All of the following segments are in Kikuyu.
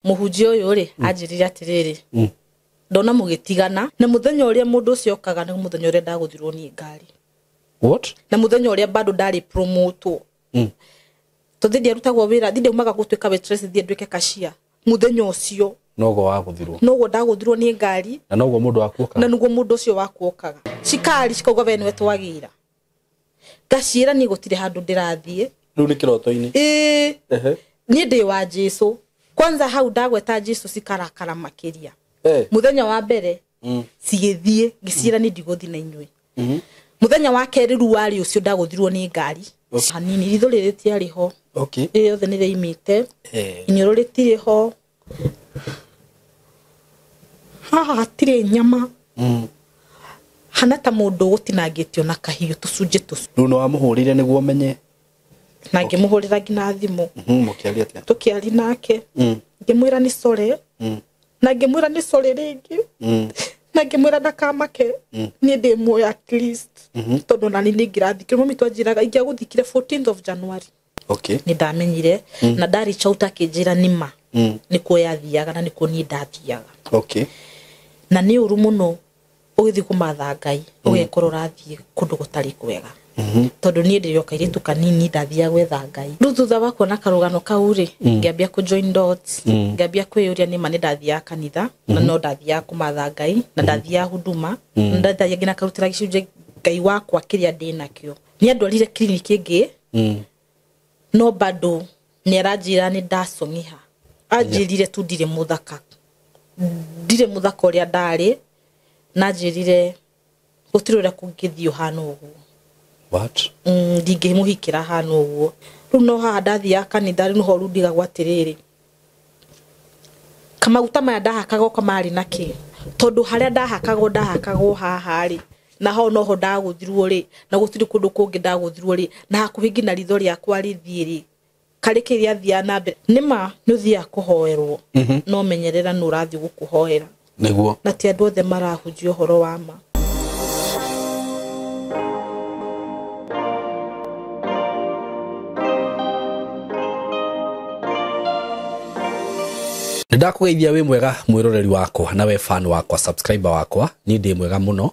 Mũhunjia ũyũ rĩ anjĩrire atĩrĩrĩ, ndona mũgĩtigana na mũthenya ũrĩa mũndũ ũcio okaga nĩ mũthenya ũrĩa ndagũthirwo niĩ ngari. What? Na mũthenya ũrĩa bado ndarĩ promotwo. Tondũ ndiarutagwo wĩra, ndaumaga gũtuĩka waitress thiĩ nduĩke cashier. Mũthenya ũcio Noguo wagũthirwo. Noguo ndagũthirwo nĩ ngari. Na noguo mũndũ waku okaga. Na nĩguo mũndũ ũcio waku okaga. Cikari cikauga we nĩwe twagĩra. Ngaciĩra niĩ gũtirĩ handũ ndĩrathiĩ. Rĩu nĩ kĩroto-inĩ. Ĩĩ. Niĩ ndĩ wa Jesu. Kwanza hau ndagweta Jesu cikarakara makĩria. Mũthenya wa mbere cigĩthiĩ ngĩciĩra niĩ ndigũthiĩ na inyuĩ. Mũthenya wa kerĩ rĩu warĩ ũcio ndagũthirwo nĩ ngari. Hanini ritho rĩrĩ rĩtiarĩ ho. Rĩrĩ rĩothe nĩ rĩaimĩte. Iniũrũ rĩtirĩ ho. Haha hatirĩ nyama. Hana ta mũndũ ũgũtinangĩtio na kahiũ tũcunjĩ tũcunjĩ. Rĩu nĩ wamũhũrĩire nĩguo ũmenye? Na ngĩmũhũrĩra nginya thimũ. Mũkĩaria atĩa? Tũkĩaria nake. Ngĩmwĩra nĩ sorry. Na ngĩmwĩra nĩ sorry rĩngĩ. Na ngĩmwĩra ndakamake. Niĩ ndĩ muoyo at least. Tondũ nani nĩ ingĩrathikire. Mami twanjĩraga ingĩagũthikire 14th of January. Nĩ ndamenyire. Na nda reach out akĩnjĩra nĩ ma. Nĩkuo yathiaga na nĩkuo niĩ ndathiaga. Na nĩ ũru mũno ũgĩthiĩ kũmatha Ngai, ũgekora ũrathiĩ kũndũ gũtarĩ kwega. Tondũ niĩ ndĩrĩ o kairĩtu kanini ndathiaga gwetha Ngai. Rĩu thutha wa kuona karũgano kau rĩ, ngĩambia kũ join dots, ngĩambia kwĩyũria nĩ ma nĩ ndathiaga kanitha, na no ndathiaga kũmatha Ngai, na ndathiaga huduma, na ndathiaga nginya ngarutĩra gĩcunjĩ Ngai wakwa kĩrĩa ndĩnakĩo. Nĩ andwarire kiriniki ĩngĩ, no bado nĩ aranjĩra nĩ ndacong'iha. Anjĩrire tu ndirĩ mũthaka. Ndirĩ mũthaka ũrĩa ndarĩ, na anjĩrire gũtirĩ ũrĩa kũngĩthiĩ ũhana ũguo. What? Ndingĩmũhikĩra hana ũguo. Rĩu no haha ndathiaga kanitha, rĩu noho rĩu ndigagwo atĩrĩrĩ, kamaguta maya ndahakagwo marĩ na kĩ? Tondũ harĩa ndahakagwo, ndahakagwo haha rĩ, na ho noho ndagũthirwo rĩ, na gũtirĩ kũndũ kũngĩ ndagũthirwo rĩ, na hakuhĩ nginya ritho rĩakwa rĩthiĩ rĩ, karĩ kĩ rĩathiaga na mbere. Nĩ ma nĩ ũthiaga kũhoerwo, no menyerera nũ ũrathiĩ gũkũhoera. Nĩguo. Na ti andũ othe marahunjia ũhoro wa ma. Ndakũgeithia wĩ mwega mwĩroreri wakwa na we fan wakwa, subscriber wakwa, niĩ ndĩ mwega mũno.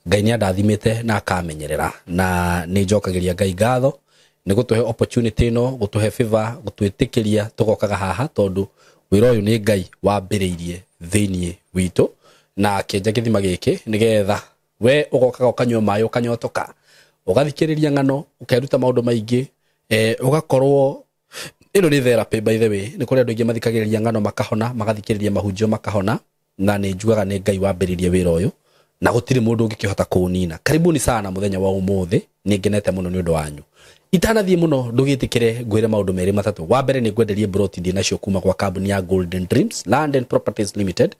Ngai nĩ andathimĩte na akamenyerera, na nĩ njokagĩria Ngai ngatho nĩ gũtũhe opportunity ĩno, gũtũhe favor, gũtwĩtĩkĩria tũgokaga haha, tondũ wĩra ũyũ nĩ Ngai wambĩrĩirie thĩiniĩ witũ na akĩenja gĩthima gĩkĩ nĩgetha we ũgokaga ũkanyua maĩ ũkanyotoka, ũgathikĩrĩria ng'ano, ũkeruta maũndũ maingĩ, ũgakorwo ĩno nĩ therapy by the way. Nĩ kũrĩ andũ aingĩ mathikagĩrĩria ng'ano makahona, magathikĩrĩria mahunjio makahona, na nĩ njugaga nĩ Ngai wambĩrĩirie wĩra ũyũ na gũtirĩ mũndũ ũngĩkĩhota kũũnina. Karibuni sana mũthenya wa ũmũthĩ, nĩ ngenete mũno nĩ ũndũ wanyu. Itanathiĩ mũno ndũgĩtĩkĩre ngwĩre maũndũ merĩ matatũ. Wa mbere nĩ ngwenderie broti ndĩ nacio kuma gwa kambuni ya Golden Dreams Land and Properties Limited,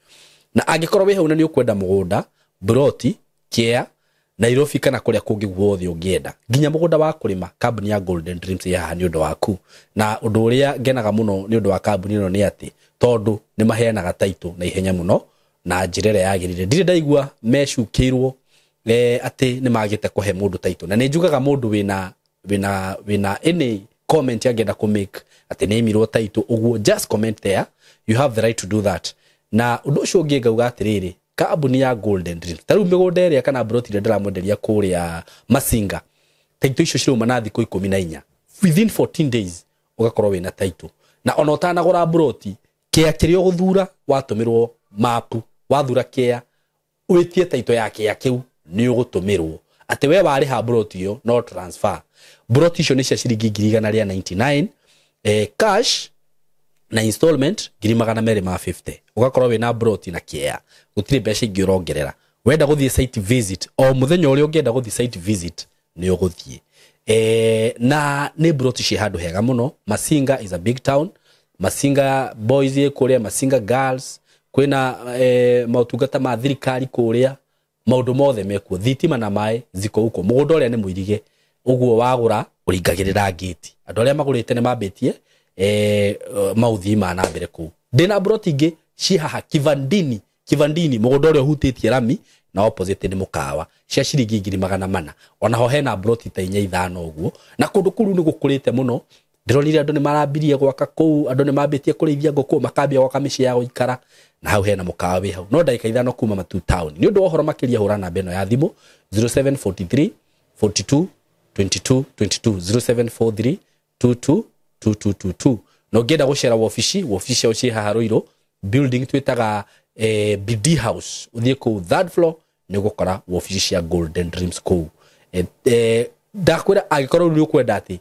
na angĩkorwo wĩ hau na nĩ ũkwenda mũgũnda, broti, kĩea, Nairobi kana kũrĩa kũngĩ guothe ũngĩenda, nginya mũgũnda wa kũrĩma, kambuni ya Golden Dreams ĩ haha nĩ ũndũ waku. Na ũndũ ũrĩa ngenaga mũno nĩ ũndũ wa kambuni ĩno nĩ atĩ tondũ nĩ maheanaga title na ihenya mũno na njĩra ĩrĩa yagĩrĩire. Ndirĩ ndaigua mecukĩirwo atĩ nĩ magĩte kũhe mũndũ title, na nĩ njugaga mũndũ wĩna any comment angĩenda kũ make atĩ nĩ aimirwo title ũguo, just comment there, you have the right to do that. Na ũndũ ũcio ũngĩ ngauga atĩrĩrĩ, kambuni ya Golden Dreams, ta rĩu mĩgũnda ĩrĩa kana broti ĩrĩa ndĩramwenderia kũrĩa Masinga, title icio cirauma na thikũ ikũmi na inya, within 14 days ũgakorwo wĩna title. Na ona ũtanagũra broti, kĩa kĩrĩa ũgũthura watũmĩrwo mapu, wathura kĩa wĩtie title ya kĩa kĩu nĩ ũgũtũmĩrwo atĩ we warĩha broti ĩyo no transfer. Broti icio nĩ cia ciringi ngiri igana rĩa 99, cash na installment ngiri magana merĩ ma 50, ũgakorwo wĩna broti na kĩa, gũtirĩ mbeca ingĩ ũrongerera. Wenda gũthiĩ site visit, o mũthenya ũrĩa ũngĩenda gũthiĩ site visit nĩ ũgũthiĩ. Na nĩ broti ciĩ handũ hega mũno. Masinga is a big town, Masinga boys ĩ kũrĩa, Masinga girls, kwĩna maũtungata ma thirikari kũrĩa, maũndũ mothe mekuo, thitima na maĩ ziko huko. Mũgũnda ũrĩa nĩ mũirige, ũguo wagũra ũringagĩrĩra ngĩti. Andũ arĩa magũrĩte nĩ mambĩtie maũthii ma na mbere kũu. Ndĩna broti ingĩ ciĩ haha Kivandini, Kivandini mũgũnda ũrĩa ũhutĩtie rami na opposite nĩ mũkawa, cia ciringi ngiri magana mana. Ona ho hena broti ta inya ithano ũguo, na kũndũ kũu nĩ gũkũrĩte mũno. Ndĩronire andũ nĩ marambirie gwaka kũu, andũ nĩ mambĩtie kũrĩithia ngũkũ, makambia gwaka mĩciĩ ya gũikara, na hau hena mũkawa wĩ hau. No ndagĩka 5 kuma Matuu town. Nĩ ũndũ wa ũhoro makĩria hũra namba ĩno ya thimũ 0743 42 22 22 0743 22 2222. Na ũngĩenda gũcera wobici, wobici ciao ciĩ haha Ruiru building twĩtaga BD House, ũthiĩ kũu third floor nĩ ũgũkora wobici cia Golden Dreams kũu. Ndakwĩra angĩkorwo nĩ ũkwenda atĩ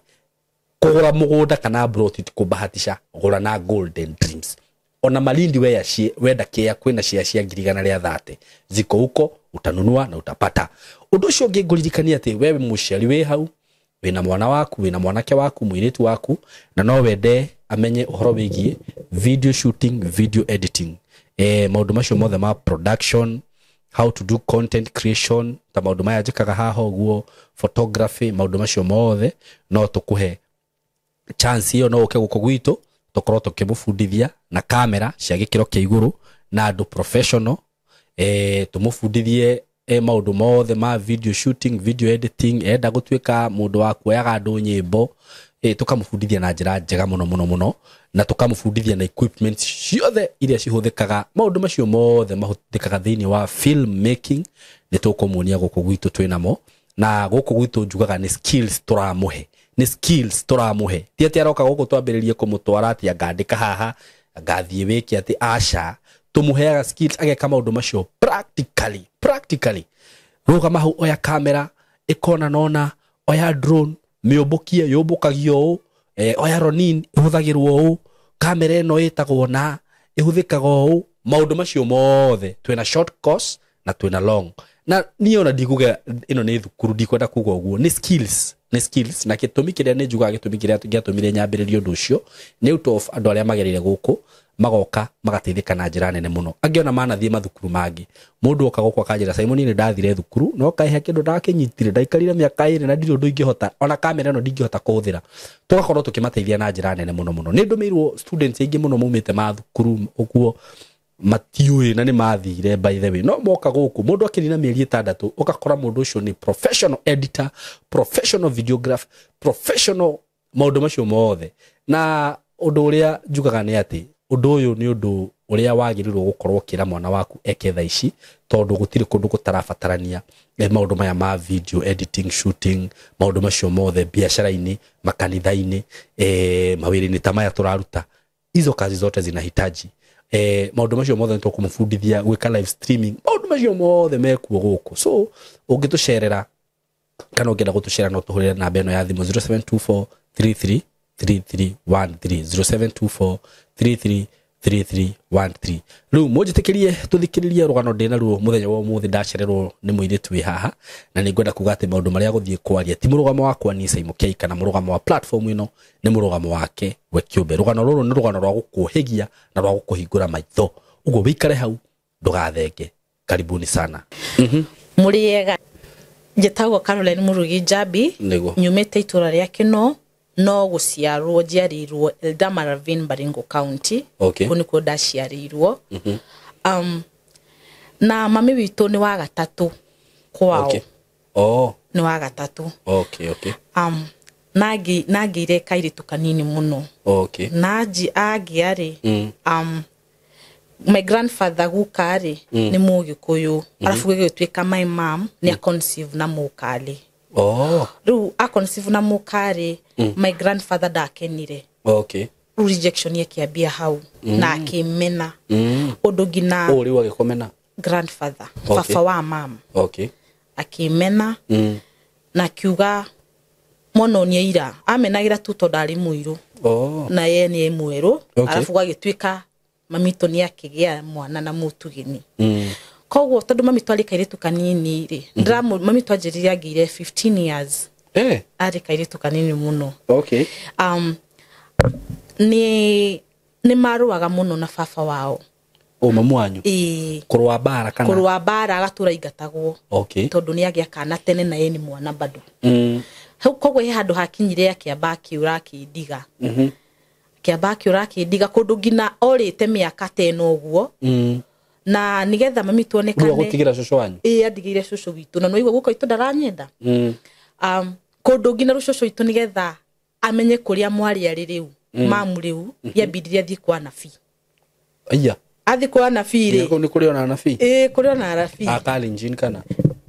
kũgũra mũgũnda kana plot ti kũbahatisha, gũra na Golden Dreams. Ona Malindi wenda kĩa kwĩna cia 130,000 ziko huko, utanunua na utapata. Ũndũ ũcio ũngĩ ngũririkania atĩ wewe mũciari wĩ hau, wĩna mwana waku, wĩna mwanake waku, mũirĩtu waku, na no wende amenye ũhoro wĩgiĩ video shooting, video editing, maũndũ macio mothe ma production, how to do content creation, ta maũndũ maya njĩkaga haha ũguo, photography, maũndũ macio mothe no tũkũhe chance ĩyo, no ũke gũkũ gwitũ tũkorwo tũkĩmũbundithia na kamera cia gĩkĩro kĩa igũrũ na andũ professional, tũmũbundithie maũndũ mothe ma video shooting, video editing, enda gũtuĩka mũndũ wa kuoyaga andũ nyĩmbo, tũkamũbundithia na njĩra njega mũno mũno mũno, na tũkamũbundithia na equipment ciothe iria cihũthĩkaga, maũndũ macio mothe mahũthĩkaga thĩinĩ wa film making nĩ tũkũmuonia gũkũ gwitũ twĩnamo. Na gũkũ gwitũ njugaga nĩ skills tũramũhe, nĩ skills tũramũhe, ti atĩ aroka gũkũ twambĩrĩrie kũmũtwara atĩ angandĩka haha ngathiĩ wĩke atĩ, aca, tũmũheaga skills ageka maũndũ macio practically, practically. Rũgama hau, oya kamera ĩkona nona, oya drone mĩũmbũkie, yũmbũkagio ũũ, oya ronin ĩhũthagĩrwo ũũ, kamera ĩno ĩtagwo na ĩhũthĩkaga ũũ, maũndũ macio mothe twĩna short course na twĩna long. Na niĩ ona ndikuga ĩno nĩ thukuru, ndikwenda kuga ũguo, nĩ skills, nĩ skills. Na gĩtũmi kĩrĩa nĩ njugaga, gĩtũmi kĩrĩa gĩatũmire nyambĩrĩrie ũndũ ũcio nĩ out of andũ arĩa magereire gũkũ magoka magateithĩka na njĩra nene mũno. Angĩ ona manathiĩ mathukuru mangĩ, mũndũ oka gũkũ akanjĩra Simon, nĩ ndathire thukuru no kaĩhe kĩndũ ndakĩnyitire, ndaikarire mĩaka 2 na ndirĩ ũndũ ingĩhota, ona kamera ĩno ndingĩhota kũhũthĩra. Tũgakorwo tũkĩmateithia na njĩra nene mũno mũno. Nĩ ndũmĩirwo students aingĩ mũno maumĩte mathukuru ũguo matiũĩ na nĩ mathire by the way, no moka gũkũ mũndũ akĩrina mĩeri 6 ũgakora mũndũ ũcio nĩ professional editor, professional videographer, professional maũndũ macio mothe. Na ũndũ ũrĩa njugaga nĩ atĩ ũndũ ũyũ nĩ ũndũ ũrĩa wagĩrĩirwo gũkorwo ũkĩra mwana waku eke thaa ici, tondũ gũtirĩ kũndũ gũtarabatarania maũndũ maya ma video editing, shooting, maũndũ macio mothe, biacara-inĩ, makanitha-inĩ, mawĩra-inĩ ta maya tũraruta, hizo kazi zote zinahitaji maũndũ macio mothe. Nĩ tũkũmũbundithia gwĩka live streaming, maũndũ macio mothe mekuo gũkũ. So ũngĩtũcerera kana ũngĩenda gũtũcerera no tũhũrĩre namba ĩno ya thimũ 0724 33 3313 0724 33 3313. Rĩu mũnjĩtĩkĩrie tũthikĩrĩrie rũgano ndĩ naruo mũthenya wa ũmũthĩ. Ndacererwo nĩ mũirĩtu wĩ haha, na nĩ ngwenda kuga atĩ maũndũ marĩa gũthiĩ kwaria ti mũrũgamo wakwa niĩ Simon K kana mũrũgamo wa platform ĩno, nĩ mũrũgamo wake we kĩũmbe. Rũgano rũrũ nĩ rũgano rwa gũkũhĩgia na rwa gũkũhingũra maitho, ũguo wĩikare hau ndũgathenge. Karibuni sana. Mũrĩega, njĩtagwo Caroline Murugi Njambi. Nĩguo. Nyumĩte itũra rĩa Kĩno, no gũciarwo njiarĩirwo Eldama Ravine, Baringo County. Kũu nĩkuo ndaciarĩirwo. Na mami witũ nĩ wa gatatũ kwao. Nĩ wa gatatũ. Nangĩire kairĩtu kanini mũno. Na angĩarĩ my grandfather guka rĩ nĩ Mũgĩkũyũ, arabu gĩgĩtuĩka my mom nĩ a conceive na mũkarĩ. Rĩu a conceive na mũkarĩ, my grandfather ndakenire. Rĩu rejection ĩkĩambia hau na akĩmena ũndũ nginya Ũũ rĩu agĩkũmena? Grandfather, baba wa mom. Akĩmena na akiuga mwana ũyũ nĩ aira, amenagĩra tu tondũ arĩ mũirũ na ye nĩ mwerũ. Arabu gwagĩtuĩka mamitũ nĩ akĩgĩa mwana na mũtugĩni. Koguo tondũ mamitũ arĩ kairĩtu kanini rĩ, mamitũ anjĩrire angĩire 15 years. Arĩ kairĩtu kanini mũno. Nĩ marũaga mũno na baba wao. O mamu wanyu? Ĩĩ. Kũrũa mbara kana? Kũrũa mbara, agatũra aingatagwo. Tondũ nĩ agĩa kana tene na ye nĩ mwana bado. Hau koguo he handũ hakinyire akĩamba akĩũra akĩndiga. Akĩamba akĩũra akĩndiga kũndũ nginya orĩte mĩaka ta ĩno ũguo. Na nĩgetha mami tuonekane. Rĩu agũtigĩra cũcũ wanyu? Ĩĩ, andigĩire cũcũ witũ. Na nĩwaigua guka witũ ndaranyenda. Kũndũ nginya rũcũcũ witũ nĩgetha Amenye kuria mwari ari riu mamu riu yambindire athie kwa anabii. Aya. Athie kwa anabii ri. Ni kuri ona anabii. Ii kuri ona anabii. Akalenjin kana.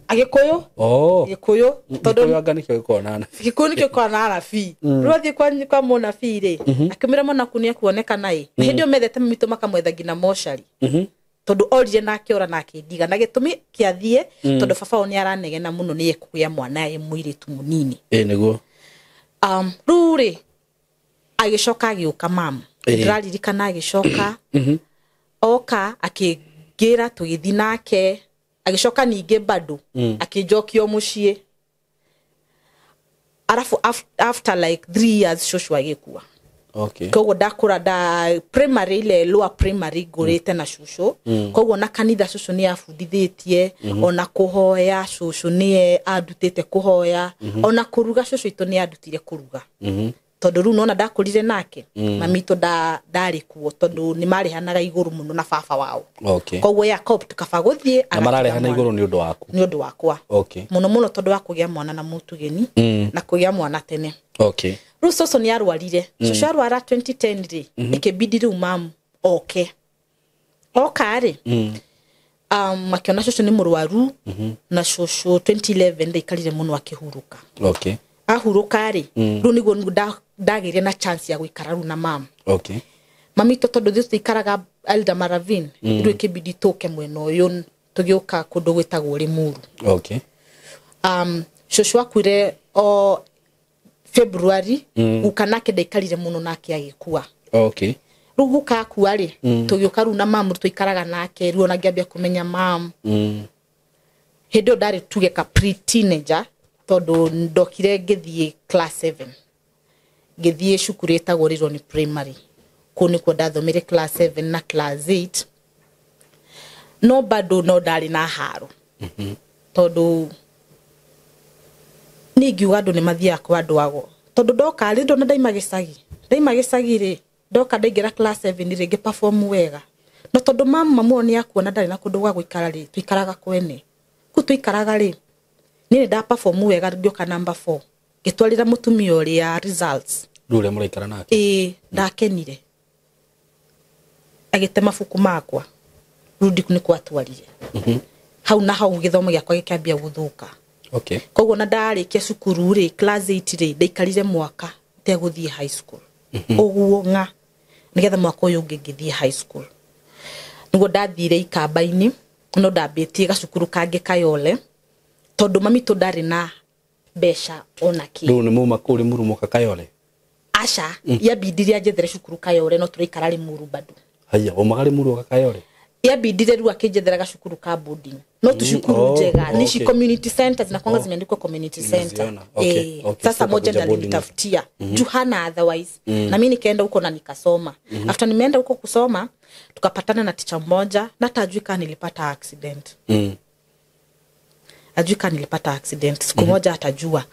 Agikuyu. Oh. Gikuyu tondu anga nikio gĩkoragwo na anabii. Gikuyu nikio gĩkoragwo na anabii. Rĩu athiĩ kwa mũnabii rĩ, akĩmwĩra mwanaku nĩ ekuonekana ĩ. Na hĩndĩ ĩyo methete mamitũ makamwetha nginya mocarĩ. Tondu orire na akĩora na akĩndiga na gĩtũmi kĩathiĩ tondu baba wao nĩ aranegena mũno nĩ ekũgĩa mwana e mũirĩtu mũnini. Ĩ nĩguo. Rĩu rĩ agĩcoka agĩũka mamu. Ndĩraririkana agĩcoka oka akĩngĩra tũgĩthiĩ nake. Agĩcoka ningĩ bado akĩnjokio mũciĩ. Arafu after like 3 years shosho agĩkua. Okay. Koguo ndakũra nda primary ile lower primary ngũrĩte na shosho. Koguo na kanitha shosho nĩ abundithĩtie, ona kũhoya shosho nĩ andutĩte kũhoya, ona kũruga shosho itũ nĩ andutire kũruga. Tondu rĩu nona ndakũrire nake mami itũ ndarĩ kuo tondu nĩ marĩhanaga igũrũ mũno na baba wao. Okay. Koguo Jacob tukaba gũthiĩ na mararĩhana igũrũ nĩ ũndũ waku. Nĩ ũndũ wakwa. Okay. Mũno mũno tondu wa kũgĩa mwana na mũtugeni na kũgĩa mwana tene. Okay. Rĩu cũcũ nĩ arwarire. Cũcũ arwara 2010 rĩ, ĩkĩbidi rĩu mamu oke. Oka rĩ, akĩona cũcũ nĩ mũrwaru na cũcũ 2011 ndaikarire mũno akĩhurũka. Okay. Ahurũka rĩ, rĩu nĩguo ndagĩire na chance ya gũikara rĩu na mamu. Okay. Mami itũ tondũ ithuĩ tũikaraga Eldama Ravine, rĩu ĩkĩbidi tũke mwena ũyũ tũgĩũka kũndũ gwĩtagwo Limuru. Okay. Cũcũ akuire o February, guka nake ndaikarire mũno nake agĩkua. Okay. Rĩu guka akua rĩ, tũgĩũka rĩu na mamu tũikaraga nake, rĩu ona ngĩambia kũmenya mamu. Hĩndĩ ĩyo ndarĩ tuge ka pre-teenager tondũ ndokire ngĩthiĩ class 7. Ngĩthiĩ cukuru ĩtagwo Rironi Primary. Kũu nĩkuo ndathomire class 7 na class 8. No bado no ndarĩ na haro. Tondũ niĩ ngiuga andũ nĩ mathiaga kwa andũ ago. Tondũ ndoka rĩ, ndona ndaima gĩcagi. Ndaima gĩcagi rĩ, ndoka ndaingĩra class 7 rĩ, ngĩ perform wega. No tondũ mamu wao nĩ akuona ndarĩ na kũndũ gwa gũikara rĩ, tũikaraga kwene. Kũu tũikaraga rĩ, niĩ nĩ nda perform wega ngĩũka number 4. Ngĩtwarĩra mũtumia ũrĩa results. Rĩu ũrĩa mũraikara nake? Ĩĩ, ndakenire. Agĩte mabuku makwa. Rĩu ndiku nĩ kwatwarire. Hau na hau gĩthomo gĩakwa gĩkĩambia gũthũka. Okay. Koguo na ndarĩkia cukuru rĩ, class 8 rĩ, ndaikarire mwaka itegũthiĩ high school. Ũguo ng'a nĩgetha mwaka ũyũ ũngĩ ngĩthiĩ high school. Nĩguo ndathire Ikamba-inĩ, no ndambĩtie gacukuru kangĩ Kayole, tondũ mami tũ ndarĩ na mbeca ona kĩ. Rĩu nĩ mauma kũu Limuru mũka Kayole? Aca, yambindire anjethere cukuru Kayole no tũraikara Limuru bado. Haya, umaga Limuru ũka Kayole? Yambindire rĩu akĩnjethera gacukuru ka boarding. No tucukuru njega, ni ci community centers na kwanga zimeandikwa community center. Okay, okay. Sasa moja ndiye alinitafutia. Juu hana otherwise. Na mimi nikaenda huko na nikasoma. After nimeenda huko kusoma, tukapatana na teacher mmoja na hata ajui kama nilipata accident. Ajui kama nilipata accident. Siku moja atajua.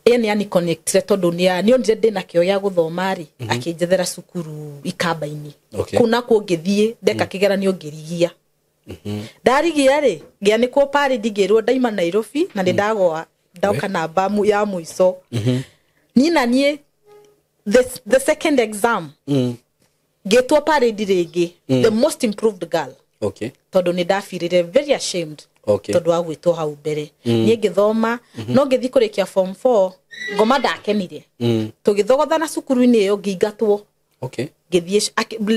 Yani yani connect tondu ni nionire ndina kĩo gĩa gũthoma rĩ, akĩnjethera cukuru Ikamba-inĩ. Okay. Kũu nakuo ngĩthiĩ ndeka kĩgeranio ngĩrigia. Ndarigia rĩ, ngĩanĩkwo parade ngĩrwo ndaima Nairobi na nĩ ndagwa ndoka namba ya mũico. Niĩ na niĩ the second exam ngĩtwo parade rĩngĩ, the most improved girl. Okay. Tondu nĩ ndabirire very ashamed. Okay. Tondu wa gwĩtwo hau mbere. Niĩ ngĩthoma, no ngĩthiĩ kũrĩkia form 4, ngoma ndakenire. Tũgĩthogothana cukuru-inĩ ĩyo ngĩingatwo. Okay. Ngĩthiĩ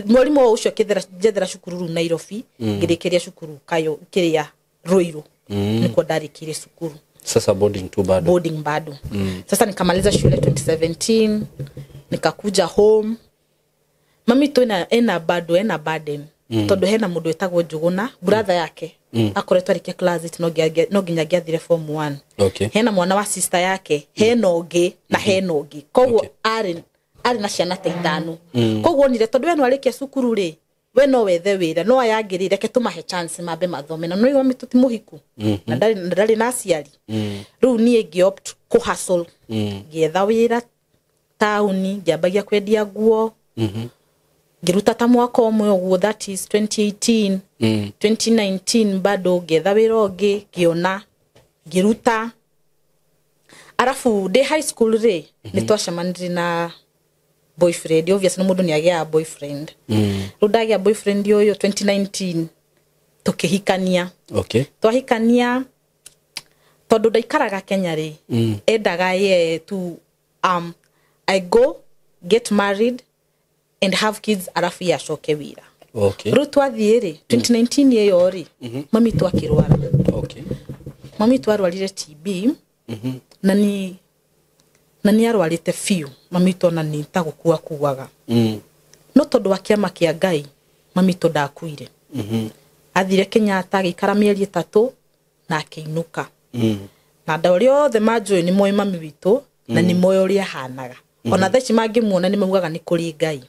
mwarimũ ũcio akĩthera njethera cukuru rĩu Nairobi, ngĩrĩkĩria cukuru Kayo kĩrĩa Ruiru. Nĩkuo ndarĩkĩire cukuru. Sasa boarding tu bado. Boarding bado. Sasa nikamaliza shule 2017, nikakuja home. Mami tu ena bado ena burden. Tondu hena mundu wetagwo Njuguna, brother yake. Akoretwo arĩkia class 8 no nginya angĩathire form 1. Okay. Hena mwana wa sister yake, hena ũngĩ na hena ũngĩ. Koguo arĩ na ciana ta ithano. Koguo onire tondu we no arĩkia cukuru rĩ, we no wethe wĩra, no aya angĩ rĩ, reke tũmahe chance mambe mathome. Na no mami ti mũhiku. Na ndarĩ na aciari. Rĩu niĩ ngĩ opt kũ hustle. Ngĩetha wĩra taũni, ngĩambagia kwendia nguo. Ngĩruta ta mwaka ũmwe ũguo, that is 2018. 2019 bado ngĩetha wĩra ũngĩ, ngĩona, ngĩruta. Arafu ndĩ high school rĩ, nĩ twacemanirie na boyfriend. Obviously mũndũ nĩ agĩaga boyfriend. Rĩu ndagĩa boyfriend ũyũ 2019, tũkĩhikania. Twahikania, tondũ ndaikaraga Kenya rĩ, endaga ye tu I go get married and have kids, arafu ye acoke wĩra. Rĩu twathiĩ rĩ, 2019 ĩyo rĩ, mami tu akĩrwara. Mami tu arwarire TB na ni arwarĩte biũ. Mami tu ona ni ta gũkua kuaga. No tondũ wa kĩama kĩa Ngai, mami tu ndakuire. Athire Kenyatta, agĩikara mĩeri 3 na akĩinũka. Na andũ arĩa othe manjũĩ nĩ moĩ mami witũ na nĩ moĩ ũrĩa ahanaga. Ona thaa ici mangĩmuona nĩ maugaga nĩ kũrĩ Ngai,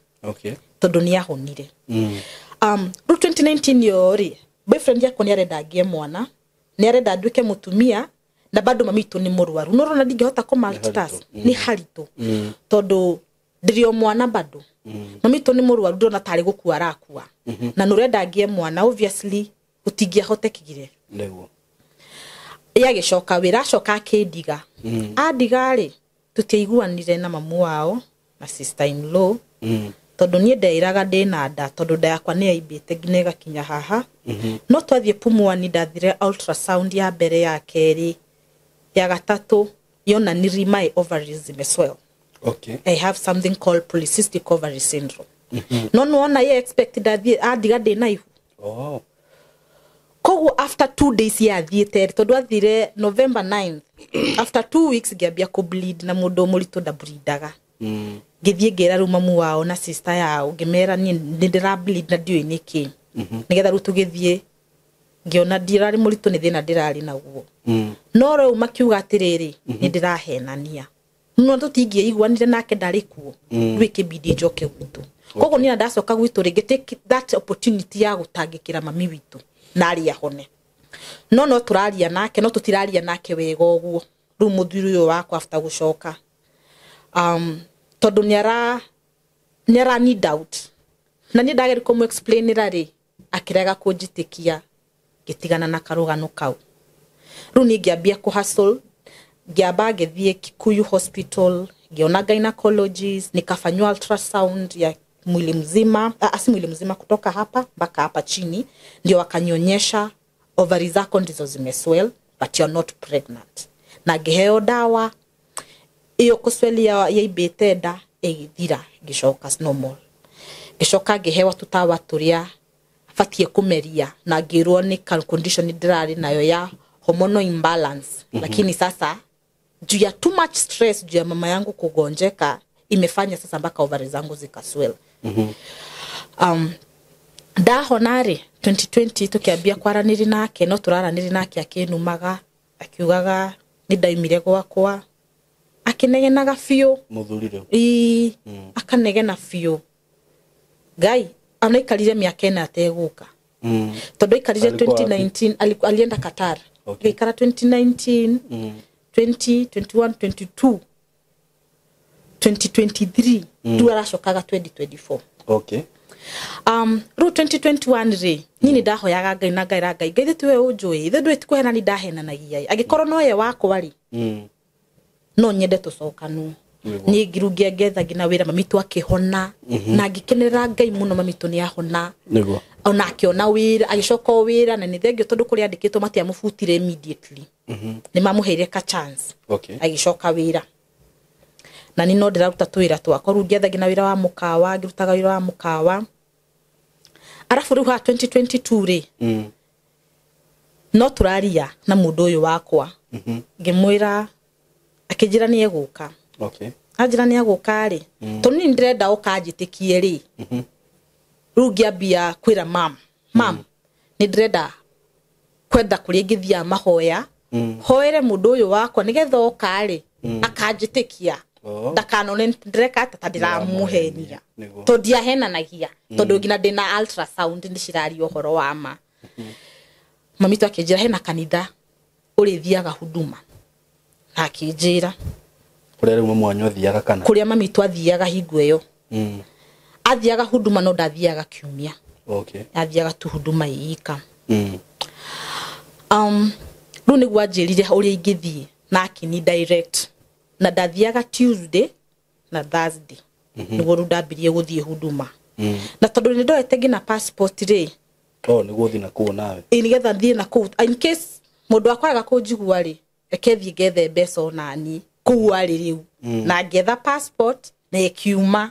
tondũ nĩ ahonire. Rĩu 2019 yo rĩ, boyfriend yakwa nĩ arenda ngĩe mwana, nĩ arenda nduĩke mũtumia, na bado mami witũ nĩ mũrwaru. No ũrona ndingĩhota kũ multitask, nĩ haritũ, tondũ ndĩrĩ o mwana, bado mami witũ nĩ mũrwaru, ndĩrona tarĩ gũkua arakua, na nĩ ũrenda ngĩe mwana. Obviously gũtingĩahotekire. Ye agĩcoka wĩra, acoka akĩndiga. Andiga rĩ, tũtiaiguanire na mamu wao na sister in law, tondũ niĩ ndeĩraga ndĩna nda, tondũ nda yakwa nĩ yaimbĩte nginya ĩgakinya haha. No twathiĩ Pumwani, ndathire ultrasound ya mbere, ya kerĩ, ya gatatũ, yonanirie my ovaries zimeswell. I have something called polycystic ovary syndrome. No nĩwona ye expect ndathiĩ andiga ndĩna ihu. Koguo after 2 days yathiĩte rĩ, tondũ athire November 9th, after 2 weeks ngĩambia kũ bleed, na mũndũ mũritũ ndableedaga. Ngĩthiĩ ngĩra rĩu mamu wao na sister yao, ngĩmera niĩ nĩ ndĩra bleed na ndiũĩ nĩkĩ. Nĩgetha rĩu tũgĩthiĩ, ngĩona ndirarĩ mũritũ, nĩ thĩna ndĩrarĩ naguo. No rĩu makiuga atĩrĩrĩ, nĩ ndĩrahenania, no tũtingĩiguanire nake, ndarĩ kuo. Rĩu ĩkĩbidi njoke gwitũ. Koguo niĩ ndacoka gwitũ rĩngĩ, take that opportunity ya gũtangĩkĩra mami witũ na arĩ ahone. No tũraria nake, no tũtiraria nake wega ũguo. Rĩu mũthuri ũyũ wakwa after gũcoka, tondũ nĩ ara need out, na niĩ ndageria kũmũ explainĩra rĩ, akĩrega kũnjĩtĩkia. Ngĩtigana na karũgano kau. Rĩu niĩ ngĩambia kũ hustle, ngĩamba ngĩthiĩ Kikuyu Hospital, ngĩona gynecologist, nikafanywa ultrasound ya mwili mzima, si mwili mzima, kutoka hapa mpaka hapa chini, ndio wakanionyesha ovari zako ndizo zimeswell but you're not pregnant. Na ngĩheo dawa iyo kũswell yaimbĩte nda ĩgĩthira, ngĩcoka normal. Ngĩcoka ngĩhewa tũtawa tũrĩa batiĩ kũmeria, na ngĩrwo nĩ condition ndĩrarĩ nayo ya hormonal imbalance. Lakini sasa juu ya too much stress, juu ya mama yangu kugonjeka, imefanya sasa mpaka ovari zangu zikaswell. Ndahona rĩ, 2020 tukiambia kwaranĩri nake, no tũraranĩri nake akĩnumaga, akiugaga nĩ ndaimire gwakwa, akĩnegenaga biũ. Mũthuri rĩu? Ii, akanegena biũ. Ngai anaikarire mĩaka 4 ategũka. Tondũ aikarire Alikuwa wapi? 2019 alienda Qatar. Gaikara 2019, 20 21, 22, 2023, rĩu aracokaga 2024. Rĩu 2021 rĩ, niĩ nĩ ndahoyaga Ngai na ngaĩra Ngai, Ngai tiwe ũnjũĩ, ithe ndũĩ tikũhena, ni ndahenanagia angĩkorwo no ye wakwa rĩ, no nyende tũcokanwo. Niĩ ngirungia ngetha nginya wĩra, mami tu akĩhona na ngĩkenerera Ngai mũno. Mami tu nĩ ahona. Ona akĩona wĩra, agĩcoka o wĩra, na nĩ thengio tondũ kũrĩa andĩkĩtwo matiamũbutire immediately, nĩ mamũheire ka chance. Agĩcoka wĩra, na niĩ no ndĩraruta twĩra twakwa. Rĩu ngĩetha nginya wĩra wa mũkawa, ngĩrutaga wĩra wa mũkawa. Arabu rĩu haha 2022 rĩ, no tũraria na mũndũ ũyũ wakwa, ngĩmwĩra, akĩnjĩra nĩ egũka. Anjĩra nĩ egũka rĩ, tondũ niĩ ndĩrenda ũkanjĩtĩkie rĩ. Rĩu ngĩambia kwĩra mam, mam, nĩ ndĩrenda kwenda kũrĩa ingĩthiaga mahoya, hoere mũndũ ũyũ wakwa nĩgetha oka rĩ, akanjĩtĩkia. Ndakanone ndĩreka ata ta ndĩramũhenia. Tondũ ndiahenanagia, tondũ nginya ndĩna ultrasound nĩ ciraria ũhoro wa ma. Mami tu akĩnjĩra hena kanitha ũrĩthiaga huduma, na akĩnjĩra Kũrĩa rĩu mamu wanyu athiaga kana? Kũrĩa mami tu athiaga hingo ĩyo. Athiaga huduma, no ndathiaga kiumia. Athiaga tu huduma ĩika. Rĩu nĩguo anjĩrire ũrĩa ingĩthiĩ na akĩni direct. Na ndathiaga Tuesday na Thursday. Nĩguo rĩu ndambirie gũthiĩ Huduma. Na tondũ nĩ ndoete nginya passport rĩ, oh nĩguo ũthiĩ na kũu nawe. Ĩ nĩgetha thiĩ na kũu in case mũndũ wakwa aga kũnjigua rĩ, reke thiĩ ngethe mbeca onani kũu arĩ rĩu. Na ngetha passport na ĩkiuma.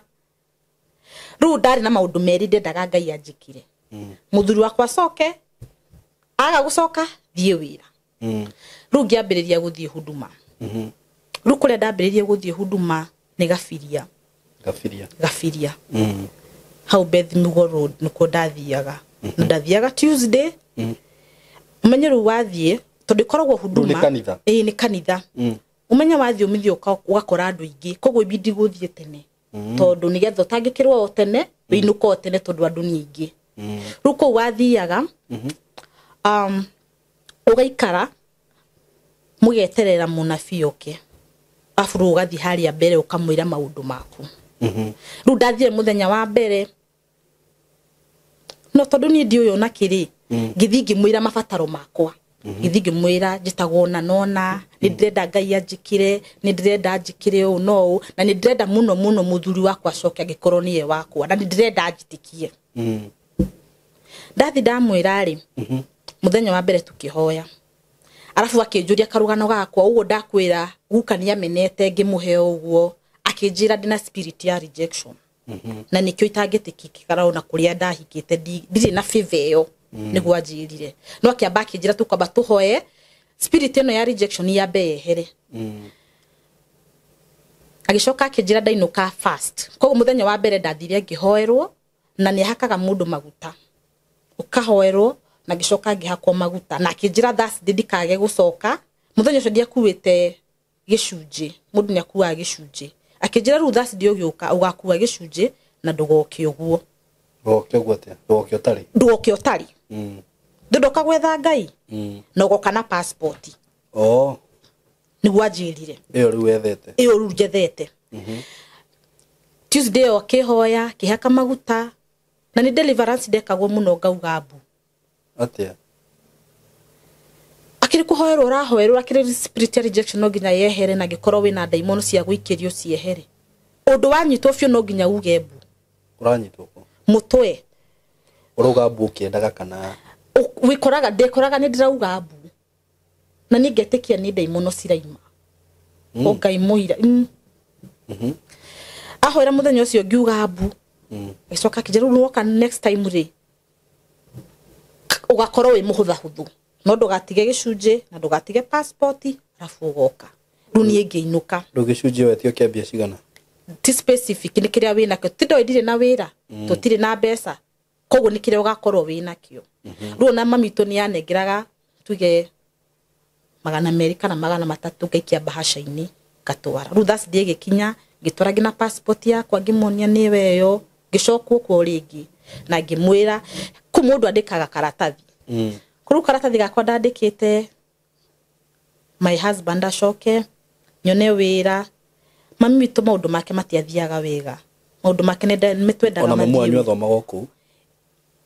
Rĩu ndarĩ na maũndũ merĩ ndendaga Ngai anjĩkire. Mũthuri wakwa acoke, aga gũcoka thiĩ wĩra. Rĩu ngĩambĩrĩria gũthiĩ Huduma. Rĩu kũrĩa ndambĩrĩirie gũthiĩ Huduma nĩ Gabiria. Gabiria. Gabiria. Hau Beth Mugo Road nĩkuo ndathiaga. Na ndathiaga Tuesday. Ũmenye rĩu wathiĩ tondũ ĩkoragwo Huduma. Rĩu nĩ kanitha? Ĩĩ nĩ kanitha. Ũmenye wathiĩ ũmithie ũgakora andũ aingĩ koguo ibindi gũthiĩ tene. Tondũ nĩgetha ũtangĩkĩrwo o tene wĩinũka o tene tondũ andũ nĩ aingĩ. Rĩu kũu wathiaga ũgaikara mũgeterera mũnabii oke, arabu rĩu ũgathiĩ harĩa mbere ũkamwĩra maũndũ maku. Rĩu ndathire mũthenya wa mbere no tondũ niĩ ndiũĩ ona kĩrĩ, ngĩthiĩ ngĩmwĩra mabataro makwa. Ngĩthiĩ ngĩmwĩra njĩtagwo na nona, nĩ ndĩrenda Ngai anjĩkĩre, nĩ ndĩrenda anjĩkĩre ũũ na ũũ, na nĩ ndĩrenda mũno mũno mũthuri wakwa acoke angĩkorwo nĩye wakwa, na nĩ ndĩrenda anjĩtĩkie. Ndathi ndamwĩra rĩ, mũthenya wa mbere tũkĩhoya, arabu akĩnjũria karũgano gakwa ũguo ndakwĩra guka nĩamenete ngĩmũhe ũguo, akĩnjĩra ndĩna spirit ya rejection. Na nĩkĩo itangĩtĩkĩka ona kũrĩa ndahikĩte ndirĩ na favor ĩyo nĩguo anjĩrire. No akĩamba akĩnjĩra tũkwamba tũhoe spirit ĩno ya rejection yambe yehere. Agĩcoka akĩnjĩra ndainũka fast. Koguo mũthenya wa mbere ndathire ngĩhoerwo na nĩahakaga mũndũ maguta. Ũkahoerwo na ngĩcoka ngĩhakwo maguta na akĩnjĩra Thursday ndikage gũcoka. Mũthenya ũcio ndiakuĩte gĩcunjĩ, mũndũ nĩakuaga gĩcunjĩ. Akĩnjĩra rĩu Thursday ũgĩũka ũgakua gĩcunjĩ na ndũgoke ũguo. Ndũgoke ũguo atĩa? Ndũgoke ũtarĩ? Ndũgoke ũtarĩ. Ndũgoka gwetha Ngai na ũgoka na passport. Oh. Nĩguo anjĩrire. Ĩyo rĩu wethete. Ĩyo rĩu njethete. Tuesday ĩyo akĩhoya, akĩhaka maguta na nĩ deliverance ndekagwo mũno ngauga mbu. Atĩa? Akĩrĩ kũhoerwo ũrahoerwo, akĩrĩ spirit ya rejection no nginya yehere na angĩkorwo wĩna ndaimono cia gũikĩrio ciehere. Ũndũ wanyitwo biũ no nginya uge mbu. Ũranyitwo kũ? Mũtwe. Ũrauga mbu ũkĩendaga kana? Wĩkoraga, ndĩkoraga nĩ ndĩrauga mbu. Na niĩ ngetĩkia nĩ ndaimono ciraima. O Ngai mũira. Ahoera mũthenya ũcio ngiuga mbu. Agĩcoka akĩnjĩra rĩu woka next time rĩ, ũgakorwo wĩ mũhũthahũthũ. No ndũgatige gĩcunjĩ na ndũgatige passport arabu ũgoka. Rĩu niĩ ngĩinũka. Rĩu gĩcunjĩ wetio kĩa mbia cigana? Ti specific nĩ kĩrĩa wĩnakĩo. Ti ndoĩ ndirĩ na wĩra, tũtirĩ na mbeca. Koguo nĩ kĩrĩa ũgakorwo wĩnakĩo. Rĩu ona mami witũ nĩ anengeraga tuge 200 kana 300 ngaikia mbahaca-inĩ ngatwara. Rĩu Thursday ĩgĩkinya ngĩtwara nginya passport yakwa ngĩmonia nĩwe ĩyo, ngĩcokwo kuo rĩngĩ na ngĩmwĩra kũ mũndũ andĩkaga karatathi. Kũrĩ karatathi gakwa ndandĩkĩte my husband acoke nyone wĩra. Mami witũ maũndũ make matiathiaga wega. Maũndũ make nĩ twendaga Ona mamu wanyu mathiĩ. athomaga o kũu?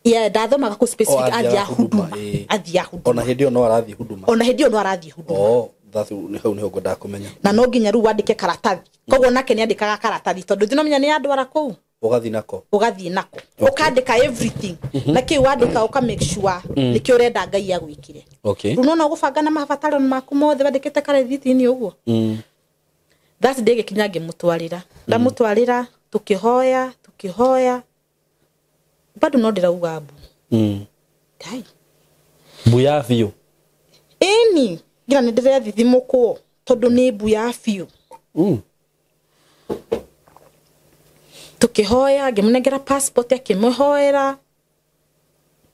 Yeah, ndathomaga kũ specific, O, athiaga athiaga Huduma, Huduma. ĩĩ. Athiaga Huduma. Ona hĩndĩ ĩyo no arathiĩ Huduma. Ona hĩndĩ ĩyo no arathiĩ Huduma. Oh, that's nĩ hau nĩho ngwendaga kũmenya. Na no nginya rĩu wandĩke karatathi. Koguo nake nĩandĩkaga karatathi tondũ ndinomenya nĩ andwara kũu. Ũgathiĩ nako. Ũgathiĩ nako. Okay. Ũkandĩka everything. Na kĩu wandĩka ũka make sure nĩkĩo ũrenda Ngai agwĩkĩre. Okay. Rĩu nona ũgũbanga na mabataro maku mothe wandĩkĩte karĩthiti-inĩ ũguo. Thursday ĩgĩkinya ngĩmũtwarĩra. Ndamũtwarĩra tũkĩhoya, tũkĩhoya. Bado no ndĩrauga mbu. Ngai. Mbu ya biũ. Ĩni, ngira nĩ ndĩrethithimũkwo tondũ nĩ mbu ya biũ. Tũkĩhoya, ngĩmũnengera passport akĩmũhoera.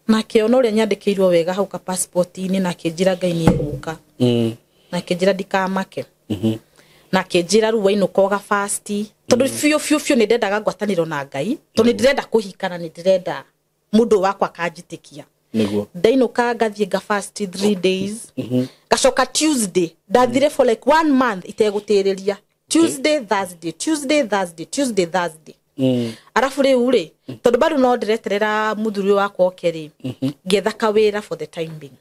Na akĩona ũrĩa nyandĩkĩirwo wega hau ka passport-inĩ na akĩnjĩra Ngai nĩ egũka. Na akĩnjĩra ndikamake. Na akĩnjĩra rĩu wainũka ũga fast. Tondũ biũ biũ biũ nĩ ndendaga ngwatanĩro na Ngai. Tondũ nĩ ndĩrenda kũhikana, nĩ ndĩrenda mũndũ wakwa akanjĩtĩkia. Nĩguo. Ndainũka ngathiĩ nga fast 3 days. Ngacoka Tuesday. Ndathire for like 1 month itegũtĩrĩria. Tuesday, Thursday, Tuesday, Thursday, Tuesday, Thursday. Arabu rĩu rĩ, tondũ bado no ndĩreterera mũthuri wakwa oke rĩ, ngĩetha kawĩra for the time being.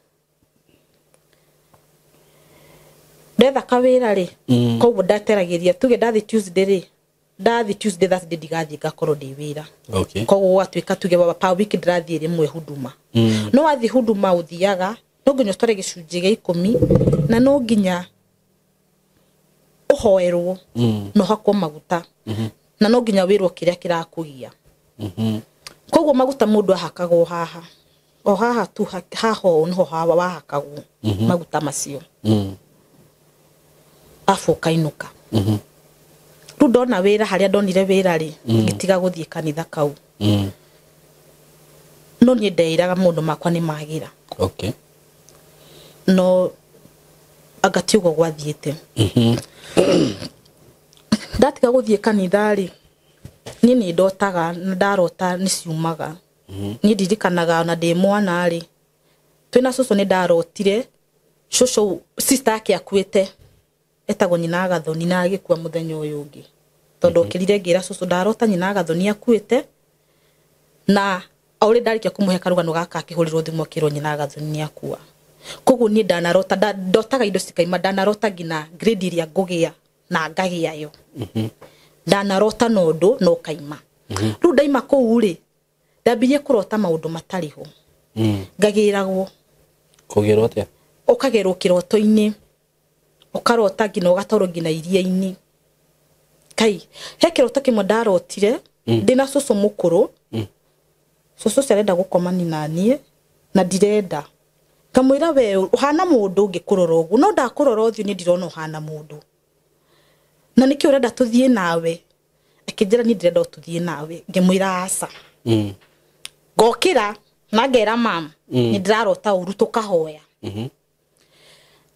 Ndetha kawĩra rĩ, koguo ndateragĩria tuge ndathi Tuesday rĩ, ndathi Tuesday Thursday ndigathiĩ, ngakorwo ndĩ wĩra. Koguo gwatuĩka tuge baba per week ndĩrathiĩ rĩmwe huduma. No wathiĩ huduma ũthiaga no nginya ũtware gĩcunjĩ gĩa 10 na no nginya ũhoerwo na ũhakwo maguta na no nginya wĩrwo kĩrĩa kĩrakũgia. Koguo maguta mũndũ ahakagwo haha o haha tu, haha ũũ nĩho hawa wahakagwo maguta macio. Afu ũkainũka. Rĩu ndona wĩra, harĩa ndonire wĩra rĩ, ngĩtiga gũthiĩ kanitha kau. No niĩ ndeĩraga maũndũ makwa nĩ magĩra. No anga ti ũguo gwathiĩte. Ndatiga gũthiĩ kanitha rĩ, niĩ nĩ ndotaga na ndarota nĩ ciumaga. Niĩ ndirikanaga ona ndĩ mwana rĩ, twĩna cũcũ nĩ ndarotire cũcũ sister yake akuĩte, etagwo nyina Gathoni, na agĩkua mũthenya ũyũ ũngĩ, tondũ okĩrire ngĩra cũcũ ndarota nyina Gathoni akuĩte, na o ũrĩa ndarĩkia kũmũhe karũgano gaka akĩhũrĩrwo thimũ akĩrwo nyina Gathoni nĩ akua. Koguo niĩ ndanarota, ndotaga indo cikaima, ndanarota nginya grade ĩrĩa ngũgĩa na ngagĩa yo. Ndanarota na ũndũ na ũkaima. Rĩu ndaima kũu rĩ, ndambirie kũrota maũndũ matarĩ ho. Ngagĩragwo. Kũgĩrwo atĩa? Ũkagĩrwo kĩroto-inĩ, ũkarota nginya ũgatwarwo nginya iria-inĩ. Kai he kĩroto kĩmwe ndarotire ndĩna cũcũ mũkũrũ. Cũcũ ũcio arenda gũkomani na niĩ na ndirenda. Ngamwĩra we ũhana mũndũ ngĩkũrora ũguo, no ndakũrora ũthiũ niĩ ndirona ũhana mũndũ, na nĩkĩ ũrenda tũthiĩ nawe? Akĩnjĩra niĩ ndĩrenda o tũthiĩ nawe. Ngĩmwĩra aca. Ngokĩra na ngera mam nĩ ndĩrarota ũru, tũkahoya.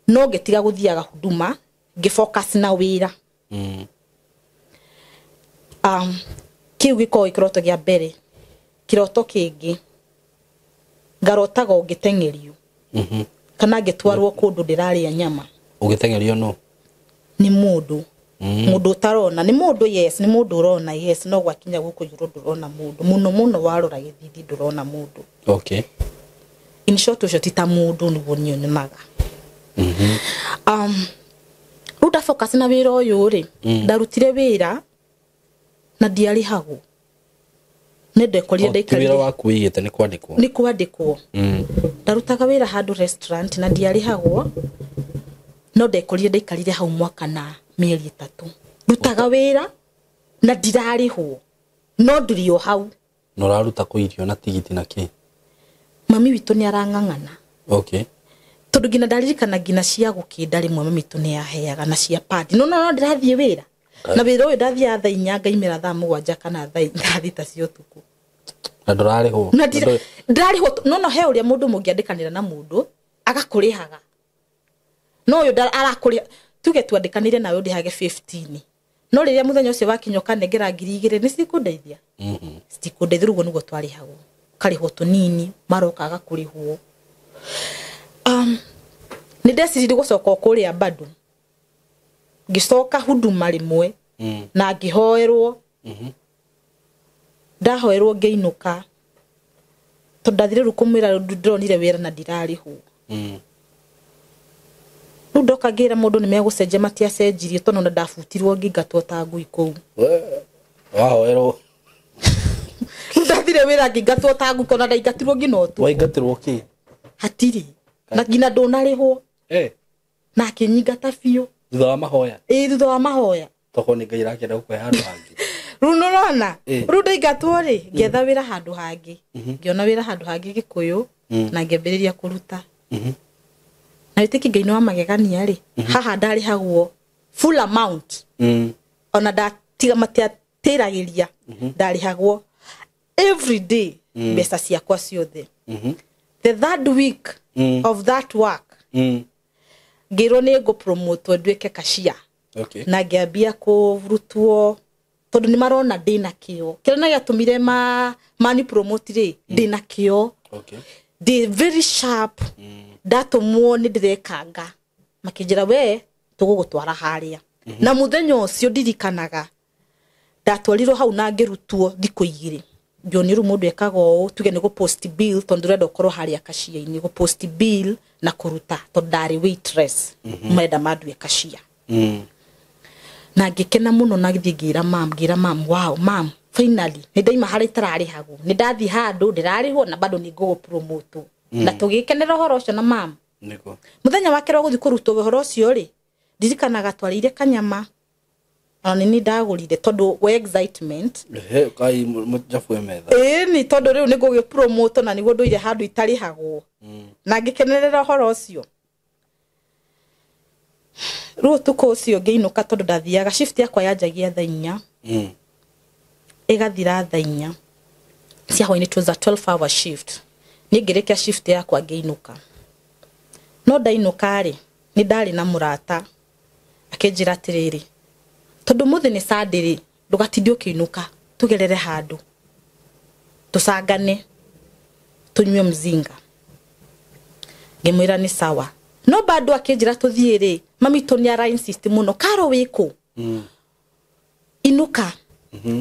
No ngĩtiga gũthiaga huduma, ngĩfocus na wĩra. Kĩu gĩkoragwo kĩroto kĩa mbere. Kĩroto kĩngĩ ngarotaga ũngĩteng'erio kana ngĩtwarwo kũndũ ndĩrarĩa nyama. Ũgĩteng'erio no? Nĩ mũndũ. Mũndũ ũtarona, nĩ mũndũ, yes, nĩ mũndũ ũrona, yes, no gwakinya gũkũ igũrũ ndũrona mũndũ. Mũno mũno warora gĩthithi ndũrona mũndũ. In short, ũcio ti ta mũndũ nĩguo niĩ nyonaga. Rĩu ndafocus na wĩra ũyũ rĩ, ndarutire wĩra na ndiarĩhagwo. Nĩ ndekorire Ti wĩra ndaikarire. waku wĩigĩte nĩ kwandĩkwo? Nĩ kwandĩkwo. Ndarutaga wĩra handũ restaurant na ndiarĩhagwo, no ndekorire ndaikarire hau mwaka na mĩeri 3. Ndutaga wĩra na ndirarĩhwo, no ndĩrĩ o hau. Na ũraruta kũ irio na tigiti na kĩ? Mami witũ nĩ arang'ang'ana. Tondũ nginya ndaririkana nginya cia gũkĩnda rĩmwe mami witũ nĩ aheaga na cia padi. No, no, no, ndĩrathiĩ wĩra. Na wĩra ũyũ ndathiaga thaa 4 ngaimĩra thaa 7 kana thaa 6 cia ũtukũ. Na ndũrarĩhwo? Na ndirarĩhwo. No, no, he ũrĩa mũndũ mũngĩandĩkanĩra na mũndũ agakũrĩhaga. No ũyũ arakũrĩha, tuge twandĩkanĩre nawe ũndĩhage 15. No rĩrĩa mũthenya ũcio wakinya ũkanengera 2,000 nĩ cikũndeithia? Citikũndeithia, ũguo nĩguo twarĩhagwo. Ũkarĩhwo tũnini, maroka agakũrĩhwo. Nĩ ndeciririe gũcoka o kũrĩa bado. Ngĩcoka huduma rĩmwe na ngĩhoerwo. Ndahoerwo ngĩinũka. Tondũ ndathire rĩu kũmwĩra ndĩronire wĩra na ndirarĩhwo. Rĩu ndoka ngĩra mũndũ nĩ megũcenjia, matiacenjirie tondũ ona ndabutirwo ngĩingatwo ta ngui kũu. Wahoerwo? Rĩu ndathire wĩra ngĩingatwo ta ngui, ona ndaingatirwo nginya ũtukũ. Waingatirwo kĩ? Hatirĩ. Na nginya ndũnarĩhwo. Na akĩnyingata biũ. Thutha wa mahoya? Ĩĩ, thutha wa mahoya. Toko nĩ Ngai arakĩenda gũkũhe handũ hangĩ. Rĩu nĩũrona? Rĩu ndaingatwo rĩ, ngĩetha wĩra handũ hangĩ. Ngĩona wĩra handũ hangĩ Gĩkũyũ na ngĩambĩrĩria kũruta. Na wĩtĩki Ngai nĩ wa magegania rĩ, haha ndarĩhagwo full amount. Ona ndatiga matiatĩragĩria, ndarĩhagwo every day mbeca ciakwa ciothe. The third week of that work, ngĩrwo nĩ ngũpromotwo nduĩke cashier. Na ngĩambia kũrutwo tondũ nĩ marona ndĩna kĩo. Kĩrĩa na gĩatũmire mani promote rĩ, ndĩna kĩo. Ndĩ very sharp. Ndatũmwo nĩ ndĩrekanga. Makĩnjĩra we tũgũgũtwara harĩa. Na mũthenya ũcio ndirikanaga ndatwarirwo hau na ngĩrutwo thikũ 2. Ngĩonio rĩu mũndũ ekaga ũũ, tuge nĩ gũ-post bill tondũ ndĩrenda ũkorwo harĩa cashier-inĩ, gũ-post bill na kũruta tondũ ndarĩ waitress, marenda mandue cashier. Na ngĩkena mũno na gĩthiĩ ngĩra mam, ngĩra mam, wow mam, finally nĩ ndaima harĩa itararĩhagwo, nĩ ndathiĩ handũ ndĩrarĩhwo na bado nĩ ngũgũ-promote. Na tũgĩkenera ũhoro ũcio na mam. Nĩguo. Mũthenya wa kerĩ wa gũthiĩ kũrutwo ũhoro ũcio rĩ, ndirikanaga twarĩire kanyama, ona nĩ ndagũrire tondũ wa excitement. Ehe, kai mũchafu metha. Ĩĩ, nĩ tondũ rĩu nĩ ngũgĩ-promote na nĩguo ndũire handũ itarĩhagwo. Na ngĩkenerera ũhoro ũcio. Rĩu ũtukũ ũcio ngĩinũka tondũ ndathiaga shift yakwa yanjagia thaa 4. Ĩgathira thaa 4 cia hwaĩ-inĩ, it was a 12 hour shift. Niĩ ngĩrĩkia shift yakwa ngĩinũka. No ndainũka rĩ, nĩ ndarĩ na mũrata akĩnjĩra atĩrĩrĩ, tondũ mũthĩ nĩ Sunday rĩ, ndũgatinde ũkĩinũka, tũgerere handũ tũcangane tũnyue mzinga. Ngĩmwĩra nĩ sawa. No bado akĩnjĩra tũthiĩ rĩ, mami tũ nĩ ara insist mũno, Karo wĩkũ? Inũka.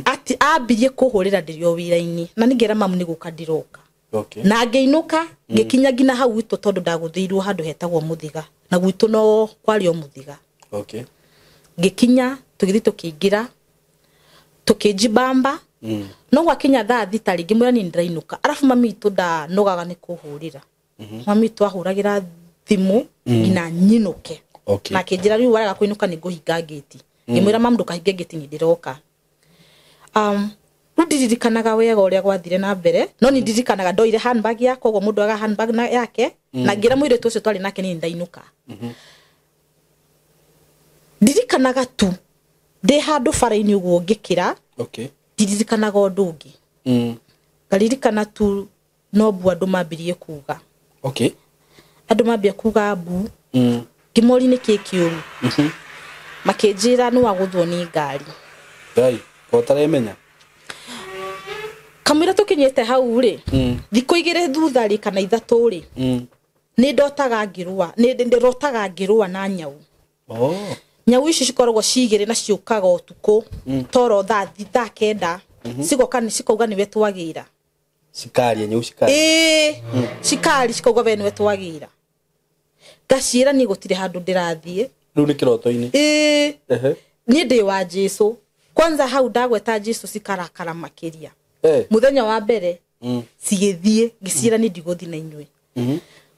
Ati ambirie kũhũrĩra ndĩrĩ o wĩra-inĩ, na ningĩra mamu nĩ gũka ndiroka. Na ngĩinũka, ngĩkinya nginya hau gwitũ tondũ ndagũthĩirwo handũ hetagwo Mũthiga, na gwitũ no kwarĩ o Mũthiga. Ngĩkinya, tũgĩthiĩ tũkĩingĩra, tũkĩnjibamba. No gwakinya thaa 6 rĩ, ngĩmwĩra niĩ nĩndĩrainũka. Arabu mami witũ ndanogaga nĩ kũhũrĩra. Mami witũ ahũragĩra thimũ nginya nyinũke. Na akĩnjĩra rĩu warega kũinũka nĩ ngũhinga ngĩti. Ngĩmwĩra mamu ndũkahinge ngĩti nĩ ndĩroka. Rĩu ndiririkanaga wega ũrĩa gwathire na mbere, no nĩ ndirikanaga ndoire handbag yakwa, ũguo mũndũ aga handbag na yake, na ngĩra mũirĩtu ũcio twarĩ nake niĩ nĩndainũka. Ndirikanaga tu ndĩ handũ bara-inĩ ũguo ngĩkĩra, ndiririkanaga ũndũ ũngĩ. Ngaririkana tu no mbu andũ mambirie kuga. Andũ mambia kuga mbu. Ngĩmoria nĩkĩ kĩũru. Makĩnjĩra nĩ wagũthwo nĩ ngari. Ngai, ũtaremenya. Kamũira tũkinyĩte hau rĩ, thikũ 2 thutha rĩ kana 3 rĩ, nĩ ndotaga ngĩrũa, nĩ ndĩrotaga ngĩrũa na nyau. Nyau ici cikoragwo cigĩrĩ na ciũkaga ũtukũ, toro thaa 9, cigoka nĩ cikauga nĩwe twagĩra. Cikaria, nyau cikaria. Ĩĩ, cikari cikauga we nĩwe twagĩra. Ngaciĩra niĩ gũtirĩ handũ ndĩrathiĩ. Rĩu nĩ kĩroto-inĩ. Ĩĩ. Niĩ ndĩ wa Jesũ. Kwanza hau ndagweta Jesũ cikarakara makĩria. Mũthenya wa mbere, cigĩthiĩ, ngĩciĩra niĩ ndigũthiĩ na inyuĩ.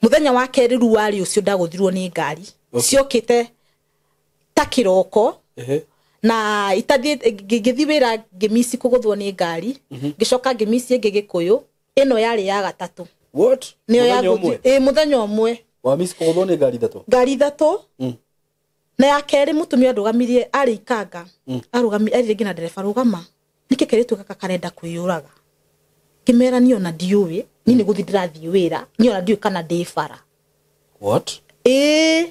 Mũthenya wa kerĩ rĩu warĩ ũcio ndagũthirwo nĩ ngari. Ciokĩte ta kĩroko. Na itathiĩ, ngĩthiĩ wĩra ngĩmici kũgũthwo nĩ ngari. Ngĩcoka ngĩmici ĩngĩ Gĩkũyũ. Ĩno yarĩ ya gatatũ. What? Nĩyo ya Mũthenya ũmwe? gũthiĩ. Ĩĩ, mũthenya ũmwe. Wamici kũgũthwo nĩ ngari ithatũ? Ngari ithatũ. Na ya kerĩ mũtumia ndũgamirie arĩ Ikanga. Arũgamirie nginya ndereba rũgama. Nĩkĩ kairĩtu gaka karenda kwĩyũraga? Ngĩmera niĩ ona ndiũĩ, niĩ nĩ gũthiĩ ndĩrathiĩ wĩra, niĩ ona ndiũĩ kana ndĩ bara. What? Ĩĩ.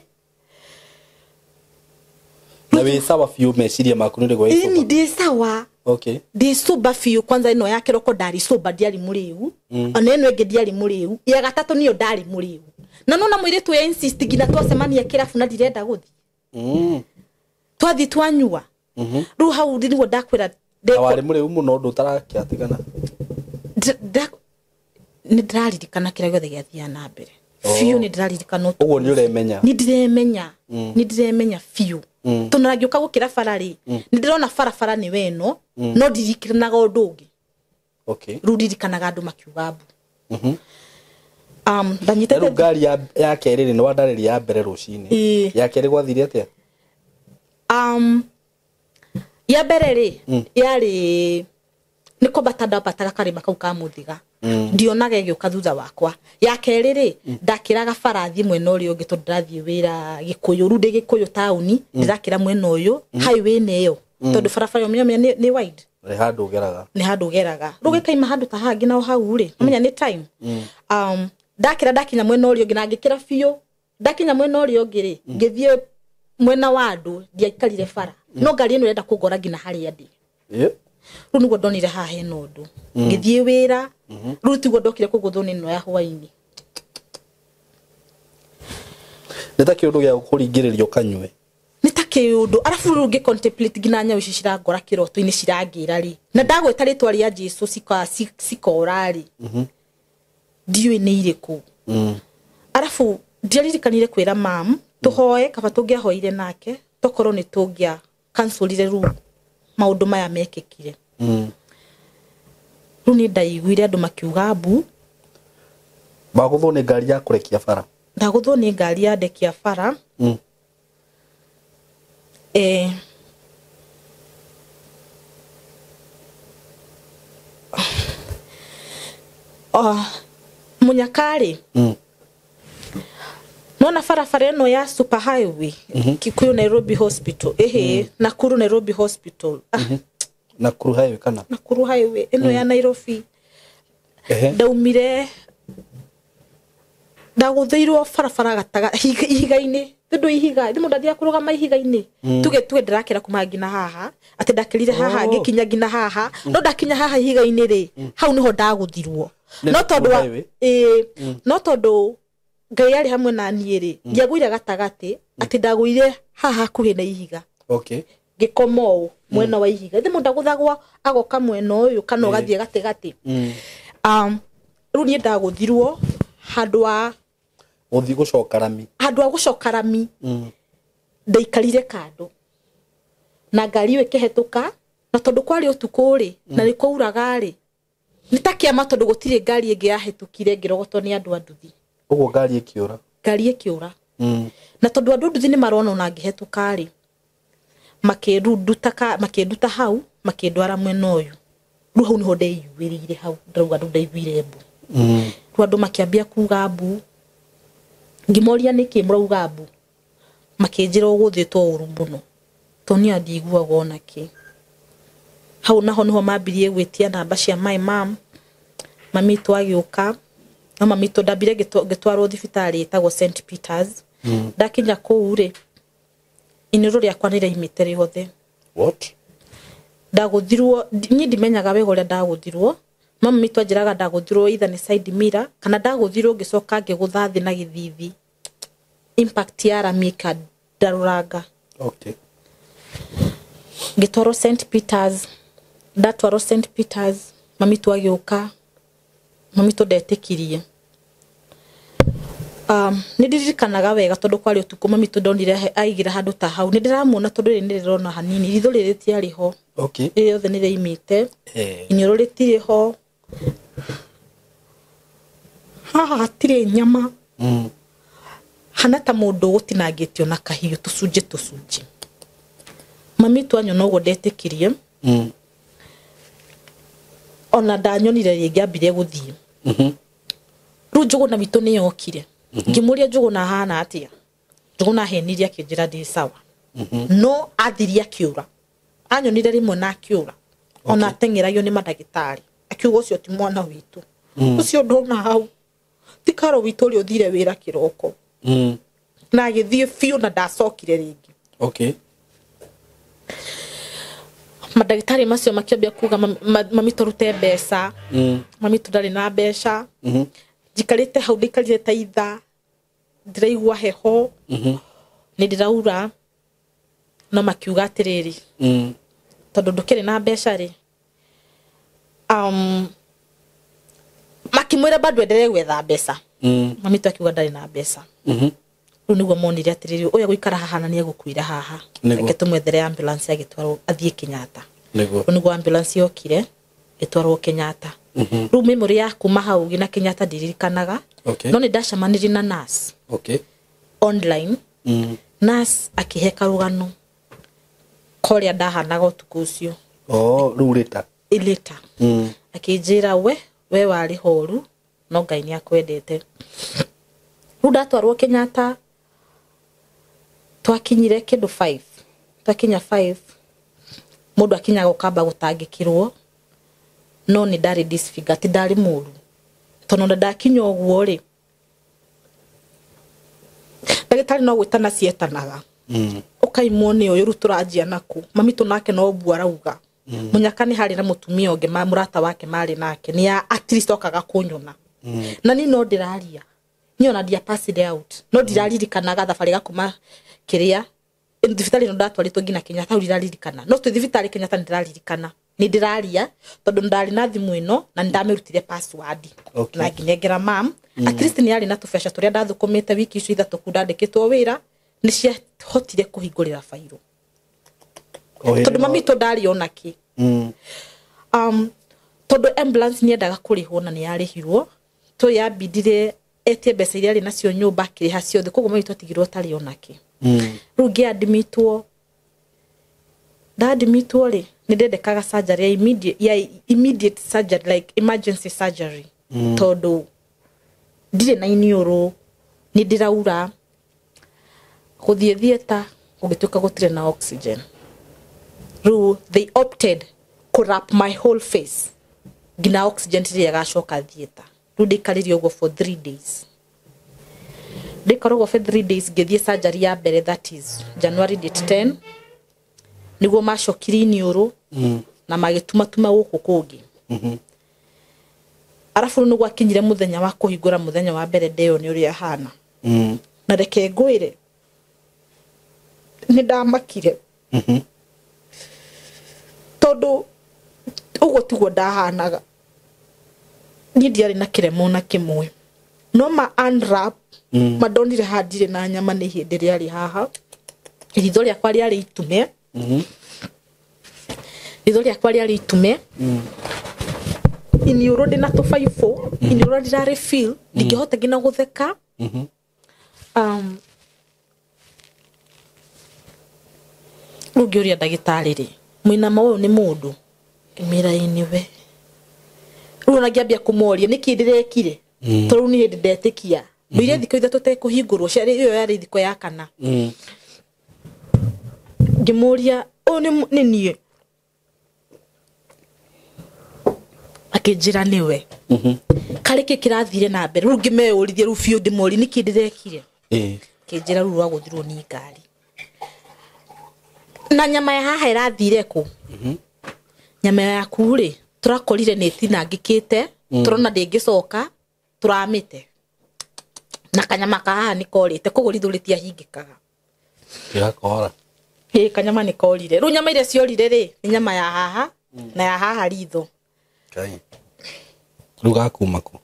Na wĩ sawa biũ meciria maku nĩ ũrĩ Ĩĩ, sober? ni ndĩ sawa. Ndĩ sober biũ, kwanza ĩno ya kĩroko ndarĩ sober, ndiarĩ mũrĩu. Ona ĩno ĩngĩ ndiarĩ mũrĩu. Ya gatatũ nĩyo ndarĩ mũrĩu. Na nona mũirĩtu ya insist nginya twacemania kĩrabu na ndirenda gũthiĩ. Twathiĩ twanyua. Rĩu hau nĩguo ndakwĩra Na warĩ mũrĩu mũno ũndũ ũtarakĩatigana? Nĩ ndĩraririkana kĩrĩa gĩothe gĩathiaga na mbere. Biũ nĩ ndĩraririkana ũtukũ Ũguo nĩ ũremenya? Nĩ ndĩremenya. Nĩ ndĩremenya biũ. Tondũ ona ngĩũka gũkĩra bara rĩ, nĩ ndĩrona barabara nĩ we ĩno, no ndirikanaga ũndũ ũngĩ. Rĩu ndirikanaga andũ makiuga mbu. Ndanyitĩte Rĩu ngari ya kerĩ rĩ, nĩ wandarĩria ya mbere rũcinĩ. Ya kerĩ gwathire atĩa? Ya mbere rĩ, yarĩ nĩ kwambata ndambataga karĩma kau ka Mũthiga. Ndionaga ĩgĩũka thutha wakwa. Ya kerĩ rĩ, ndakĩraga bara thiĩ mwena ũrĩa ũngĩ tondũ ndĩrathiĩ wĩra Gĩkũyũ. Rĩu ndĩ Gĩkũyũ taũni, ndĩrakĩra mwena ũyũ, highway nĩ ĩyo. Tondũ barabara ĩyo mĩamia nĩ wide. Nĩ handũ ũgeraga. Nĩ handũ ũgeraga. Rĩu gĩkaima handũ ta hangĩ nao hau rĩ, ũmenya nĩ time. Ndakĩra ndakinya mwena ũrĩa ũngĩ na ngĩkĩra biũ. Ndakinya mwena ũrĩa ũngĩ rĩ, ngĩthiĩ mwena wa andũ, ndiaikarire bara. No ngari ĩno ĩrenda kũngora nginya harĩa ndĩ. Rĩu nĩguo ndonire haha hena ũndũ. Ngĩthiĩ wĩra, rĩu tiguo ndokire kũgũthwo nĩ ĩno ya hwaĩ-inĩ. Nĩ ta kĩũndũ gĩa kũringĩrĩrio kanyue. Nĩ ta kiundu arafu rĩu ngĩ contemplate nginya nyau ici cirangora kĩroto-inĩ cirangĩra rĩ na ndagweta rĩtwa rĩa Jesu cikora rĩ ndiũĩ nĩ irĩkũ. Arafu ndiaririkanire kwĩra mam tũhoe kaba tũngĩahoire nake tokorwo nĩ tũngĩa cancelire rĩu maũndũ maya mekĩkire. Rĩu nĩ ndaiguire andũ makiuga mbu bagũthwo nĩ ngari ya kũrekia bara. Ndagũthwo nĩ ngari ya ndekia bara. Munyakari nona barabara ĩno ya super highway Kikuyu Nairobi Hospital Nakuru Nairobi Hospital. Nakuru highway kana Nakuru highway ĩno ya Nairobi. Ndaumire ndagũthĩirwo barabara gataga ihiga-inĩ tondũ ihiga ndĩ mũndũ athiaga kũrũgama ihiga-inĩ tuge ndĩrakĩra kuma nginya haha atĩ ndakĩrire haha ngĩkinya nginya haha no ndakinya haha ihiga-inĩ rĩ hau nĩho ndagũthirwo no tondũ no tondũ Ngai arĩ hamwe na niĩ rĩ ndiagũire gatagatĩ atĩ ndagũire haha hakuhĩ na ihiga. Okay. Ngĩkoma ũũ mwena wa ihiga ndĩ mũndũ agũthagwo agoka mwena ũyũ kana ũgathiĩ gatĩgatĩ. Rĩu niĩ ndagũthirwo handũ wa ũthiĩ gũcoka rami. Handũ wa gũcoka rami ndaikarire kando na ngari ĩyo ĩkĩhetũka na tondũ kwarĩ ũtukũ rĩ na nĩ kwauraga rĩ nĩ ta kĩama tondũ gũtirĩ ngari ĩngĩ yahĩtũkire ngĩrogotwo nĩ andũ a nduthi. Ũguo ngari ĩkĩũra. Ngari ĩkĩũra. Na tondũ andũ nduthi nĩ marona ona ngĩhetũka rĩ makĩnduta hau makĩndwara mwena ũyũ. Rĩu hau nĩho ndeiyuĩrĩire hau ndauga andũ ndaiguire mbu. Rĩu andũ makĩambia kuga mbu. Ngĩmoria nĩkĩ mũrauga mbu makĩnjĩra ũgũthĩtwo ũru mũno tondũ niĩ ndiguaga ona kĩ. Hau naho nĩho mambirie gwĩtia namba cia my mom. Mami witũ agĩũka no mami witũ ndambire ngĩtwarwo thibitarĩ ĩtagwo St Peters. Ndakinya kũu rĩ inĩrũ rĩakwa nĩrĩaimĩte rĩothe. What? Ndagũthirwo niĩ ndimenyaga wega ũrĩa ndagũthirwo. Mami witũ anjĩraga ndagũthirwo either nĩ side mirror kana ndagũthirwo ngĩcoka ngĩgũtha thĩ na gĩthithi. Impact ya rami ĩkandarũranga. Okay. Ngĩtwarwo St Peters. Ndatwarwo St Peters mami witũ agĩũka. Mami witũ ndetĩkirie. Nĩ ndirikanaga wega tondũ kwarĩ ũtukũ mami witũ ndonire aigĩra handũ ta hau nĩ ndĩramuona tondũ rĩrĩ nĩ ndĩrona hanini ritho rĩrĩ rĩtiarĩ ho. Okay. Rĩrĩ rĩothe nĩ rĩaimĩte. Iniũrũ rĩtirĩ ho. Haha hatirĩ nyama. Hana ta mũndũ ũgũtinangĩtio na kahiũ tũcunjĩ tũcunjĩ. Mami witũ anyona ũguo ndetĩkirie. Ona ndanyonire rĩngĩ ambire gũthiĩ. Rĩu Njũgũna witũ nĩ yokire. Ngĩmũria Njũgũna ahana atĩa. Njũgũna ahenirie akĩnjĩra ndĩ sawa. No athirie akĩũra. Anyonire rĩmwe na akĩũra. Ona ateng'eragio nĩ mandagĩtarĩ. Akiuga ũcio ti mwana witũ. Ũcio ndona hau. Ti Karo witũ ũrĩa ũthire wĩra kĩroko. Na agĩthiĩ biũ na ndacokire rĩngĩ. Okay. Mandagĩtarĩ macio makĩambia kuga mami tũrute mbeca. Mami tũ ndarĩ na mbeca. Njikarĩte hau ndaikarire ta ithaa ndĩraigua heho. Nĩ ndĩraura no makiuga atĩrĩrĩ tondũ ndũkĩrĩ na mbeca rĩ makĩmwĩra bado endelee gwetha mbeca. Mami tũ akiuga ndarĩ na mbeca. Rĩu nĩguo monire atĩrĩrĩ ũyũ gũikara haha na nĩegũkuĩra haha. Reke tũmwethere ambulance agĩtwarwo athiĩ Kenyatta. Rĩu nĩguo ambulance yokire ĩtwarwo Kenyatta. Rĩu memory ya kuma hau nginya Kenyatta ndiririkanaga. No nĩ ndacemanirie na nurse. Okay. Online. Nurse akĩhe karũgano korĩa ndahanaga ũtukũ ũcio. Oh, rĩu later. Later. Akĩnjĩra we warĩ horu no Ngai nĩ akwendete. Rĩu ndatwarwo Kenyatta twakinyire kĩndũ 5. Twakinya 5 mũndũ akinyaga ũkamba gũtangĩkĩrwo no nĩ ndarĩ disfigure ti ndarĩ mũru tondũ ona ndakinya ũguo rĩ ndagĩtarĩ no gwĩtana cietanaga. Ũkaimwo nĩ ũyũ rĩu tũranjia naku mami tũ nake no mbu arauga. Mũnyaka nĩ harĩ na mũtumia ũngĩ mũrata wake marĩ nake nĩ at least okaga kũnyona. Na niĩ no ndĩraria niĩ ona ndia passed out no ndiraririkanaga thabarĩ gakuma kĩrĩa Thibitarĩ ĩno ndatwarĩtwo nginya Kenyatta hau ndiraririkana, no twĩ thibitarĩ Kenyatta nĩndĩraririkana nĩ ndĩraria tondũ ndarĩ na thimũ ĩno na nĩndamĩrutire password. Okay. Na ngĩnengera mam. At least nĩ yarĩ na tũbeca tũrĩa ndathũkũmĩte wiki icio ithatũ kuu ndandĩkĩtwo wĩra, nĩ ciahotire kũhingũrĩra bairũ tondũ mami witũ ndarĩ ona kĩ. Tondũ ambulance nĩ yendaga kũrĩhwo na nĩ yarĩhirwo, to yambindire etie mbeca iria arĩ nacio nyũmba akĩrĩha ciothe, koguo mami witũ atigirwo atarĩ ona kĩ. Rĩu ngĩandimitwo, ndaandimitwo rĩ, nĩ ndendekaga surgery ya immediate, ya immediate surgery, like emergency surgery, tondũ ndirĩ na iniũrũ, nĩ ndĩraura. Gũthiĩ theatre gũgĩtuĩka gũtirĩ na oxygen. Rĩu they opted kũ wrap my whole face nginya oxygen rĩrĩa ĩgacoka theatre. Rĩu ndaikarire ũguo for 3 days. Ndaikara ũguo for 3 days ngĩthiĩ surgery ya mbere, that is January date 10, nĩguo macokire iniũrũ na magĩtumatuma gũkũ kũngĩ. Arabu rĩu nĩguo akinyire mũthenya wa kũhingũra, mũthenya wa mbere ndeo nĩ ũrĩa hana. Na reke ngwĩre nĩ ndamakire tondũ ũguo tiguo ndahanaga. Niĩ ndiarĩ na kĩremo na kĩmwe, no ma unwrap mandonire haha ndirĩ na nyama, nĩ ihĩndĩ rĩarĩ haha, ritho rĩakwa rĩarĩ itume, ritho rĩakwa rĩarĩ itume, iniũrũ ndĩna tũbaibũ, iniũrũ ndirarĩ feel, ndingĩhota nginya gũtheka. Rĩu ngĩũria ndagĩtarĩ rĩ, mũinama ũyũ nĩ mũndũ? Ngĩmwĩra ĩĩ nĩwe. Rĩu ona ngĩambia kũmoria nĩkĩ ndĩrekire, tondũ rĩu nĩ hĩndĩ ndetĩkia. Ndũire thikũ ithatũ tekũhingũrwo, ĩyo yarĩ thikũ ya kana. Ngĩmũria ũyũ nĩ niĩ? Akĩnjĩra nĩwe. Karĩ kĩ kĩrathire na mbere? Rĩu ngĩmeyũrithia rĩu biũ ndĩmorie nĩkĩ ndĩrekire. Kĩnjĩra rĩu rwagũthirwo nĩ ngari. Na nyama ya haha ĩrathire kũ? Nyama yaku rĩ, tũrakorire nĩ ĩtinangĩkĩte, tũrona ndĩngĩcoka, tũramĩte. Na kanyama ka haha nĩ korĩte, koguo ritho rĩtiahingĩkaga. Gĩgakora. Ĩĩ, kanyama nĩ korire. Rĩu nyama iria ciorire rĩ, nĩ nyama ya haha na ya haha ritho. Ngai. Rĩu gakuma kũ?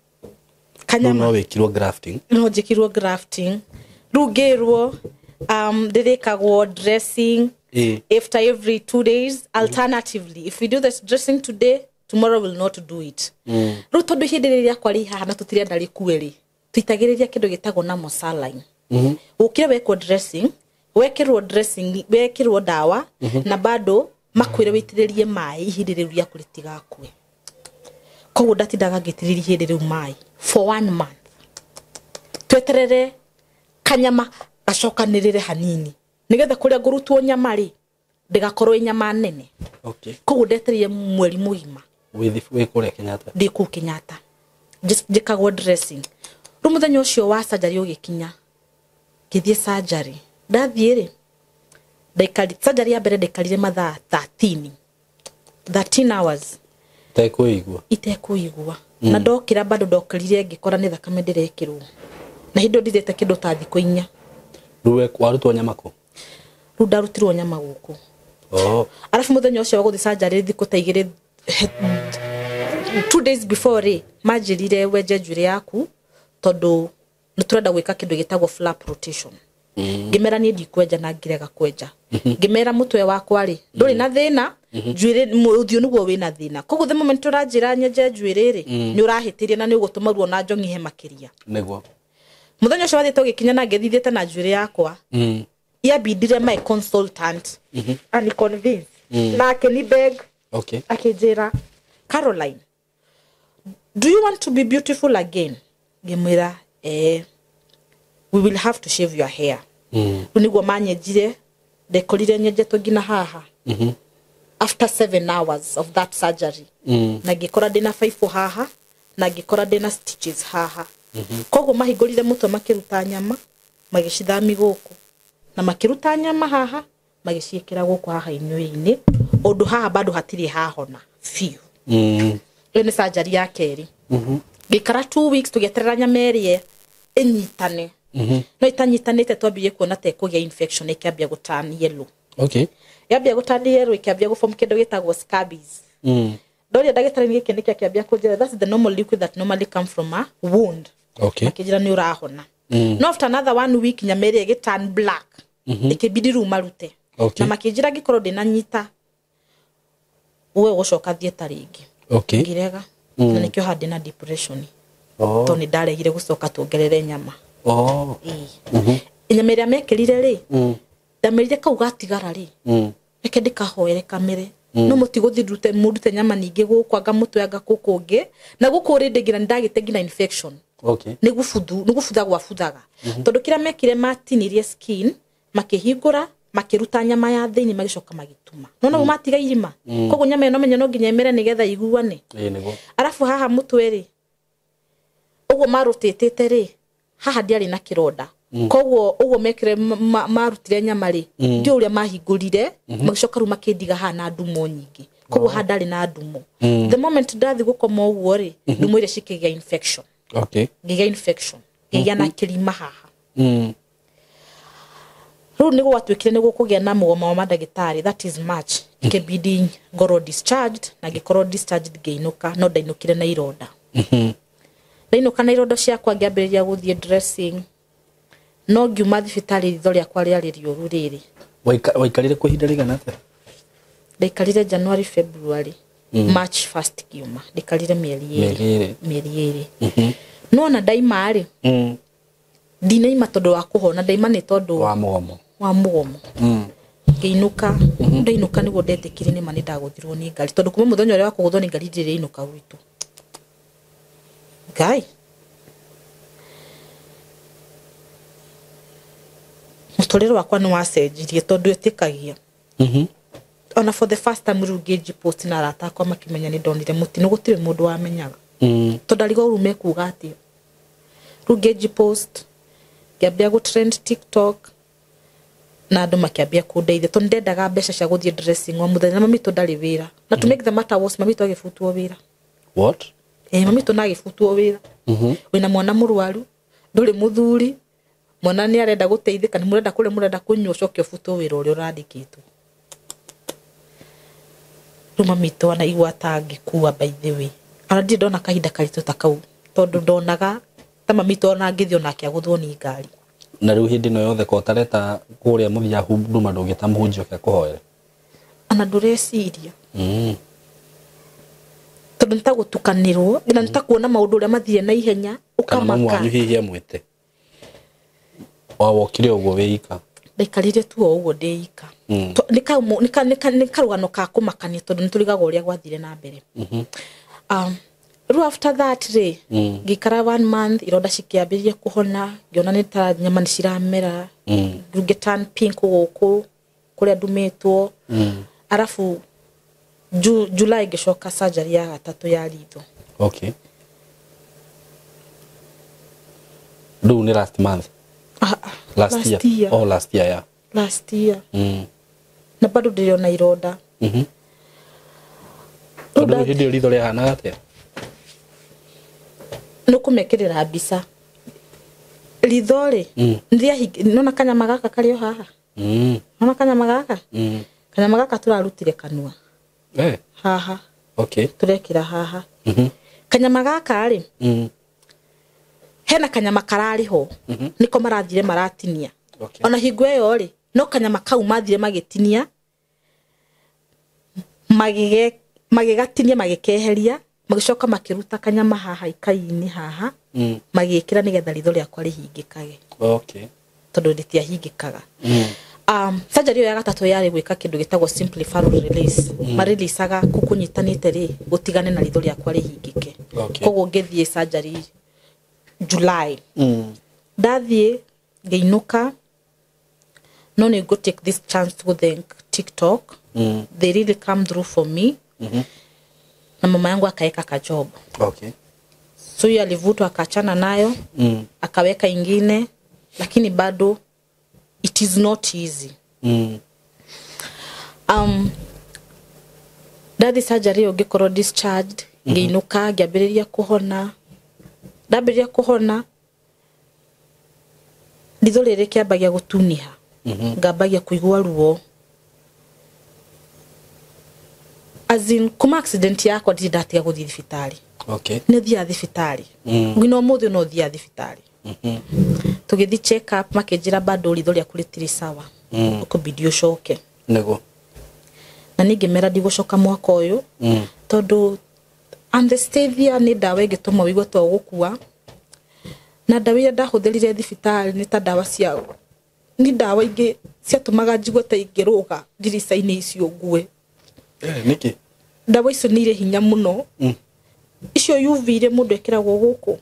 Kanyama. No wĩkirwo grafting. No njĩkirwo grafting. Rĩu ngĩrwo ndĩrĩkagwo dressing after every 2 days. Alternatively, if we do this dressing today, tomorrow will not do it. Rĩu tondũ ihĩndĩ rĩrĩ rĩakwa rĩ haha na tũtirenda rĩkue rĩ, tũitagĩrĩria kĩndũ gĩtagwo na saline. Ũkĩre wekwo dressing, wekĩrwo dressing, wekĩrwo ndawa, na bado makwĩre wĩitĩrĩrie maĩ ihĩndĩ rĩu rĩaku rĩtigakue. Koguo ndatindaga ngĩitĩrĩria ihĩndĩ rĩu maĩ for 1 month. Tweterere kanyama gacokanĩrĩre hanini nĩgetha kũrĩa ngũrutwo nyama rĩ ndĩgakorwo ĩ nyama nene. Okay. Koguo ndetereire mweri mũgima. Wĩ kũrĩa Kenyatta? Ndĩ kũu Kenyatta. Njĩkagwo dressing. Rĩu mũthenya ũcio wa surgery ũgĩkinya, ngĩthiĩ surgery. Ndathiĩ rĩ, surgery ya mbere ndaikarire mathaa 13. 13 hours. Itekũigua. Itekũigua. Na ndokĩra bado ndokĩrire ngĩkora nĩ thakame ndĩrekĩrwo. Na hĩndĩ ĩyo ndirĩte kĩndũ ta thikũ inya. Rĩu warutwo nyama kũ? Rĩu ndarutirwo nyama gũkũ. Oh. Arabu mũthenya ũcio wa gũthiĩ surgery thikũ ta igĩrĩ, 2 days before rĩ, manjĩrire wenje njuĩrĩ yaku tondũ nĩ tũrenda gwĩka kĩndũ gĩtagwo flap rotation. Ngĩmera niĩ ndikwenja na ngĩrega kwenja. Ngĩmera mũtwe wakwa rĩ, ndũrĩ na thĩna, njuĩrĩ ũthiũ nĩguo wĩna thĩna. Koguo the moment ũranjĩra nyenje njuĩrĩ rĩ, nĩ ũrahĩtĩria na nĩ ũgũtũma ruo na njong'ihe makĩria. Nĩguo. Mũthenya ũcio wathiĩte ũgĩkinya na ngĩthithĩte na njuĩrĩ yakwa. Yambindire my consultant. And convince. Na akĩni beg. Okay. Akĩnjĩra, Caroline, do you want to be beautiful again? Ngĩmwĩra, we will have to shave your hair. Rĩu nĩguo manyenjire, ndekorire nyenjetwo nginya haha. After 7 hours of that surgery. Na ngĩkora ndĩna baibũ haha, na ngĩkora ndĩna stitches haha. Koguo mahingũrire mũtwe makĩruta nyama, magĩcithami gũkũ. Na makĩruta nyama haha, magĩciĩkĩra gũkũ haha inyuĩ-inĩ, ũndũ haha bado hatirĩ hahona biũ. Ĩyo nĩ surgery ya kerĩ. Ngĩikara 2 weeks tũgĩeterera nyama ĩrĩa ĩnyitane. No itanyitanĩte twambirie kuona ta ĩkũgĩa infection ĩkĩambia gũturn yellow. Okay. Yambia gũturn yellow ĩkĩambia gũform kĩndũ gĩtagwo scabies. Ndoria ndagĩtarĩ nĩ gĩkĩ nĩkĩo akĩambia kũnjĩra that's the normal liquid that normally come from a wound. Okay. Makĩnjĩra nĩ ũrahona. No after another 1 week nyama ĩrĩa ĩgĩturn black. Ĩkĩbidi rĩu marute. Okay. Na makĩnjĩra ngĩkorwo ndĩnanyita we ũgũcoka theatre rĩngĩ. Okay. Ngĩrega. Na nĩkĩo haha ndĩna depression. Oh. Tondũ nĩ ndaregire gũcoka tuongerere nyama. Oh. Nyama ĩrĩa mekĩrire rĩ, ndamerire kau gatigara rĩ, reke ndĩkahoere kamere. No mũtigũthiĩ ndute mũndute nyama ningĩ gũkũ anga mũtwe anga gũkũ ũngĩ. Na gũkũ rĩndĩ nginya nĩndagĩte nginya infection. Okay. Nĩ gũbuthu, nĩ gũbutha gwabuthaga. Tondũ kĩrĩa mekire matinirie skin, makĩhingũra, makĩruta nyama ya thĩinĩ magĩcoka magĩtuma. No nao matiga irima. Koguo nyama ĩno menye no nginya ĩmere nĩgetha iguane. Ĩĩ nĩguo. Arabu haha mũtwe rĩ, ũguo marũtĩtĩte rĩ, haha ndiarĩ na kĩronda. Koguo ũguo mekire marutire nyama rĩ, ndiũĩ ũrĩa mahingũrire, magĩcoka rĩu makĩndiga haha na ndumo nyingĩ. Koguo haha ndarĩ na ndumo. The moment ndathiĩ gũkoma ũguo rĩ, ndumo iria cikĩgĩa infection. Okay. Ngĩgĩa infection. Ngĩgĩa na kĩrima haha. Rĩu nĩ gwatuĩkire nĩ gũkũgĩa na mũgomo wa mandagĩtarĩ, that is March. Ikĩbidi ngorwo discharged, na ngĩkorwo discharged ngĩinũka, no ndainũkire na ironda. Ndainũka na ironda ciakwa ngĩambĩrĩria gũthiĩ dressing. No ngiuma thibitarĩ ritho rĩakwa rĩarĩ rĩũru rĩrĩ. Waikarire kwa ihinda rĩigana atĩa? Ndaikarire January, February, March 1st ngiuma. Ndaikarire mĩeri ĩrĩ. Mĩeri ĩrĩ. Mĩeri ĩrĩ. No ona ndaima rĩ, ndinaima tondũ wa kũhona, ndaima nĩ tondũ Wa mũgomo. Wa mũgomo. Ngĩinũka, ndainũka nĩguo ndetĩkire nĩma nĩ ndagũthirwo nĩ ngari, tondũ kuma mũthenya ũrĩa wa kũgũthwo nĩ ngari ndirĩ inũka gwitũ. Ngai. Mũtũrĩre wakwa nĩ wacenjirie tondũ ĩtĩkagia. Ona for the first time rĩu ngĩnji post na arata akwa makĩmenya nĩ ndonire mũtino, gũtirĩ mũndũ wamenyaga. Tondũ ndarigwo rĩu mekuga atĩa. Rĩu ngĩnji post, ngĩambia gũ trend TikTok, na andũ makĩambia kũndeithia tondũ ndendaga mbeca cia gũthiĩ dressing o mũthenya, na mami tondũ ndarĩ wĩra. Na to make the matter worse, mami tondũ agĩbutwo wĩra. What? Mami tondũ agĩbutwo wĩra. Wĩna mwana mũrwaru, ndũrĩ mũthuri, mwana nĩ arenda gũteithĩka, nĩ mũrenda kũrĩa, mũrenda kũnyua, ũcoke ũbutwo wĩra ũrĩa ũrandĩkĩtwo. Rĩu mami tondũ anaigua ta angĩkua, by the way. Ona ndirĩ ndona kahinda karitũ ta kau, tondũ ndonaga ta mami tondũ ona angĩthiĩ onake agũthwo nĩ ngari. Na rĩu hĩndĩ ĩno yothe ko ũtareta kũrĩa mũthia nduma ndũngĩta mũhunjia ũke akũhoere? Ona ndũreciria. Tondũ nĩ ta gũtukanĩrwo, na nĩ ta kuona maũndũ ũrĩa mathire na ihenya, Kana mamu ũkamaka. wanyu hihi amwĩte? Wa wokire ũguo wĩ ika? Ndaikarire tu o ũguo ndĩ ika. Nĩ karũgano ka kũmakania tondũ nĩ tũrigaga ũrĩa gwathire na mbere. Rĩu after that rĩ, ngĩikara 1 month, ironda cikĩambĩrĩria kũhona, ngĩona nĩ ta nyama nĩ ciramera, rĩu ngĩ turn pink gũkũ kũrĩa ndumĩtwo. Arabu July ngĩcoka surgery ya gatatũ ya ritho. Okay. Rĩu nĩ last month? Last Last year. year. Oh, last year, yeah. Last year. Na bado ndĩrĩ ona ironda. Tondũ rĩu hĩndĩ ĩyo ritho rĩahanaga atĩa? Nĩ ũkũmekĩrĩra mbica. Ritho rĩ, nĩona kanyama gaka karĩ o haha? Nĩona kanyama gaka? Kanyama gaka tũrarutire kanua. Haha. Okay. Tũrekĩra haha. Kanyama gaka rĩ, hena kanyama kararĩ ho. Nĩko marathire maratinia. Okay. Ona hingo ĩyo rĩ, no kanyama kau mathire magĩtinia, magĩgatinia, magĩkeheria, magĩcoka makĩruta kanyama haha ikai-inĩ haha, magĩkĩra nĩgetha ritho rĩakwa rĩhingĩkage. Okay. Tondũ rĩtiahingĩkaga. Surgery ĩyo ya gatatũ yarĩ gwĩka kĩndũ gĩtagwo simple furrow release. Mareleasaga kũu kũnyitanĩte rĩ, gũtigane na ritho rĩakwa rĩhingĩke. Okay. Koguo ngĩthiĩ surgery July. Ndathiĩ ngĩinũka, no nĩ ngũ take this chance to thank TikTok. They really come through for me. Na mama yangu akaeka ka job. Okay. So yeye alivutwa akaachana nayo, akaweka ingine, lakini bado it is not easy. Ndathi surgery ĩyo ngĩkorwo discharged, ngĩinũka, ngĩambĩrĩria kũhona. Ndambĩrĩria kũhona, Ritho rĩrĩ kĩambagia gũtuniha. Ngambagia kũigua ruo. As in kuma accident yakwa ndirĩ ndatiga gũthiĩ thibitarĩ. Okay. Nĩ thiaga thibitarĩ. Nginya ũmũthĩ no thiaga thibitarĩ. Tũgĩthiĩ check up makĩnjĩra bado ritho rĩaku rĩtirĩ sawa. Ũkũbidi ũcoke. Nĩguo. Na niĩ ngĩmera ndigũcoka mwaka ũyũ. Tondũ anesthesia nĩ ndawa ĩngĩtũma ũigue ta ũgũkua. Na ndawa iria ndahũthĩrire thibitarĩ nĩ ta ndawa cia nĩ ndawa ingĩ ciatũmaga njigue ta ingĩrũga ndirica-inĩ icio ngue. Nĩkĩ? Ndawa icio nĩ irĩ hinya mũno. Icio UV iria mũndũ ekĩragwo gũkũ.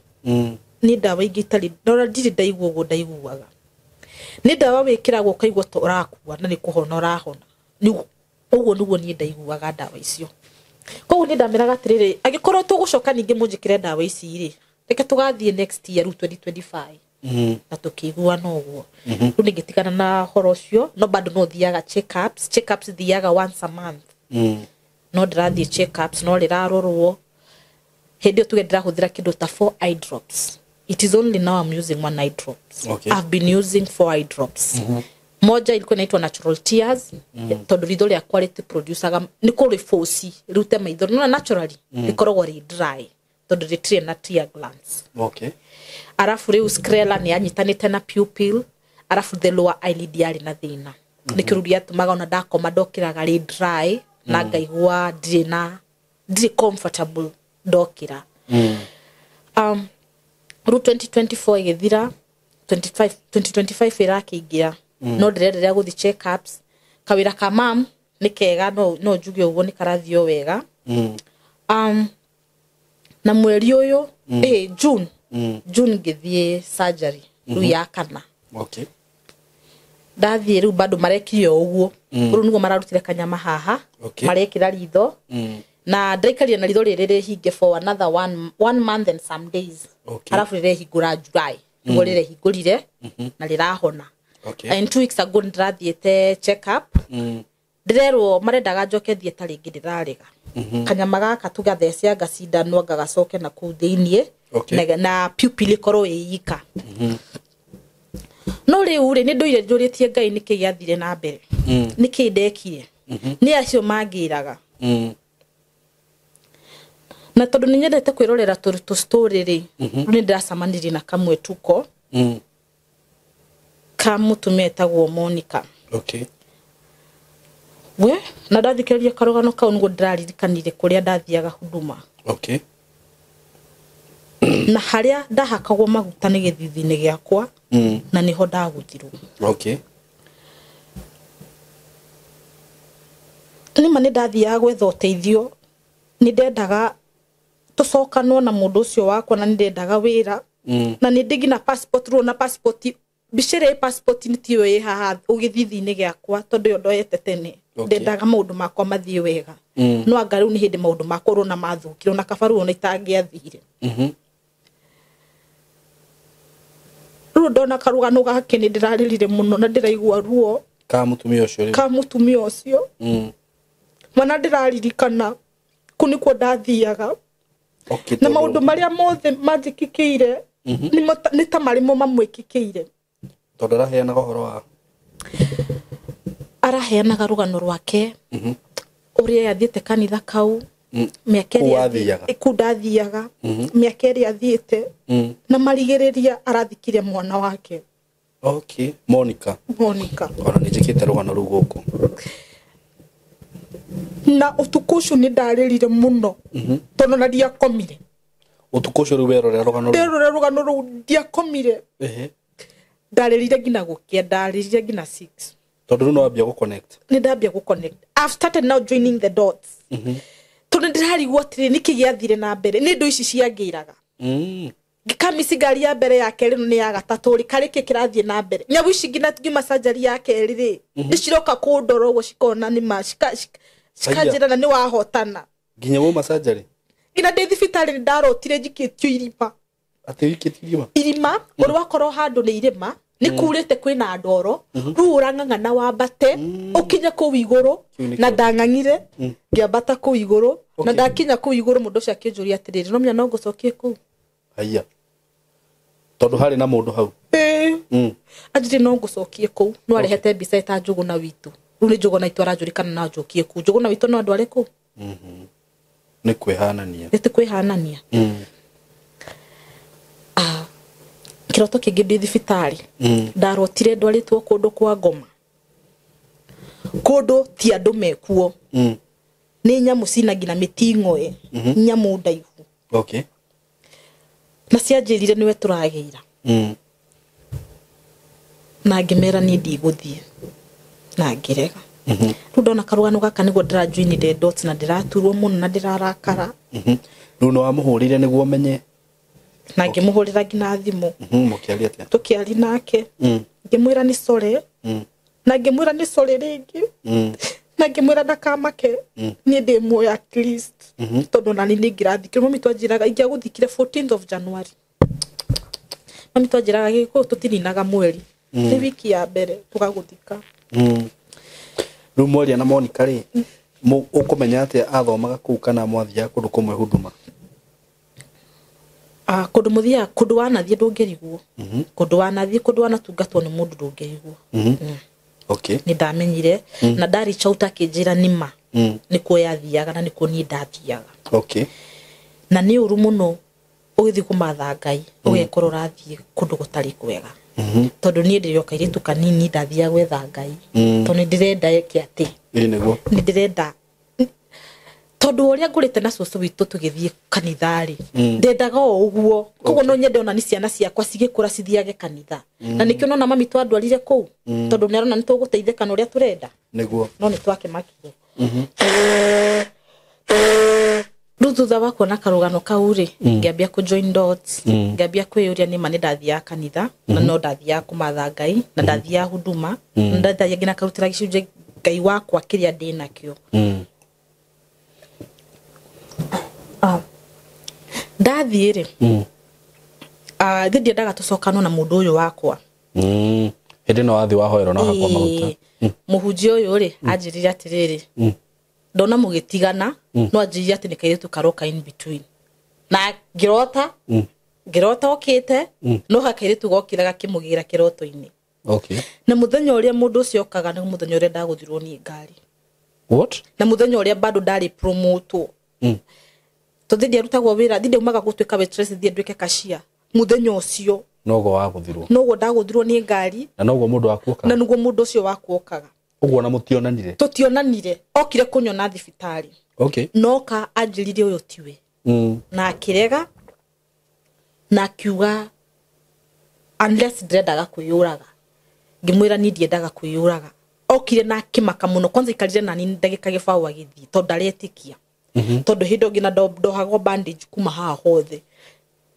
Nĩ ndawa ingĩ itarĩ ndora ndirĩ ndaigua ũguo ndaiguaga. Nĩ ndawa wĩkĩragwo ũkaigua ta ũrakua na nĩ kũhona ũrahona. Ũguo nĩguo niĩ ndaiguaga ndawa icio. Koguo niĩ ndameraga atĩrĩrĩ, angĩkorwo tũgũcoka ningĩ mũnjĩkĩre ndawa ici rĩ, reke tũgathiĩ next year rĩu 2025. Na tũkĩiguana ũguo. Rĩu nĩngĩtigana na ũhoro ũcio, no bado no thiaga check-ups. Check-ups thiaga once a month. No ndĩrathiĩ check-ups, no rĩrarorwo. Hĩndĩ ĩyo tuge ndĩrahũthĩra kĩndũ ta 4 eye drops. It is only now I'm using 1 eye drops. Okay. I've been using 4 eye drops. Moja ilikuwa inaitwa natural tears. Tondũ ritho rĩakwa rĩtiproducaga, nĩ kũrĩ force rĩrute maitho. No naturally rĩkoragwo rĩ dry tondũ rĩtirĩ na tear glands. Okay. Arafu rĩu sclera nĩ yanyitanĩte na pupil, arafu the lower eyelid yarĩ na thĩna. Nĩkĩo rĩu rĩatũmaga ona ndakoma ndokĩraga rĩ dry na ngaigua ndirĩ comfortable ndokĩra. Rĩu 2024 ĩgĩthira, 2025 ĩrakĩingĩra. No ndĩrenderea gũthiĩ check-ups. Kawĩra ka mam nĩ kega, no njuge ũguo nĩ karathiĩ o wega. Na mweri ũyũ, June. June ngĩthiĩ surgery rĩu ya kana. Okay. Ndathiĩ rĩu bado marekire o ũguo. Rĩu nĩguo mararutire kanyama haha. Okay. Marekĩra ritho. Na ndaikarire na ritho rĩrĩ rĩhinge for another one month and some days. Okay. Arabu rĩrehingũra July. Nĩguo rĩrehingũrire na rĩrahona. Okay. And 2 weeks ago ndĩrathiĩte check up. Ndĩrerwo marendaga njoke thiĩ ta rĩngĩ ndĩrarega. Kanyama gaka tũgathece ngacindanwo ngagacoke na kũu thĩiniĩ. Okay. Na pupil ĩkorwo ĩ ika. No rĩu rĩ, nĩ ndũire njũrĩtie Ngai nĩkĩ gĩathire na mbere. Nĩkĩ ndekire. Nĩ acio mangĩraga. Na tondũ nĩ nyendete kwĩrorera tũ story rĩ, nĩ ndĩracemanirie na kamwe tuko. Ka mũtumia etagwo Monica. Okay. We, na ndathikĩrĩria karũgano kau nĩguo ndĩraririkanire kũrĩa ndathiaga huduma. Okay. Na harĩa ndahakagwo maguta nĩ gĩthithi-inĩ gĩakwa, na nĩho ndaguthirwo. Okay. Nĩma nĩ ndathiaga gwetha ũteithio, nĩ ndendaga tũcokanwo na mũndũ ũcio wakwa, na nĩ ndendaga wĩra. Na nĩ ndĩ nginya passport, rĩu ona passport, mbica ĩrĩa ĩ passport nĩ tiyo ĩ haha gĩthithi-inĩ gĩakwa, tondũ ĩyo ndoyete tene. Okay. Ndendaga maũndũ makwa mathiĩ wega. No anga rĩu nĩ hĩndĩ maũndũ makwa ũrona mathũkire, ona kaba rĩu ona itangĩathire. Rĩu ndona karũgano gake nĩ ndĩrarĩrire mũno na ndĩraigua ruo. Ka mũtumia ũcio rĩu. Ka mũtumia ũcio. Mana ndĩraririkana kũu nĩkuo ndathiaga. Okay, Na maũndũ marĩa mothe manjĩkĩkĩire, nĩ ta marĩ mo mamwĩkĩkĩire. Tondũ araheanaga ũhoro wa araheanaga rũgano rwake. Ũrĩa athiĩte kanitha kau. Mĩaka Kũu ĩrĩa athiaga. Kũu ndathiaga. Mĩaka ĩrĩa athiĩte. Na marigĩrĩria arathikire mwana wake. Okay. Monica. Monica. Ona nĩ njĩkĩte rũgano rũu gũkũ. Na ũtukũ ũcio nĩ ndarĩrire mũno. Tondũ na ndiakomire. Ũtukũ ũcio rĩu werorera rũgano rũu? Nderorera rũgano rũu ndiakomire. Ndarĩrire nginya gũkĩa, ndarĩrire nginya 6. Tondũ rĩu nĩ wambia gũ-connect. Nĩ ndambia gũ-connect. I've started now joining the dots. Tondũ ndĩrarigwo atĩrĩ, nĩkĩ gĩathire na mbere? Nĩ indo ici ciangĩraga. Ngĩkamisi ngari ya mbere ya kerĩ nĩ ya gatatũ rĩ, karĩ kĩ kĩrathiĩ na mbere? Nyamũ ici nginya ngiuma surgery ya kerĩ rĩ, nĩ ciroka kũndora ũguo cikona nĩ ma, cikanjĩra na nĩ wahotana. Nginya wauma surgery? Nginya ndĩ thibitarĩ nĩ ndarotire njikĩtio irima. Atĩ ũikĩtio irima? Irima, ũrĩ wakorwo handũ nĩ irima, nĩ kurĩte kwĩna ndoro, rĩu ũrang'ang'ana wambate, ũkinye kũu igũrũ, Kĩu nĩ na kĩo. ndang'ang'ire, ngĩambata kũu igũrũ, na Okay. ndakinya kũu igũrũ mũndũ ũcio akĩnjũria atĩrĩrĩ, no menya no ngũcokie kũu. Haiya. Tondu hari na mundu hau. Anjĩrire no ngũcokie kũu no arehete mbica ĩta Njũgũna witũ. Rĩu nĩ Njũgũna witũ aranjũria kana no njokie kũu. Njũgũna witũ no andware kũu. Nĩ kwĩhanania. Nĩ ti kwĩhanania. Kĩroto kĩngĩ ndĩ thibitarĩ. Ndarotire ndwarĩtwo kũndũ kwa ngoma. Kũndũ ti andũ mekuo. Nĩ nyamũ cina nginya mĩting'oe. Nyamũ ndaihu. Okay. Na cianjĩrire nĩwe tũragĩira. Na ngĩmera niĩ ndigũthiĩ. Na ngĩrega. Rĩu ndona karũgano gaka nĩguo ndĩrajoinire dots na ndĩraturwo mũno na ndĩrarakara. Rĩu nĩ wamũhũrĩire nĩguo ũmenye? Na ngĩmũhũrĩra nginya thimũ. Mũkĩaria atĩa? Tũkĩaria nake. Ngĩmwĩra nĩ sorry. Na ngĩmwĩra nĩ sorry rĩngĩ. Na ngĩmwĩra ndakamake. Niĩ ndĩ muoyo at least. Tondũ nani nĩ ingĩrathikirwo. Mami twanjĩraga ingĩagũthikire 14th of January. Mami twanjĩraga gĩkũyũ tũtininaga mweri. Nĩ wiki ya mbere tũgagũthika. Rĩu mwaria na Monica rĩ, ũkũmenya atĩa athomaga kũu kana mwathiaga kũndũ kũmwe huduma? Kũndũ mũthiaga, kũndũ wanathiĩ ndũngĩrigwo. Kũndũ wanathiĩ, kũndũ wanatungatwo nĩ mũndũ ndũngĩrigwo. Okay. Nĩ ndamenyire na nda reach out akĩnjĩra nĩma. Nĩkuo yathiaga na nĩkuo niĩ ndathiaga. Okay. Na nĩ ũru mũno ũgĩthiĩ kũmatha Ngai, ũgekora ũrathiĩ kũndũ gũtarĩ kwega. Tondũ niĩ ndĩrĩ o kairĩtu kanini ndathiaga gwetha Ngai. Tondũ nĩ ndĩrenda eke atĩ. Ĩĩ nĩguo. Nĩ ndĩrenda tondũ ũrĩa ngũrĩte na cũcũ witũ tũgĩthiĩ kanitha rĩ, ndendaga o ũguo. Koguo no nyende ona nĩ ciana ciakwa cigĩkũra cithiage kanitha. Na nĩkĩo nona mami twandwarire kũu, tondũ nĩ arona nĩ tũgũteithĩka na ũrĩa tũrenda. Nĩguo. No nĩ twakĩmakire. Rĩu thutha wa kuona karũgano kau rĩ, ngĩambia kũ join dots, ngĩambia kwĩyũria nĩma nĩ ndathiaga kanitha, na no ndathiaga kũmatha Ngai, na ndathiaga huduma, na ndathiaga nginya karutĩra gĩcunjĩ Ngai wakwa kĩrĩa ndĩnakĩo. Ndathiĩ rĩ, thĩ ndiendaga tũcokanwo na mũndũ ũyũ wakwa. Hĩndĩ ĩno wathiĩ wahoerwo na wahakwo maguta. Mũhunjia ũyũ rĩ, anjĩrire atĩrĩrĩ, ndona mũgĩtigana, no anjĩrire atĩ nĩ kairĩtu karoka in between. Na ngĩrota, ngĩrota okĩte, no gakairĩtu gokire gakĩmũgĩra kĩroto-inĩ. Okay. Na mũthenya ũrĩa mũndũ ũcio okaga nĩ mũthenya ũrĩa ndagũthirwo nĩ ngari. What? Na mũthenya ũrĩa bado ndarĩ promotwo. Tondũ ndiarutagwo wĩra, thiĩ ndaumaga gũtuĩka waitress thiĩ nduĩke cashier. Mũthenya ũcio noguo wagũthirwo. Noguo ndagũthirwo nĩ ngari. Na noguo mũndũ waku okaga. Na noguo mũndũ ũcio waku okaga. Ũguo na mũtionanire? Tũtionanire. Okire kũnyona thibitarĩ. Okay. Noka anjĩrire ũyũ tiwe. Na akĩrega na akiuga unless ndĩrendaga kwĩyũraga. Ngĩmwĩra niĩ ndiendaga kwĩyũraga. Okire na akĩmaka mũno. Kwanza ikarire nani ndagĩka gĩbaũ agĩthiĩ tondũ ndaretĩkia. Tondũ hĩndĩ ĩngĩ na ndohagwo bandage kuma haha hothe.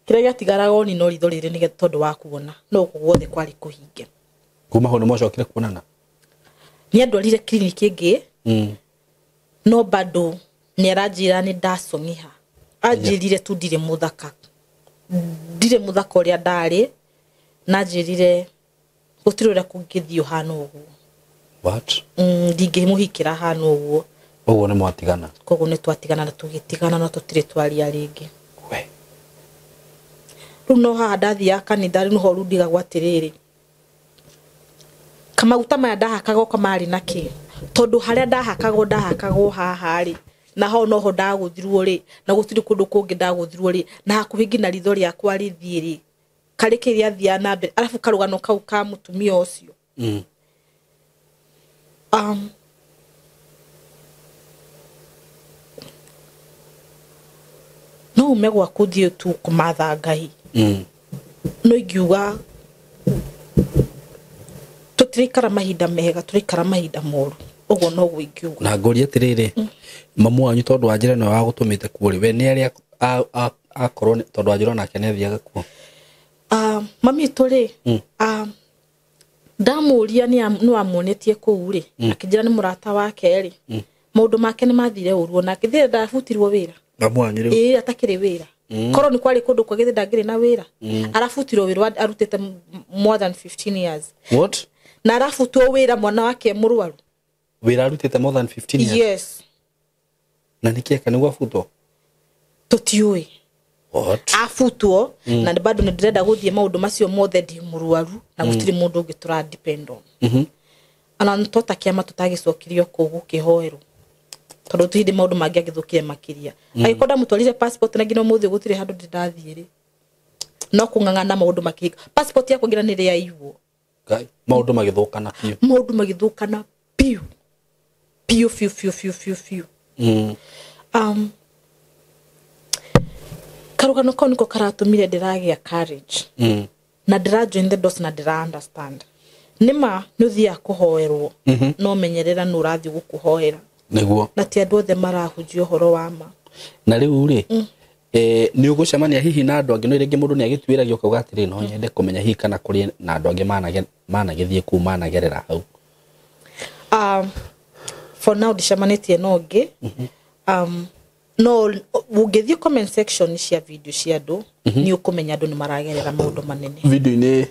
Kĩrĩa gĩatigaraga oni no ritho rĩrĩ nĩgetha tondũ wa kuona. No gũkũ guothe kwarĩ kũhinge. Kuma hau nĩ mwacokire kuonana? Nĩ andwarire clinic ĩngĩ. No bado nĩ aranjĩra nĩ ndacong'iha. Anjĩrire tu ndirĩ mũthaka. Ndirĩ mũthaka ũrĩa ndarĩ. Na anjĩrire gũtirĩ ũrĩa kũngĩthiĩ ũhana ũguo. What? Ndingĩmũhikĩra hana ũguo. Ũguo nĩ mwatigana? Koguo nĩ twatigana na tũgĩtigana na tũtirĩ twaria rĩngĩ. We. Rĩu no haha ndathiaga kanitha, rĩu noho rĩu ndigagwo atĩrĩrĩ. Kamaguta maya ndahakagwo kamarĩ na kĩ? Tondũ harĩa ndahakagwo, ndahakagwo haha rĩ. Na ho noho ndagũthirwo rĩ, na gũtirĩ kũndũ kũngĩ ndagũthirwo rĩ, na hakuhĩ nginya ritho rĩakwa rĩthiĩ rĩ. Karĩ kĩ rĩathiaga na mbere, arabu karũgano kau ka mũtumia ũcio. No ume gwaku thiĩ tu kũmatha Ngai. No ingiuga tũtiraikara mahinda mega, tũraikara mahinda moru. Ũguo noguo ingiuga. Na ngũrie atĩrĩrĩ, mamu wanyu tondũ wa njĩra ĩno wagũtũmĩte kuo rĩ, we nĩ arĩa akorwo tondũ wa njĩra onake nĩ athiaga kuo? Mami witũ rĩ, ndamũria nĩ wamuonetie kũu rĩ, akĩnjĩra nĩ mũrata wake rĩ, maũndũ make nĩ mathire ũru onake, thĩĩ ndabutirwo wĩra. Mamu wanyu rĩu? Ĩĩ, atakĩrĩ wĩra. Korwo nĩ kwarĩ kũndũ kwagĩte ndangĩrĩ na wĩra. Arabutirwo wĩra arutĩte more than 15 years. What? Na arabutwo wĩra mwana wake e mũrwaru. Wĩra arutĩte more than 15 years? Yes. Na nĩkĩ eka nĩguo abutwo? Tũtiũĩ. What? Abutwo na bado nĩ ndĩrenda gũthiĩ maũndũ macio mothe ndĩ mũrwaru na gũtirĩ mũndũ ũngĩ tũra depend on. Ona nĩtwota kĩama tũtagĩcokirio kũu gũkĩhoerwo tondũ ti hĩndĩ maũndũ mangĩ angĩthũkire makĩria. Angĩkorwo ndamũtwarire passport na nginya ũmũthĩ gũtirĩ handũ ndĩ ndathiĩ rĩ, no kũng'ang'ana maũndũ makĩhika. Passport yakwa nginya nĩ ĩrĩaiywo. Ngai, maũndũ magĩthũkana biũ. Maũndũ magĩthũkana biũ biũ biũ biũ biũ biũ biũ. Karũgano kau nĩko karatũmire ndĩragĩa courage na ndĩra join the dots na ndĩra understand nĩma nĩ ũthiaga kũhoerwo no menyerera nũ ũrathiĩ gũkũhoera. Nĩguo. Na ti andũ othe marahunjia ũhoro wa ma. Na rĩu rĩ, nĩ ũgũcemania hihi na andũ angĩ, no rĩngĩ mũndũ nĩ agĩtuĩragia ũkauga atĩrĩ, no nyende kũmenya hihi kana kũrĩ na andũ angĩ managĩthiĩ kũu managerera hau. For now ndicemanĩtie na ũngĩ. No ũngĩthiĩ comment section cia video cia andũ nĩ ũkũmenya andũ nĩ maragerera maũndũ manene. Video-inĩ?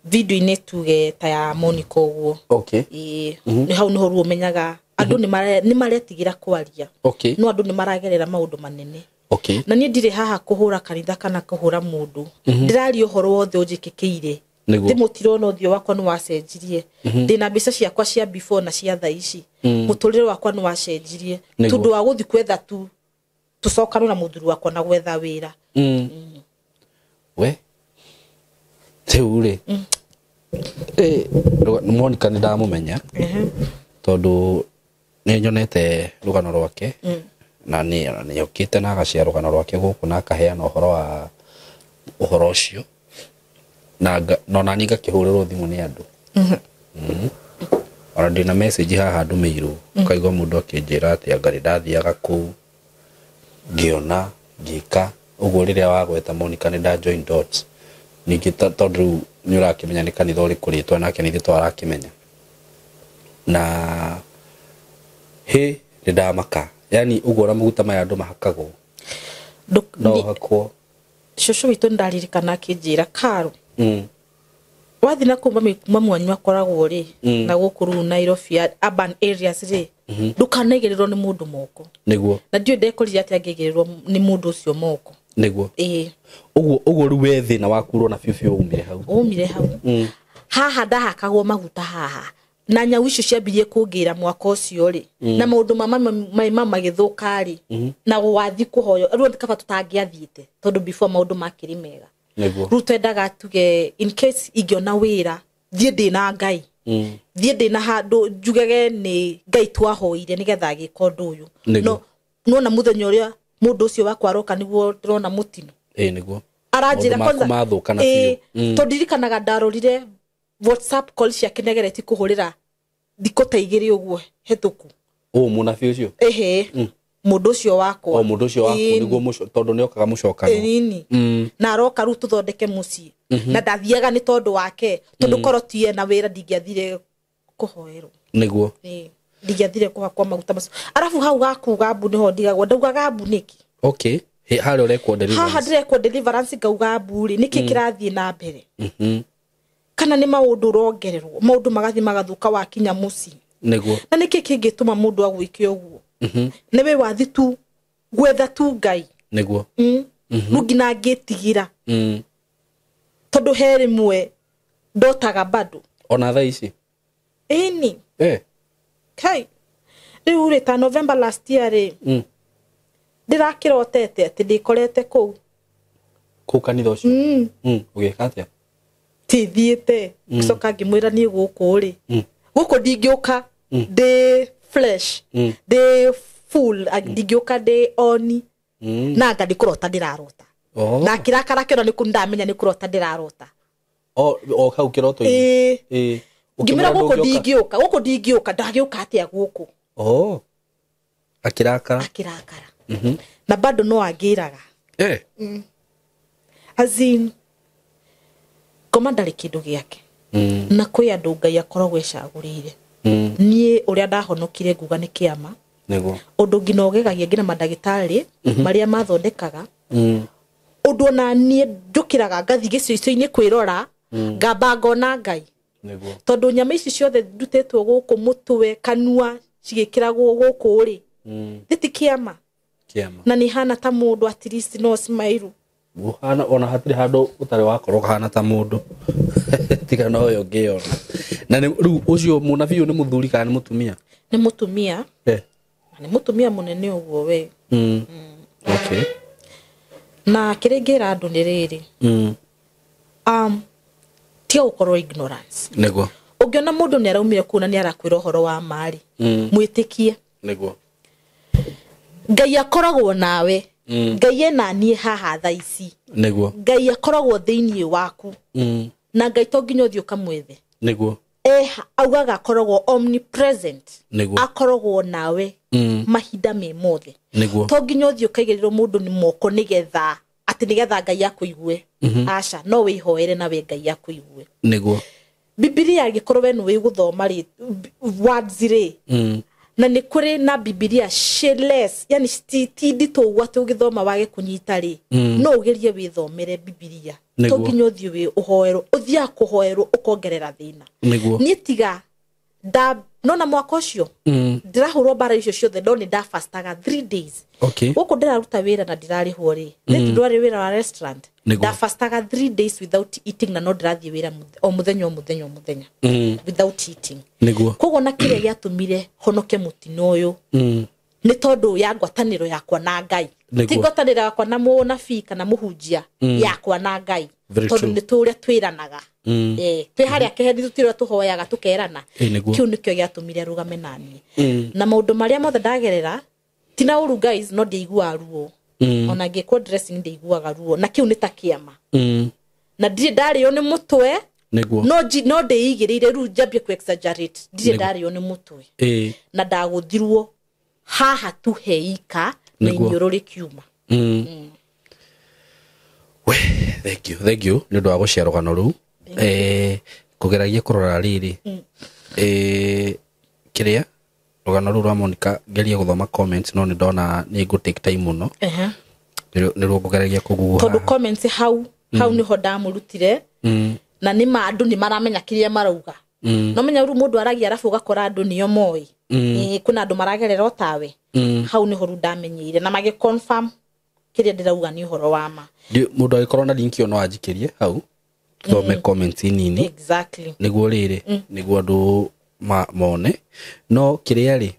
Video-inĩ tuge ta ya Monica ũguo. Okay. Ĩĩ, nĩ hau nĩho rĩu ũmenyaga andũ nĩ maretigĩra kwaria. Okay. No andũ nĩ maragerera maũndũ manene. Okay. Na niĩ ndirĩ haha kũhũra kanitha kana kũhũra mũndũ. Ndĩraria ũhoro wothe ũnjĩkĩkĩire. Nĩguo. Ndĩ mũtirona ũthiũ wakwa nĩ wacenjirie. Ndĩna mbica ciakwa cia before na cia thaa ici. Mũtũrĩre wakwa nĩ wacenjirie. Nĩguo. Tondũ wa gũthiĩ kwetha tu tũcokanwo na mũthuri wakwa na gwetha wĩra. We rĩu rĩ, Monica nĩ ndamũmenya tondũ nĩ nyonete rũgano rwake na nĩ okĩte na agacia rũgano rwake gũkũ na akaheana ũhoro wa ũhoro ũcio na no nani ngakĩhũrĩrwo thimũ nĩ andũ. Ona ndĩna message haha ndũmĩirwo ũkaigua mũndũ akĩnjĩra atĩ anga nĩ ndathiaga kũu ngĩona ngĩka ũguo. Rĩrĩa wagweta Monica nĩ nda join dots ningĩ tondũ rĩu nĩ ũrakĩmenya nĩ kanitha ũrĩkũ rĩtwa nake nĩ ithuĩ twarakĩmenya na hĩ nĩ ndamaka, yani ũguo na maguta maya andũ mahakagwo no hakwo. Cũcũ witũ nĩ ndaririkana akĩnjĩra Karo, wathiĩ na kũu mamu wanyu akoragwo rĩ na gũkũ rĩu Nairobi urban areas rĩ, ndũkanaigĩrĩrwo nĩ mũndũ moko. Nĩguo. Na ndiũĩ ndekorire atĩ angĩigĩrĩrwo nĩ mũndũ ũcio moko. Nĩguo. Ĩĩ. Ũguo rĩu we thĩna waku ũrona biũ biũ umire hau. Umire hau. Haha ndahakagwo maguta haha na nyau icio ciambirie kũngĩra mwaka ũcio rĩ, na maũndũ ma mama magĩthũka rĩ, na wathi kũhoyo rĩu nĩ kaba tũtangĩathiĩte tondũ before maũndũ makĩrĩ mega. Nĩguo. Rĩu twendaga tuge in case ingĩona wĩra thiĩ ndĩna Ngai, thiĩ ndĩna handũ njugage nĩ Ngai twahoire nĩgetha agĩka ũndũ ũyũ. Nĩguo. No nona mũthenya ũrĩa mũndũ ũcio wakwa aroka nĩguo ndĩrona mũtino. Ĩĩ nĩguo. Aranjĩra Maũndũ maku kwanza mathũkana biũ. Tondũ ndirikanaga ndarorire WhatsApp call ciake nĩageretie kũhũrĩra thikũ ta igĩrĩ ũguo hetũku. Ũũ mũnabii ũcio? Ĩhĩ. Mũndũ ũcio wakwa. O mũndũ ũcio waku nĩguo tondũ nĩokaga mũcokano. Ĩnini. Na aroka rĩu tũthondeke mũciĩ. Na ndathiaga nĩ tondũ wake, tondũ korwo ti ena wĩra ndingĩathire kũhoerwo. Nĩguo. Ĩĩ. Ndingĩathire kũhakwo maguta macio. Arabu hau gakuga mbu nĩho ndigagwo. Ndaugaga mbu nĩkĩ? Okay. Harĩa ũrekwo deliverance. Haha ndĩrekwo deliverance ngauga mbu rĩ, nĩkĩ kĩrathiĩ na mbere? Kana nĩ maũndũ ũrongererwo, maũndũ magathiĩ magathũka wakinya mũciĩ. Nĩguo. Na nĩkĩ kĩngĩtũma mũndũ agwĩke ũguo? Nĩ wĩ wathi tu gwetha tu Ngai. Nĩguo. Rĩu nginya ngĩtigĩra. Tondũ he rĩmwe ndotaga bado. Ona thaa ici? Ĩni. Kai. Rĩu rĩ ta November last year rĩ. Ndĩrakĩrotete atĩ ndĩkorete kũu. Kũu kanitha ũcio? Ũgĩka atĩa? Tithiĩte. Gĩcoka ngĩmwĩra niĩ gũkũ rĩ. Gũkũ ndingĩũka ndĩ fresh. Ndĩ full, ndingĩũka ndĩ oni. Na anga nĩ kũrota ndĩrarota. Na kĩrakara kĩona nĩ ndamenya nĩ kũrota ndĩrarota. O hau kĩroto-inĩ? Ĩĩ. Ngĩmwĩra gũkũ ndingĩũka, gũkũ ndingĩũka, ndagĩũka atĩa gũkũ? Akĩrakara. Akĩrakara. Na bado no angĩraga. As in, ngoma ndarĩ kĩndũ gĩake. Na kwĩ andũ Ngai akoragwo ecagũrĩire. Niĩ ũrĩa ndahonokire nguga nĩ kĩama. Nĩguo. Ũndũ nginya ũgegagia nginya mandagĩtarĩ marĩa mathondekaga. Ũndũ ona niĩ njũkĩraga ngathiĩ gĩcicio-inĩ kwĩrora, ngamba ngona Ngai. Nĩguo. Tondũ nyama ici ciothe ndutĩtwo gũkũ mũtwe, kanua cigĩkĩragwo gũkũ rĩ. Thĩ ti kĩama. Kĩama. Na nĩ hana ta mũndũ at least no smile. Ũhana ona hatirĩ handũ ũtarĩ wakorwo ũkahana ta mũndũ tiga no ũyũ ngĩona. Na rĩu ũcio mũnabii ũyũ nĩ mũthuri kana nĩ mũtumia? Nĩ mũtumia. Na nĩ mũtumia mũnene ũguo we. Okay. Na kĩrĩa ingĩra andũ nĩ rĩrĩ, tiga gũkorwo ignorance. Nĩguo. Ũngĩona mũndũ nĩ araumire kũu na nĩ arakwĩra ũhoro wa ma-rĩ, mwĩtĩkie. Nĩguo. Ngai akoragwo nawe. Ngai ena niĩ haha thaa ici. Nĩguo. Ngai akoragwo thĩiniĩ waku. Na Ngai to nginya ũthiĩ ũkamwethe. Nĩguo. Augaga akoragwo omnipresent. Nĩguo. Akoragwo nawe mahinda me mothe. Nĩguo. To nginya ũthiĩ ũkaigĩrĩrwo mũndũ nĩ moko nĩgetha atĩ nĩgetha Ngai akũigue. Aca, no wĩhoere nawe Ngai akũigue. Nĩguo. Bibilia angĩkorwo we nĩ wĩgũthoma rĩ, words rĩ, na nĩ kũrĩ na Bibilia shameless, yani ti nditũ ũguo atĩ ũgĩthoma wage kũnyita rĩ, no ũgerie wĩthomere Bibilia. To nginya ũthiĩ wĩ ũhoerwo, ũthiaga kũhoerwo ũkongerera thĩna. Nĩguo. Niĩ tiga nona mwaka ũcio, ndĩrahũrwo mbara icio ciothe, no nĩ ndafastaga 3 days. Okay. Gũkũ ndĩraruta wĩra na ndirarĩhwo rĩ, nĩ ndwarĩ wĩra wa restaurant. Nĩguo. Ndafastaga 3 days without eating na no ndĩrathiĩ wĩra o mũthenya o mũthenya o mũthenya. Without eating. Nĩguo. Koguo na kĩrĩa gĩatũmire honoke mũtino ũyũ, nĩ tondũ ya ngwatanĩro yakwa na Ngai. Nĩguo. Ti ngwatanĩro yakwa na mũnabii kana mũhunjia, yakwa na Ngai. Very Tondũ true. nĩ tũrĩa twĩranaga. Twĩ harĩa keheri tũtirĩa tũhoyaga tũkerana. Nĩguo. Kĩu nĩkĩo gĩatũmire rũgame naniĩ. Na maũndũ marĩa mothe ndagerera, ti na ũru guys, no ndiaiguaga ruo. Ona ngĩkwo dressing ndiaiguaga ruo. Na kĩu nĩ ta kĩama. Na ndirĩ ndarĩo nĩ mũtwe. Nĩguo. No no ndĩigĩrĩire rĩu njambie ku exaggerate. Ndirĩ Nĩguo. ndarĩo nĩ mũtwe. Na ndagũthirwo haha tu heika na Nĩguo. iniũrũ rĩkiuma. We, thank you, thank you nĩ ũndũ wa gũshare rũgano rũu. Kũgeragia kũrora rĩrĩ. Kĩrĩa rũgano rũu rwa Monica, ngerie gũthoma comments no nĩ ndona nĩ ngũ take time mũno. Nĩruo ngũgeragia kũguha. Tondũ comments hau nĩho ndamũrutire. Na nĩ ma andũ nĩ maramenya kĩrĩa marauga. No menya rĩu mũndũ aragia arabu ũgakora andũ nĩo moĩ. Kwĩna andũ maragerera o tawe. Hau nĩho rĩu ndamenyeire na magĩ confirm kĩrĩa ndĩrauga nĩ ũhoro wa ma. Mũndũ angĩkorwo na link ĩyo no anjikĩrie hau thome comments nini. Exactly. Nĩguo rĩrĩ, nĩguo andũ mone. No kĩrĩa rĩ,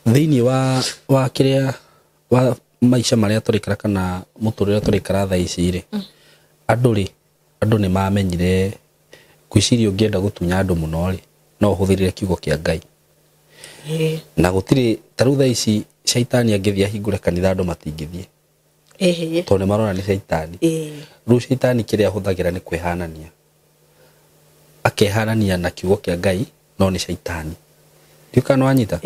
thĩinĩ wa kĩrĩa wa maica marĩa tũrĩkara kana mũtũrĩre tũrĩkara thaa ici rĩ, andũ rĩ, andũ nĩ mamenyire ngwĩciria ũngĩenda gũtunya andũ mũno rĩ, no ũhũthĩrire kiugo kĩa Ngai. Na gũtirĩ ta rĩu thaa ici caitani angĩthiĩ ahingũre kanitha andũ matingĩthiĩ. Tondũ nĩ marona nĩ caitani. Rĩu caitani kĩrĩa ahũthagĩra nĩ kwĩhanania. Akehanania na kiugo kĩa Ngai no nĩ caitani. Ndiũĩ kana nĩwanyita?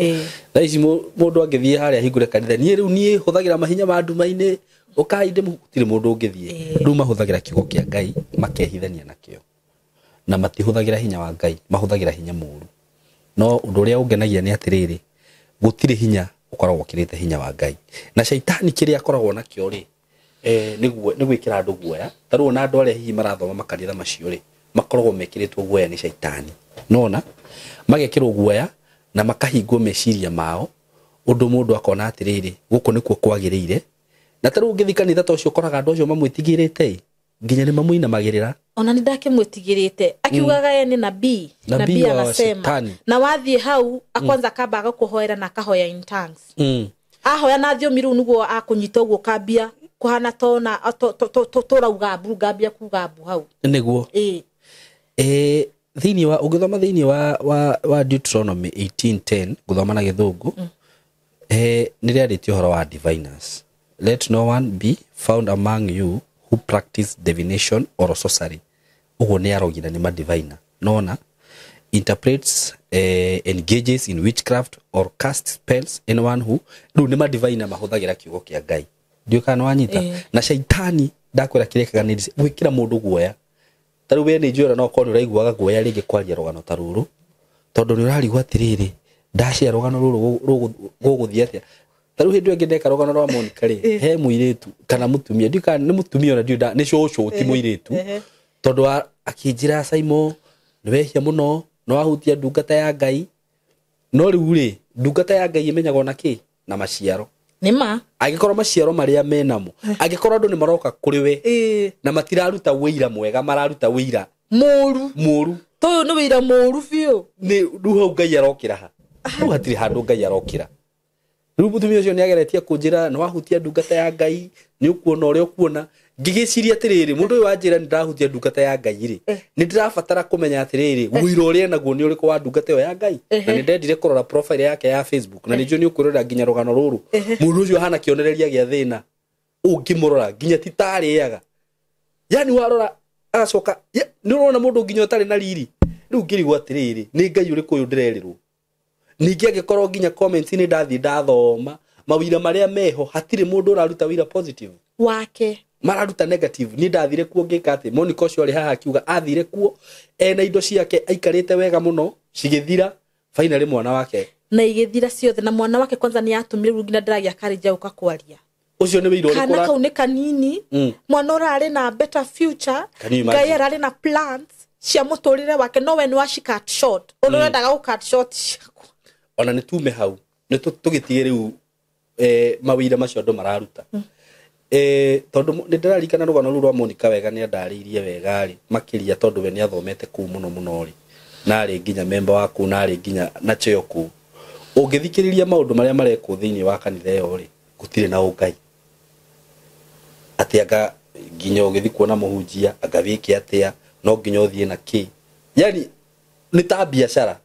Thaa ici mũndũ angĩthiĩ harĩa ahingũre kanitha, niĩ rĩu niĩ hũthagĩra mahinya ma nduma-inĩ, ũkai ndĩmũ-, gũtirĩ mũndũ ũngĩthiĩ. Rĩu mahũthagĩra kiugo kĩa Ngai makehithania nakĩo. Na matihũthagĩra hinya wa Ngai, mahũthagĩra hinya mũũru. No ũndũ ũrĩa ũngenagia nĩ atĩrĩrĩ, gũtirĩ hinya ũkoragwo ũkĩrĩte hinya wa Ngai. Na caitani kĩrĩa akoragwo nakĩo rĩ, nĩ gwĩkĩra andũ guoya. Ta rĩu ona andũ arĩa hihi marathoma makanitha macio rĩ, makoragwo mekĩrĩtwo guoya nĩ caitani. Nona magekĩrwo guoya na makahingwo meciria mao, ũndũ mũndũ akona atĩrĩrĩ, gũkũ nĩkuo kwagĩrĩire. Na ta rĩu ũngĩthiĩ kanitha ta ũcio ũkoraga andũ acio mamwĩtigĩrĩte, nginya nĩ mamũinamagĩrĩra. Ona nĩ ndakĩmwĩtigĩrĩte. Akiugaga ye nĩ nabii. Nabii Nabii wa anasema. shetani. Na wathiĩ hau, akwanza akamba agakũhoera na akahoya in tongues. Ahoya na thiomi rĩu nĩguo akũnyita ũguo ũkambia kũhana tona, tũrauga mbu, ngambia kuga mbu hau. Nĩguo. Thĩinĩ wa, ũngĩthoma thĩinĩ wa Deuteronomy 18:10, gũthoma na gĩthũngũ, nĩ rĩarĩtie ũhoro wa diviners. Let no one be found among you who practice divination or sorcery. Ũguo nĩ arogi na nĩ madiviner. Nona interprets, engages in witchcraft or cast spells, anyone who rĩu nĩ madiviner mahũthagĩra kiugo kĩa Ngai. Ndiũĩ kana nĩwanyita? Na caitani ndakwĩra kĩrĩa ekaga nĩ gwĩkĩra mũndũ guoya. Ta rĩu we nĩ njũĩ no ũkorwo nĩ ũraiguaga guoya rĩngĩ kwaria rũgano ta rũrũ, tondũ nĩ ũrarigwo atĩrĩrĩ, ndashare rũgano rũrũ gũgũthiĩ atĩa? Ta rĩu hĩndĩ ĩyo ĩngĩ ndeka rũgano rwa Monica rĩ, he mũirĩtu kana mũtumia, ndiũĩ kana nĩ mũtumia ona ndiũĩ nĩ cũcũ ti mũirĩtu. Tondũ akĩnjĩra Simon, nĩ wehia mũno, nĩ wahutia ndungata ya Ngai. No rĩu rĩ, ndungata ya Ngai ĩmenyagwo na kĩ? Na maciaro. Nĩ ma. Angĩkorwo maciaro marĩa menamo, angĩkorwo andũ nĩ maroka kũrĩ we na matiraruta wĩira mwega, mararuta wĩira Mũru. Mũru. Tũyũ nĩ wĩira mũru biũ. Nĩ rĩu hau Ngai arokĩra ha? Hau hatirĩ handũ Ngai arokĩra. Rĩu mũtumia ũcio nĩ ageretie kũnjĩra nĩ wahutia ndungata ya Ngai, nĩ ũkuona ũrĩa ũkuona. Ngĩgĩciria atĩrĩrĩ, mũndũ ũyũ wanjĩra nĩ ndahutia ndungata ya Ngai rĩ, nĩ ndĩrabatara kũmenya atĩrĩrĩ, ũira ũrĩa naguo nĩ ũrĩkũ wa ndungata ĩyo ya Ngai. Na nĩ ndendire kũrora profile yake ya Facebook, na nĩ njũĩ nĩ ũkwĩrorera nginya rũgano rũrũ. Mũndũ ũcio ahana kĩonereria gĩa thĩna, ũngĩmũrora nginya ti tarĩaga, yani warora agacoka nĩ ũrona mũndũ nginya ũtarĩ na riri. Rĩu ngĩrigwo atĩrĩrĩ, nĩ Ngai ũrĩkũ ũyũ ndĩrerĩrwo? Ningĩ angĩkorwo nginya comments nĩ ndathiĩ ndathoma mawira marĩa meho, hatirĩ mũndũ ũraruta wĩra positive wake. Mararuta negative. Niĩ ndathire kuo ngĩka atĩ Monica ũcio arĩ haha akiuga athire kuo ena indo ciake, aikarĩte wega mũno, cigĩthira finally mwana wake. Na igĩthira ciothe na mwana wake. Kwanza nĩ atũmire rĩu nginya ndĩragĩa courage ya gũka kwaria. Ũcio nĩ wĩira ũrĩkũ? Kana kau nĩ kanini. Mwana ũrarĩ na better future. Can you imagine? Ngai ararĩ na plans cia mũtũrĩre wake, no we nĩ waci cut short, ũrĩa ũrendaga gũ cut short ciakwa. Ona nĩ tume hau, nĩ tũgĩtige rĩu mawĩra macio andũ mararuta, tondũ nĩ ndĩraririkana rũgano rũu rwa Monica wega. Nĩ andarĩirie wega rĩ makĩria, tondũ we nĩ athomete kũu mũno mũno rĩ, na arĩ nginya memba wa kũu, na arĩ nginya na cheo kũu. Ũngĩthikĩrĩria maũndũ marĩa marekwo thĩinĩ wa kanitha ĩyo rĩ, gũtirĩ na ũngai. Atĩ anga nginya ũgĩthiĩ kuona mũhunjia, anga wĩke atĩa, no nginya ũthiĩ na kĩ, yani nĩ ta biacara.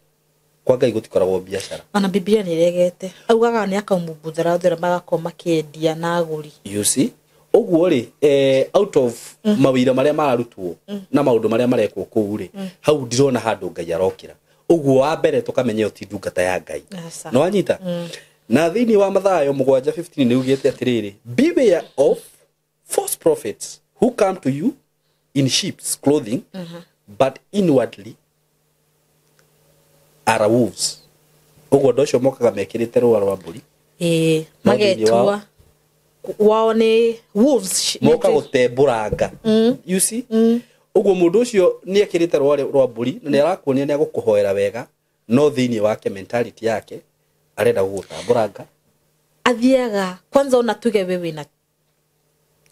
Kwa Ngai gũtikoragwo biacara. Ona Biblia nĩ ĩregete, augaga nĩ akaumumbuthara othe arĩa magakorwo makĩendia na agũri. You see, ũguo rĩ, out of mawĩra marĩa mararutwo na maũndũ marĩa marekwo kũu rĩ, hau ndirona handũ Ngai arokĩra. Ũguo wa mbere tũkamenya ĩyo ti ndungata ya Ngai. Aca. Na wanyita na thĩinĩ wa Mathayo 7:15 nĩ ugĩte atĩrĩrĩ, "Beware of false prophets who come to you in sheep's clothing, but inwardly are wolves." Ũguo andũ acio mokaga mekĩrĩte rũa rwa mbũri, no thĩinĩ magetua wao nĩ wolves. Moka gũtembũranga. You see, ũguo mũndũ ũcio nĩ ekĩrĩte rũa rwa mbũri na nĩ arakuonia nĩ agũkũhoera wega, no thĩinĩ wake, mentality yake, arenda gũgũtambũranga. Athiaga kwanza, ona tuge we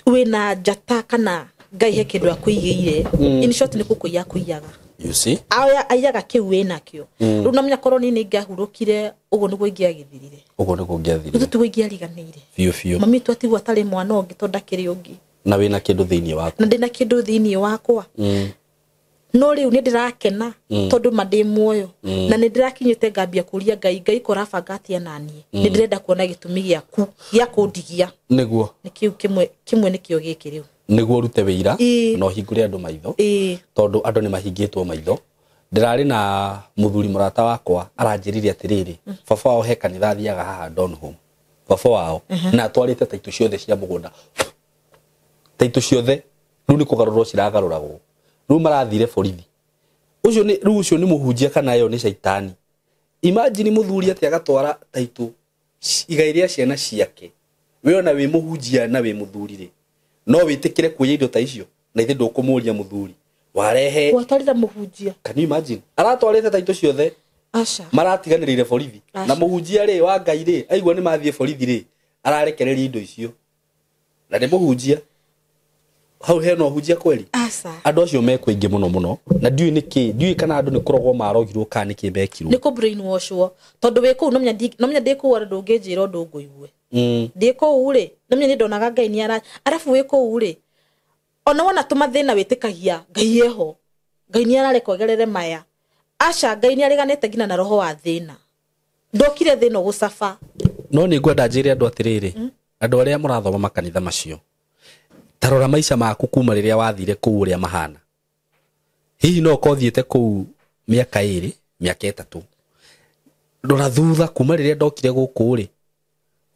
wĩna njata kana Ngai he kĩndũ akũigĩire, in short nĩ gũkũiya akũiyaga. You see. Aiyaga kĩu wĩnakĩo. Rĩu namenya korwo niĩ nĩ ingĩahurũkire, ũguo nĩguo ingĩagĩthirire. Ũguo nĩguo ngĩathirire. Ithuĩ tiguo ingĩariganĩire. Biũ biũ. Mami tu atigwo atarĩ mwana ũngĩ, tondũ ndakĩrĩ ũngĩ. Na wĩna kĩndũ thĩinĩ waku. Na ndĩna kĩndũ thĩinĩ wakwa. No rĩu nĩ ndĩrakena tondũ ma ndĩ muoyo, na nĩ ndĩrakinyĩte ngambia kũria Ngai, Ngai ko ũrabanga atĩa naniĩ? Nĩ ndĩrenda kuona gĩtũmi gĩaku gĩa kũndigia. Nĩguo. Nĩ kĩu kĩmwe, kĩmwe nĩkĩo gĩkĩ rĩu. Nĩguo ũrute wĩira na ũhingũre andũ maitho, tondũ andũ nĩ mahingĩtwo maitho. Ndĩrarĩ na mũthuri mũrata wakwa aranjĩrire atĩrĩrĩ, baba wao he kanitha athiaga haha Donholm, baba wao na atwarĩte taitũ ciothe cia mũgũnda, taitũ ciothe rĩu nĩ kũgarũrwo ciragarũragwo, rĩu marathire borithi. Ũcio nĩ rĩu ũcio nĩ mũhunjia kana ĩyo nĩ caitani? Imagine mũthuri atĩ agatwara taitũ, igai rĩa ciana ciake. We ona wĩ mũhunjia na wĩ mũthuri rĩ, no wĩtĩkĩre kuoya indo ta icio? Na ithe ndũkũmũria mũthuri warehe? Gwatwarĩra mũhunjia. Can you imagine, aratwarĩte taitũ ciothe? Aca. Maratiganĩrĩire borithi. Aca. Na mũhunjia rĩ wa Ngai rĩ, aigua nĩ mathiĩ borithi rĩ, ararekereria indo icio, na nĩ mũhunjia. Hau hena ũhunjia kweli? Aca. Andũ acio mekwo aingĩ mũno mũno, na ndiũĩ nĩkĩ, ndiũĩ kana andũ nĩ kũrogwo marogirwo kana nĩkĩ mekirwo. Nĩ kũ brainwashwo, tondũ wĩ kũu nomenya ndĩ kũu, ona ndũngĩnjĩra ũndũ ngũigue. Ndĩ kũu rĩ, nomenya nĩ ndonaga Ngai nĩ ara arabu wĩ kũu rĩ, ona wona tũmathĩna wĩtĩkagia Ngai eho, Ngai nĩ arareka ũgerere maya. Aca, Ngai nĩ areganĩte nginya na roho wa thĩna. Ndokire thĩna ũgũcaba. No nĩ ngwenda njĩre andũ atĩrĩrĩ, andũ arĩa mũrathoma makanitha macio, tarora maica maku kuma rĩrĩa wathire kũu ũrĩa mahana. Hihi no ũkorwo ũthiĩte kũu mĩaka 2, mĩaka 3, rora thutha kuma rĩrĩa ndokire gũkũ rĩ,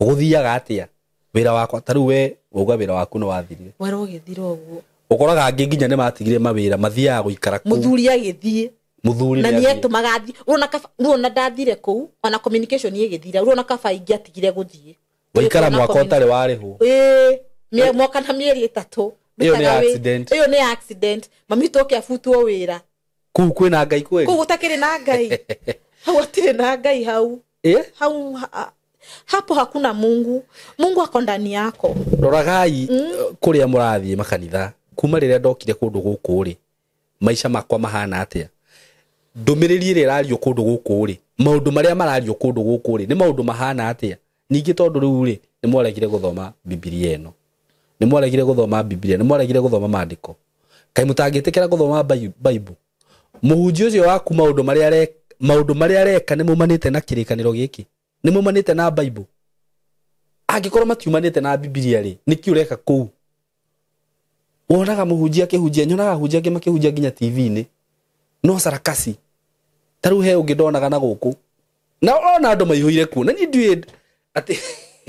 gũthiaga atĩa wĩra wakwa? Ta rĩu we wauga wĩra waku nĩ wathirire. Wera ũgĩthira ũguo. Ũkoraga angĩ nginya nĩ matigire mawĩra, mathiaga gũikara kũu. Mũthuri agĩthiĩ. Mũthuri na nĩ nĩ athiĩ. etũmaga athiĩ. Ũrona kaba ũrona ndathire kũu, ona communication ĩgĩthira, ũrona kaba ingĩatigire gũthiĩ. Waikara mwaka ũtarĩ warĩhwo. Ĩĩ, mwaka na mĩeri 3. Ĩyo nĩ Ndutaga accident. Ĩyo nĩ accident. Mami witũ oke abutwo wĩra. Kũu kwĩna Ngai kweli? Kũu gũtakĩrĩ na Ngai, hau hatirĩ na Ngai hau. Ĩ? Hau Hapo hakuna Mungu. Mungu ako ndani yako. Roragai kuria murathie makanitha kuma riria ndokire kundu guku ri maica makwa mahana atia ndumiriri iri irario kundu guku ri maundu maria marario kundu guku ri ni maundu mahana atia ningi tondu riu ri ni mwaregire guthoma Biblia ino ni mwaregire guthoma Biblia ni mwaregire guthoma maandiko kai mutangitikira guthoma Bible muhunjia ucio waku maundu maria areka ni mumanite na kirikaniro giki ni mumanite na Bible angikorwo matiumanite na Biblia ri niki ureka kuu wonaga muhunjia akihunjia nyonaga ahunjia angĩ makĩhunjia nginya TV-inĩ no sarakasi ta rĩu he ũngĩ ndonaga na gũkũ na ona andũ maihũire kuo na niĩ ndiũĩ atĩ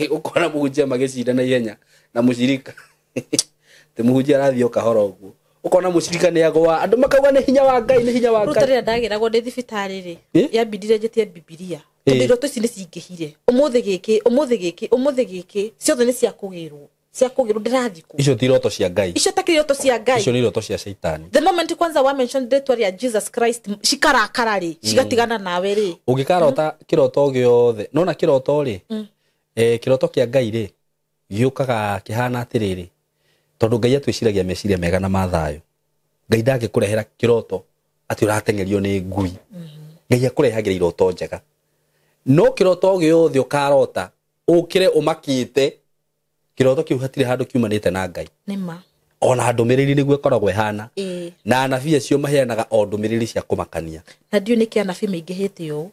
ũkona mũhunjia magĩcinda na ihenya na mũcirika atĩ mũhunjia arathiĩ o kahora ũguo ũkona mũcirika nĩ agũa andũ makauga nĩ hinya wa Ngai nĩ hinya wa Ngai. Rĩu rĩrĩa ndagĩragwo ndĩ thibitarĩ rĩ yambindire njĩtie Bibilia tondũ iroto ici nĩ cingĩhire ũmũthĩ gĩkĩ ũmũthĩ gĩkĩ ũmũthĩ gĩkĩ ciothe nĩ cia kũgĩrwo cia kũgĩrwo ndĩrathiĩ kũ icio ti iroto cia Ngai icio takĩrĩ iroto cia Ngai icio nĩ iroto cia Shaitani. The moment kwanza wa mention rĩtwa rĩa Jesus Christ cikarakara rĩ cigatigana nawe rĩ ũngĩkarota kĩroto gĩothe nona kĩroto rĩ kĩroto kĩa Ngai rĩ gĩũkaga kĩhana atĩrĩrĩ tondũ Ngai atwĩciragia meciria mega na mathayo Ngai ndangĩkũrehera kĩroto atĩ ũrateng'erio nĩ ngui Ngai akũrehagĩra iroto njega no kĩroto gĩothe ũkarota ũkĩre ũmakĩte kĩroto kĩu hatirĩ handũ kiumanĩte na Ngai nĩma ona ndũmĩrĩri nĩguo ĩkoragwo ĩhana na anabii acio maheanaga o ndũmĩrĩri cia kũmakania na ndiũ nĩkĩ anabii maingĩhĩte ũũ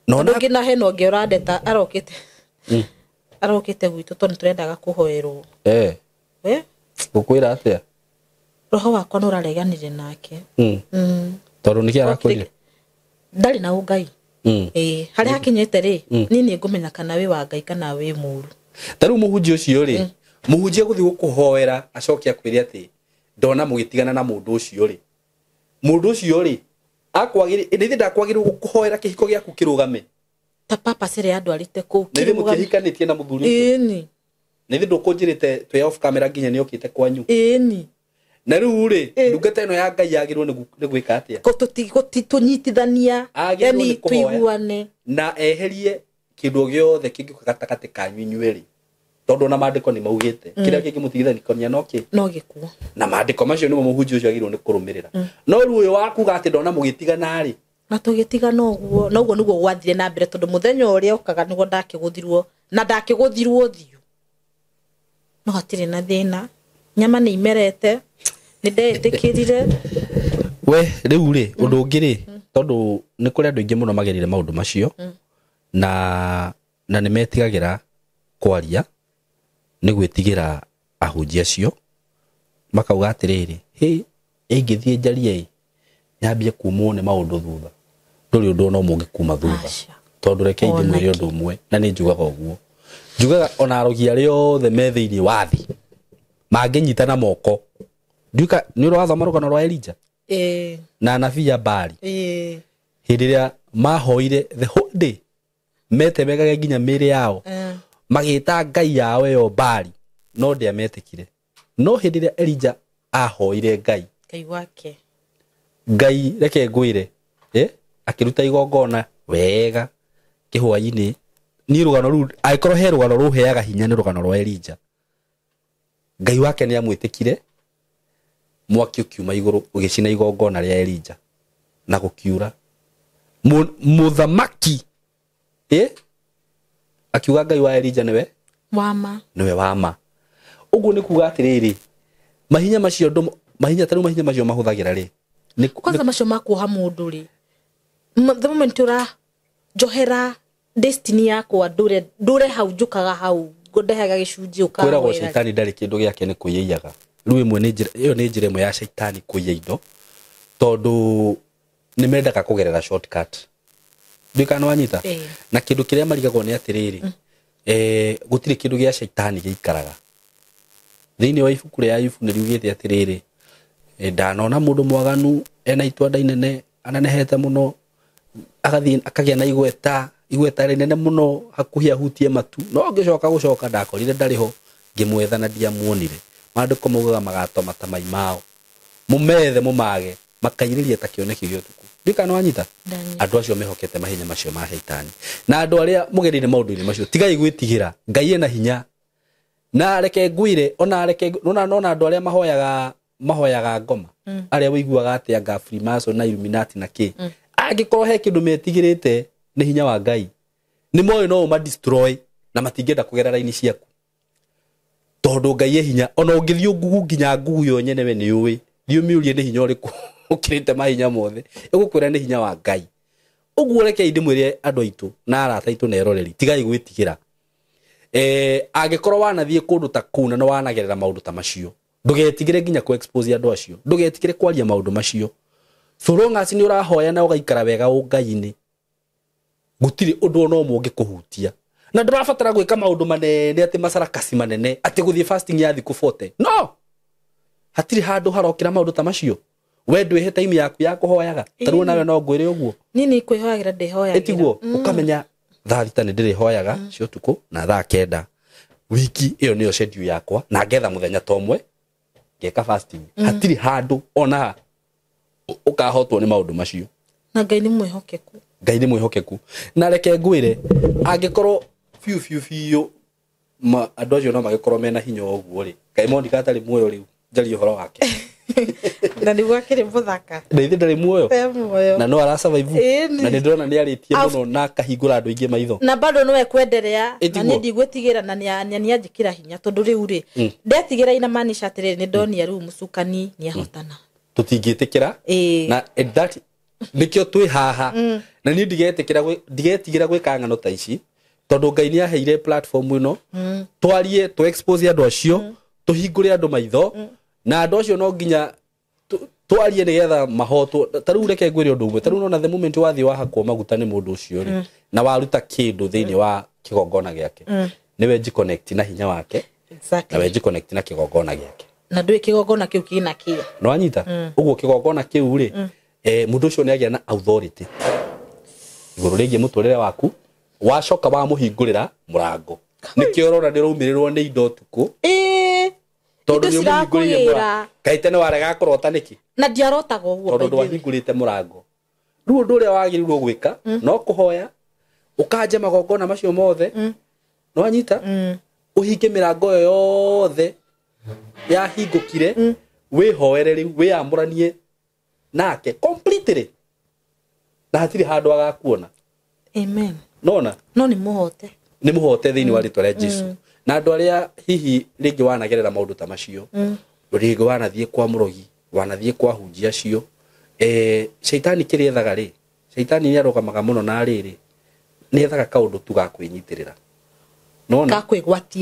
no tondũ ngina hena ũngĩ ũrandeta arokĩte arokĩte gwitũ tondũ nĩtũrendaga kũhoerwo we ngũkwĩra atĩa roho wakwa nĩ ũrareganire nake tondũ nĩkĩ arakwĩrire ndarĩ na ũngai harĩa hakinyĩte rĩ niĩ nĩ ngũmenya kana wĩ wa Ngai kana wĩ mũũru ta rĩu mũhunjia ũcio rĩ mũhunjia gũthiĩ gũkũhoera acoke akwĩre atĩ ndona mũgĩtigana na mũndũ ũcio rĩ mũndũ ũcio rĩ akwagĩrĩ nĩ ndakwagĩrĩirwo gũkũhoera kĩhiko gĩaku kĩrũgame ta papa cere andwarĩte kũu na ithuĩ mũtiahikanĩtie na mũthuri ũcio ĩni na ithuĩ ndũkũnjĩrĩte twĩ off camera nginya nĩokĩte kwanyu ĩni na rĩu rĩ ndungata ĩno ya Ngai yagĩrĩirwo nĩ gwĩka atĩa tũnyitithania yani tũiguane na eherie kĩndũ gĩothe kĩngĩũka gatagatĩ kanyu inyuĩ rĩ tondũ ona maandĩko nĩ maugĩte kĩrĩa kĩngĩmũtigithania no kĩ no gĩkuo na maandĩko macio nĩmo mũhunjia ũcio agĩrĩirwo nĩ kũrũmĩrĩra no rĩu ũyũ wakuga atĩ ndona mũgĩtigana rĩ na tũgĩtigana ũguo na ũguo nĩguo gwathire na mbere tondũ mũthenya ũrĩa ũkaga nĩguo ndakĩgũthirwo na ndakĩgũthirwo ũthiũ no hatirĩ na thĩna nyama nĩ imerete nĩ ndetĩkĩrire we rĩu rĩ ũndũ ũngĩ rĩ tondũ nĩ kũrĩ andũ aingĩ mũno magerire maũndũ macio na nĩ metigagĩra kwaria nĩ gwĩtigĩra ahunjia acio makauga atĩrĩrĩ hĩ ingĩthiĩ njarie ĩ nyambie kumwo nĩ maũndũ thutha ndũrĩ ũndũ ona ũmwe ũngĩkuma thutha tondũ reke ndĩmwĩre ũndũ ũmwe na nĩ njugaga ũguo njugaga ona arogi arĩa othe me thĩinĩ wa thĩ mangĩnyitana moko ndiũka nĩ ũrathoma rũgano rwa Elijah na anabii a Baali hĩndĩ ĩrĩa mahoire the whole day metemegage nginya mĩĩrĩ yao magĩta Ngai yao ĩyo Baali no ndĩametĩkire no hĩndĩ ĩrĩa Elijah ahoire Ngai Ngai wake Ngai reke ngwĩre akĩruta igongona wega kĩhwainĩ niĩ rũgano rũu angĩkorwo he rũgano rũheaga hinya nĩ rũgano rwa Elijah Ngai wake nĩ amwĩtĩkire mwaki ũkiuma igũrũ ũgĩcina igongona rĩa Elijah na gũkiura mũthamaki akiuga Ngai wa Elijah nĩwe wama nĩwe wama ũguo nĩ kuga atĩrĩrĩ mahinya macio mahinya ta rĩu mahinya macio mahũthagĩra rĩ kwanza macio makuoha mũndũ rĩ the moment ũra njohera destiny yakwa ndũre hau njũkaga hau ndehaga gĩcunjĩ ũkahoera kwĩragwo Shaitani ndarĩ kĩndũ gĩake nĩ kwĩyaiyaga rĩu ĩmwe nĩ njĩra ĩyo nĩ njĩra ĩmwe ya Shaitani kũiya indo tondũ nĩ mendaga kũgerera shortcut ndiũĩ kana wanyita na kĩndũ kĩrĩa marigagwo nĩ atĩrĩrĩ gũtirĩ kĩndũ gĩa Shaitani gĩikaraga thĩinĩ wa ibuku rĩa Ayubu nĩ riugĩte atĩrĩrĩ ndanona mũndũ mwaganu ena itwanda inene anenehete mũno agathiĩ akagĩa na igweta rĩnene mũno hakuhĩ ahutie matu no ngĩcoka gũcoka ndakorire ndarĩ ho ngĩmwetha na ndiamuonire maandĩko maugaga magatoma ta mai mao mũmethe mũmage makairĩria ta kĩoneki gĩa ũtukũ Ndika no anyita andu acio mehokete mahinya macio ma shaitani na andu aria mugerire maundu-ini macio tigai gwitigira Ngai ena hinya na reke ngwire ona reke nona nona andu aria mahoyaga ngoma aria wiguaga atia nga Freemason na Illuminati na ki angikorwo he kindu metigirite ni hinya wa Ngai ni moyo no ma destroy na matingenda kugera raini ciaku tondu Ngai e hinya ona ungithio ngugu nginya ngugu yo nyene we ni uwi thiu miurie ni hinya uriku ukirite mahinya mothe igukwira ni hinya wa Ngai uguo reke ndimwire andu aitu na arata aitu na eroreri tigai gwitigira angikorwo wanathie kundu ta kuu na no wanagerera maundu ta macio ndugetigire nginya ku expose andu acio ndugetigire kwaria maundu macio so long as ni urahoya na ugaikara wega ungai-ini gutiri undu ona umwe ungikuhutia na ndurabatara gwika maundu manene ati macarakasi manene ati guthie fasting ya thiku 40 no hatiri handu harokira maundu ta macio we ndwihe time yaku ya kuhoyaga taruo nawe no ngwire uguo nini kwihoyagira ndihoyagira etiguo ukamenya thaa thita ni ndirihoyaga cio tuku na thaa 9 wiki iyo niyo schedule yakwa na ngetha muthenya tomwe ngeka fasting hatiri handu ona ukahotwo ni maundu macio na Ngai ni mwihokeku Ngai ni mwihokeku na reke ngwire angikorwo fiu fiu fiu andu acio no magikorwo mena hinya uguo ri Ngai Monica atari muoyo riu njarie uhoro wake na niguo akiri muthaka na ithe ndari muoyo na no ara survive na ni ndirona ni aritie muno na akahingura andu aingi maitho na bado no ekwenderea na ni ndigwitigira na ni anjikira hinya tondu riu ri ndetigira ina maanisha atiriri ni ndonia riu mucukani ni ahotana tutingitikira na that nikio twi haha na ni ndigetigĩra gwĩka ng'ano ta ici tondu Ngai ni aheire platform ino twarie tu expose andu acio tuhingure andu maitho na andu acio no nginya twarie nigetha mahotwo ta riu reke ngwire undu umwe ta riu nona the moment wathi wahakwo maguta ni mundu ucio ri na waruta kindu thiini wa kigongona giake niwe jiconnect na hinya wake exactly na we jiconnect na kigongona giake na ndui kigongona kiu kina kia no anyita uguo kigongona kiu ri mundu ucio ni agia na authority iguru ringi muturire waku wacoka wa muhingurira murango nikio urona ni raumirirwo ni indo tuku tondu ni muhingurire murango kaite ni warega kurota niki na ndiarotaga uguo tondu ndwahingurite murango riu undu uria wagirirwo gwika no kuhoya ukanje magongona macio mothe no anyita uhinge mirango yothe yahingukire wihoere riu wiyamuranie nake completely na hatiri handu agakuona amen nona no ni muhote ni muhote thiini wa ritwa ria Jesu na andu aria hihi ringi wanagerera maundu ta macio ringi wanathie kwa murogi wanathie kwa hunjia acio shaitani kiria ethaga ri shaitani ni arugamaga muno na riri ni ethaga kaundu tu ga kwinyitirira nona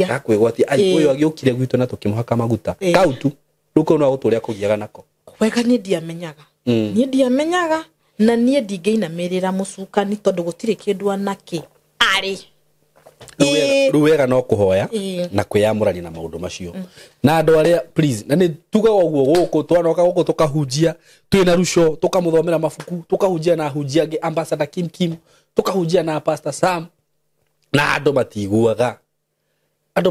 gakwigwatia ai uyu agiukire gwitu na tukimuhaka maguta kau tu riu kau no aguturia kugiaga nako wega ni ndiamenyaga ni ndiamenyaga na nie ndingĩinamĩrĩra mũcukani tondũ gũtirĩ kĩndũ anake arĩ riu wega no kuhoya na kwiyamũrania na maundu macio na andu aria please na ni tugaga uguo guku twanoka guku tukahunjia twina ruco tukamuthomera mabuku tukahunjia na hunjia angi Ambassador Kim Kim tukahunjia na Pastor Sam na andu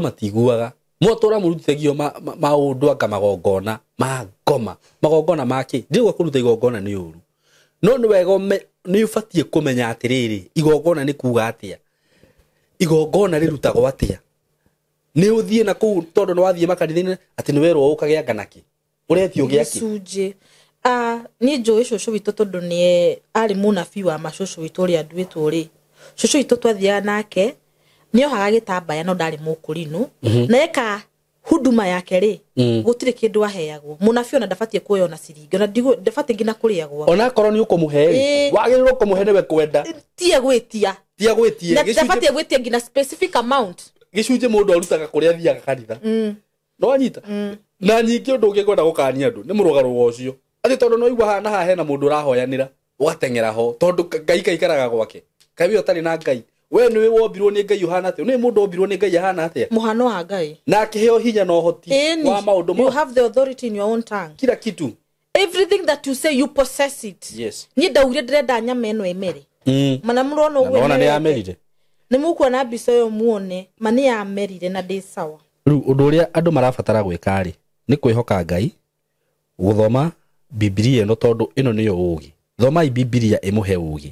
matiguaga mwatura murutithagio maundu anga magongona ma ngoma magongona make ndirigwa kuruta igongona ni uru no ni wega ni ubatie kumenya atiriri igongona ni kuga atia igongona rirutagwo atia ni uthie na kuu tondu ni wathie makanitha-ini ati ni werwo ukagia nganaki uretio giaki gicunjĩ ni njũĩ cũcũ witũ tondũ nĩ arĩ mũnabii wa macũcũ witũ ũrĩa nduĩtwo rĩ cũcũ witũ twathiaga nake nĩohaga gĩtambaya no ndarĩ mũkũrinũ na eka huduma yake rĩ gũtirĩ kĩndũ aheagwo mũnabii ona ndabatiĩ kuoya ona ciringi ona ndabatiĩ nginya kũrĩagwo ona akorwo nĩ ũkũmũhe rĩ wagĩrĩirwo kũmũhe nĩwe kwenda tie gwĩtia tia gwĩtie ndabatiĩ gwĩtia nginya specific amount gĩcunjĩ mũndũ arutaga kũrĩa athiaga kanitha no anyita na nyingĩ ũndũ ũngĩ ngwenda gũkania andũ nĩ mũrũgarũga ũcio atĩ tondũ no igua haha na haha hena mũndũ ũrahoyanĩra ũgateng'era ho tondũ Ngai kaikaraga gwake kaĩ we ũtarĩ na Ngai we niwe wombirwo ni Ngai uhana atia ni mundu wombirwo ni Ngai ahana atia muhano wa Ngai na akiheo hinya na uhoti wa maundu you have the authority in your own tongue kila kitu everything that you say you possess it. Yes ni ndaugire ndirenda nyama eno emere mana murona uguo nona ni yamerire ni mukuona mbica yo muone ma ni yamerire na ndi sawa riu undu uria andu marabatara gwika ri ni kwihoka Ngai guthoma Biblia ino tondu ino niyo ugi Thomai Bibilia ĩmũhe ũgĩ,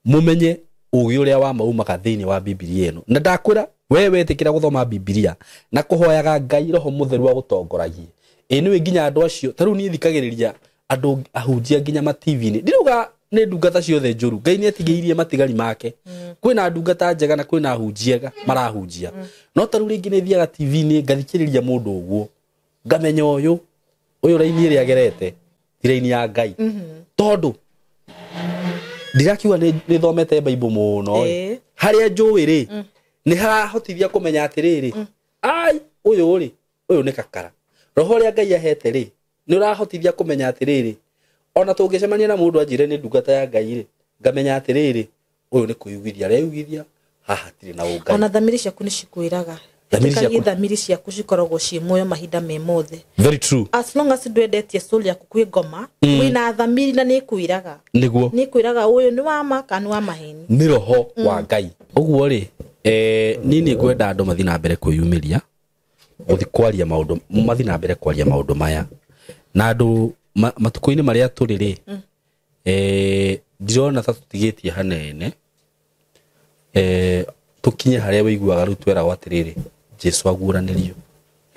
mumenye ũgĩ ũrĩa wa maumaga thĩinĩ wa Bibilia ĩno. Na ndakwĩra we wetĩkĩra gũthoma Bibilia na kũhoyaga Ngai Roho Mũtheru agũtongoragie, ĩ nĩwe nginya andũ acio. Ta rĩu niĩ thikagĩrĩria andũ ahunjia nginya ma TV-inĩ, ndirauga nĩ ndungata ciothe njũru. Ngai nĩ atigĩirie matigari make. Kwĩna ndungata njega na kwĩna ahunjia ega marahunjia. No ta rĩu rĩngĩ nĩ thiaga TV-inĩ ngathikĩrĩria mũndũ ũguo, ngamenya ũyũ raini ĩrĩa agerete ti raini ya Ngai. Tondũ ndirakiuga nĩ thomete Bible mũno ĩ, harĩa njũĩ rĩ nĩ harahotithia kũmenya atĩrĩrĩ, ai ũyũ rĩ, ũyũ nĩ kakara. Roho ũrĩa Ngai ahete rĩ nĩ ũrahotithia kũmenya atĩrĩrĩ, ona tũngĩcemania na mũndũ anjĩre nĩ ndungata ya Ngai rĩ, ngamenya atĩrĩrĩ, ũyũ nĩ kwĩyugithia areyugithia, haha hatirĩ na ũngai. Ona thamiri ciaku nĩ cikwĩraga. Thamiri ciaku cikoragwo ciĩ muoyo mahinda me mothe. Very true. As long as ndwendetie soul yaku kwĩ ngoma, wĩna thamiri na nĩ ĩkwĩraga. Nĩguo. Nĩ ĩkwĩraga ũyũ nĩ wa ma kana nĩ wa maheni. Nĩ roho wa Ngai. Ũguo rĩ, niĩ nĩ ngwenda andũ mathiĩ na mbere kwĩyumĩria, gũthiĩ kwaria maũndũ, mathiĩ na mbere kwaria maũndũ maya. Na andũ matukũ-inĩ marĩa tũrĩ rĩ, ndirona ta tũtigĩtie hanene, tũkinye harĩa wĩiguaga rĩu tweragwo atĩrĩrĩ, Jesu aguũranĩrio.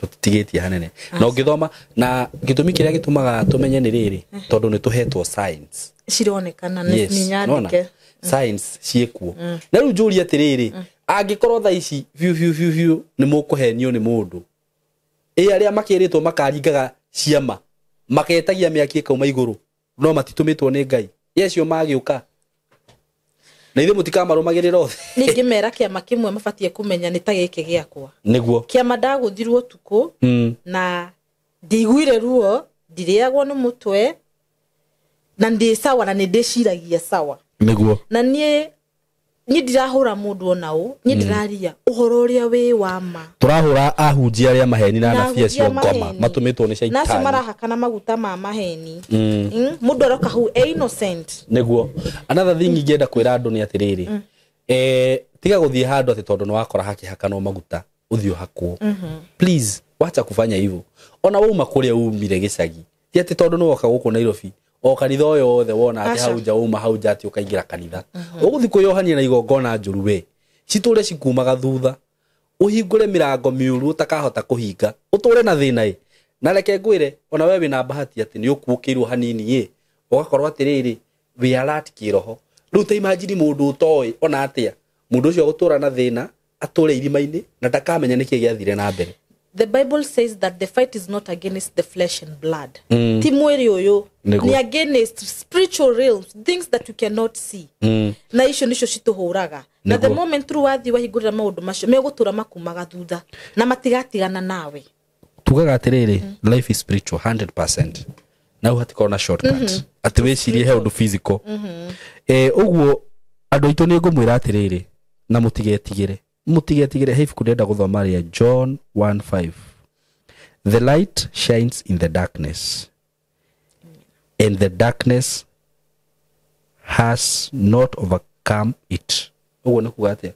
Tũtigĩtie hanene. Na ũngĩthoma, na gĩtũmi kĩrĩa gĩtũmaga tũmenye nĩ rĩrĩ, tondũ nĩ tũhetwo signs. Cironekana nĩ nyandĩke. Signs ciĩkuo. Na rĩu njũrie atĩrĩrĩ, angĩkorwo thaa ici biũ biũ biũ biũ nĩ mũkũhenio nĩ mũndũ, ĩ arĩa makĩrĩtwo makaringaga ciama, maketagia mĩaki ĩkauma igũrũ, no matitũmĩtwo nĩ Ngai, ĩ acio magĩũka na ithuĩ mũtikamarũmagĩrĩra othe. Ningĩ kĩama kĩmwe mabatiĩ kũmenya nĩ ta gĩkĩ gĩakwa. Nĩguo. Kĩama ndagũthirwo ũtukũ, na ndiguire ruo, ndirĩagwo nĩ mũtwe, na ndĩ sawa na nĩ ndĩciragia sawa. Nĩguo. Na niĩ ndirahũra mũndũ ona ũ, niĩ ndĩraria ũhoro ũrĩa wĩ wa ma. Tũrahũra ahunjia arĩa maheni na anabii acio ngoma matũmĩtwo nĩ Na acio caitani. marahakana maguta ma maheni. Mũndũ aroka hau e innocent. Nĩguo. Another thing ingĩenda kwĩra andũ nĩ atĩrĩrĩ, tiga gũthiĩ handũ atĩ tondũ nĩ wakora hakĩhakanwo maguta ũthiĩ ũhakwo. Please, wacha kufanya hivyo. Ona wauma kũrĩa umire gĩcagi, ti atĩ tondũ nĩ woka gũkũ Nairobi, o kanitha o yothe wona atĩ hau nja uma hau nja atĩ ũkaingĩra kanitha. Ũgũthiĩ kwĩyohania na igongona njũru we, citũre cikumaga thutha, ũhingũre mĩrango mĩũru ũtakahota kũhinga, ũtũre na thĩna ĩ. Na reke ngwĩre, ona we wĩna bahati atĩ nĩ ũkuũkĩirwo hanini ĩ, ũgakorwo atĩrĩrĩ, wĩ alert kĩroho. Rĩu ta imagine mũndũ ũtoĩ ona atĩa, mũndũ ũcio agũtũra na thĩna, atũre irima-inĩ na ndakamenya nĩkĩ gĩathire na mbere. The Bible says that the fight is not against the flesh and blood. Ti mwĩrĩ ũyũ, ni against spiritual realms, things that you cannot see. Na icio nicio citũhũraga. Na the moment rĩu wathiĩ wahingũrĩra maũndũ macio, megũtũra makumaga thutha na matigatigana nawe. Tugaga atĩrĩrĩ, life is spiritual 100%. Na hau hatikorwo na shortcut. Atĩ wĩcirie he ũndũ physical. Ũguo andũ aitũ nĩ ngũmwĩra atĩrĩrĩ, na mũtigetigĩre. Mũtigetigĩre, he ibuku ndĩrenda gũthoma rĩa John 1:5. The light shines in the darkness, and the darkness has not overcome it. Ũguo nĩ kuga atĩa?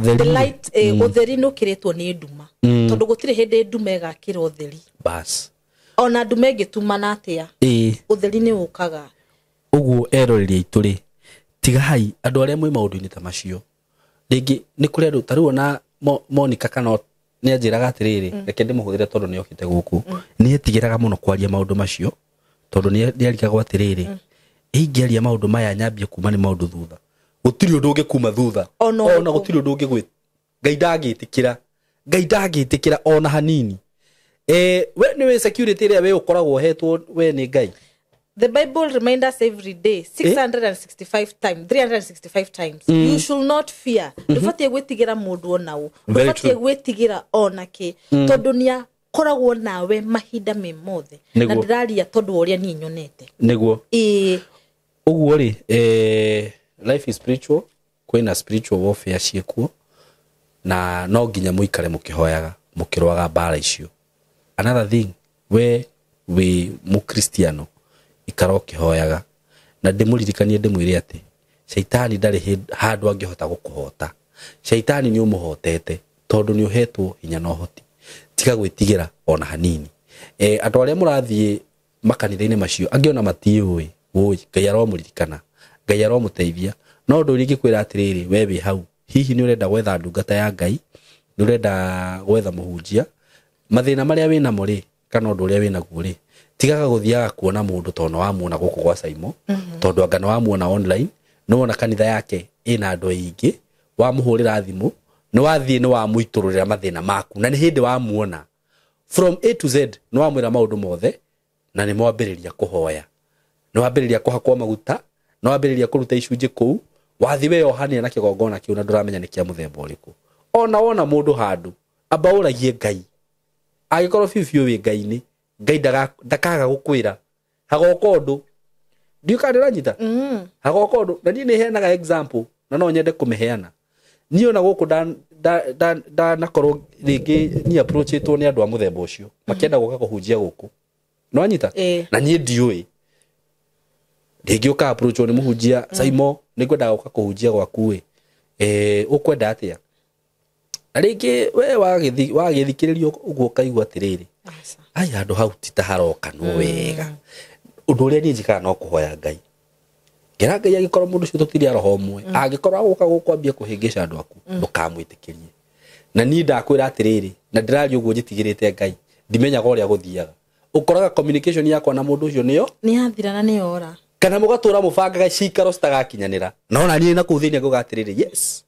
The light, ũtheri nĩ ũkĩrĩtwo nĩ nduma. Tondũ gũtirĩ hĩndĩ nduma ĩgakĩra ũtheri. Bas. Ona nduma ĩngĩtumana atĩa, ũtheri nĩ ũkaga. Ũguo eroreri aitũ rĩ, tigai andũ arĩa mwĩ maũndũ-inĩ ta macio. Rĩngĩ nĩ kũrĩ andũ ta rĩu ona Monica kana nĩ anjĩraga atĩrĩrĩ, reke ndĩmũhũthĩre tondũ nĩ okĩte gũkũ. Nĩ etigĩraga mũno kwaria maũndũ macio tondũ nĩ arigagwo atĩrĩrĩ, ingĩaria maũndũ maya nyambie kuma nĩ maũndũ thutha. Gũtirĩ ũndũ ũngĩkuma thutha. Ona gũtirĩ ũndũ ũngĩgwĩ. Ngai ndangĩtĩkĩra. Ngai ndangĩtĩkĩra ona hanini. We nĩ security ĩrĩa we ũkoragwo ũhetwo we nĩ Ngai. The Bible reminds us every day, 665 times, 365 times. You should not fear. Ndũbatiĩ gwĩtigĩra mũndũ ona ũ. Ndũbatiĩ gwĩtigĩra ona kĩ. Tondũ nĩ akoragwo nawe mahinda me mothe. Na ndĩraria tondũ wa ũrĩa niĩ nyonete. Nĩguo. Ũguo rĩ, life is spiritual, kwĩna spiritual warfare ciĩkuo, na no nginya mũikare mũkĩhoyaga, mũkĩrũaga mbara icio. Another thing, we wĩ mũkristiano, ikara ũkĩhoyaga. Na ndĩmũririkanie ndĩmwĩre atĩ caitani ndarĩ handũ angĩhota gũkũhota. Caitani nĩ ũmũhotete tondũ nĩ ũhetwo hinya na ũhoti. Tiga gwĩtigĩra ona hanini. Andũ arĩa mũrathiĩ makanitha-inĩ macio angĩ ona matiũĩ wũi Ngai aromũririkana, Ngai aromũteithia. No ũndũ ũrĩa ingĩkwĩra atĩrĩrĩ, we wĩ hau hihi nĩ ũrenda gwetha ndungata ya Ngai, nĩ ũrenda gwetha mũhunjia, mathĩna marĩa wĩnamo rĩ kana ũndũ ũrĩa wĩnaguo rĩ, tigaga gũthiaga kuona mũndũ tondũ nĩwamuona gũkũ gwa Saimo, tondũ anga nĩwamuona online, nĩwona kanitha yake ĩna andũ aingĩ, wamũhũrĩra thimũ nĩwathiĩ nĩwamũitũrũrĩra mathĩna maku, na nĩ hĩndĩ wamuona from A to Z nĩwamwĩra maũndũ mothe, na nĩmwambĩrĩria kũhoya, nĩwambĩrĩria kũhakwo maguta, nĩwambĩrĩria kũruta icunjĩ kũu, wathiĩ weyohania na kĩgongona kĩu na ndũramenya nĩ kĩa mũthemba ũrĩkũ. Ona wona mũndũ handũ amba ũragie Ngai, angĩkorwo biũ biũ wĩ Ngai-inĩ, Ngai ndakaga gũkwĩra hagoka ũndũ. Ndiũĩ kana nĩũranyita? Hagoka ũndũ. Na niĩ nĩheanaga example na no nyende kũmĩheana. Niĩ ona gũkũ ndanakorwo rĩngĩ niĩ approachĩtwo nĩ andũ a mũthemba ũcio makĩenda gũka kũhunjia gũkũ, nĩwanyita? Na niĩ ndiũĩ, rĩngĩ ũka approachwo nĩ mũhunjia, Saimo nĩngwendaga gũka kũhunjia gwaku ĩ, ũkwenda atĩa? Na rĩngĩ we wagĩthikĩrĩria ũguo ũkaigua atĩrĩrĩ, ai handũ hau ti ta harokanwo wega. Ũndũ ũrĩa niĩ njĩkaga no kũhoya Ngai, ngera Ngai angĩkorwo mũndũ ũcio tũtirĩ a roho ũmwe, angĩkorwo agũka gũkũ ambie kũhĩngĩca andũ aku, ndũkamwĩtĩkĩrie. Na niĩ ndakwĩra atĩrĩrĩ, na ndĩraria ũguo njĩtigĩrĩte Ngai, ndimenyaga ũrĩa gũthiaga. Ũkoraga communication yakwa na mũndũ ũcio nĩyo nĩ yathira na nĩyora, kana mũgatũra mũbangaga cikaro citagakinyanĩra. Na ona niĩ na kũu thĩinĩ ngauga atĩrĩrĩ, yes,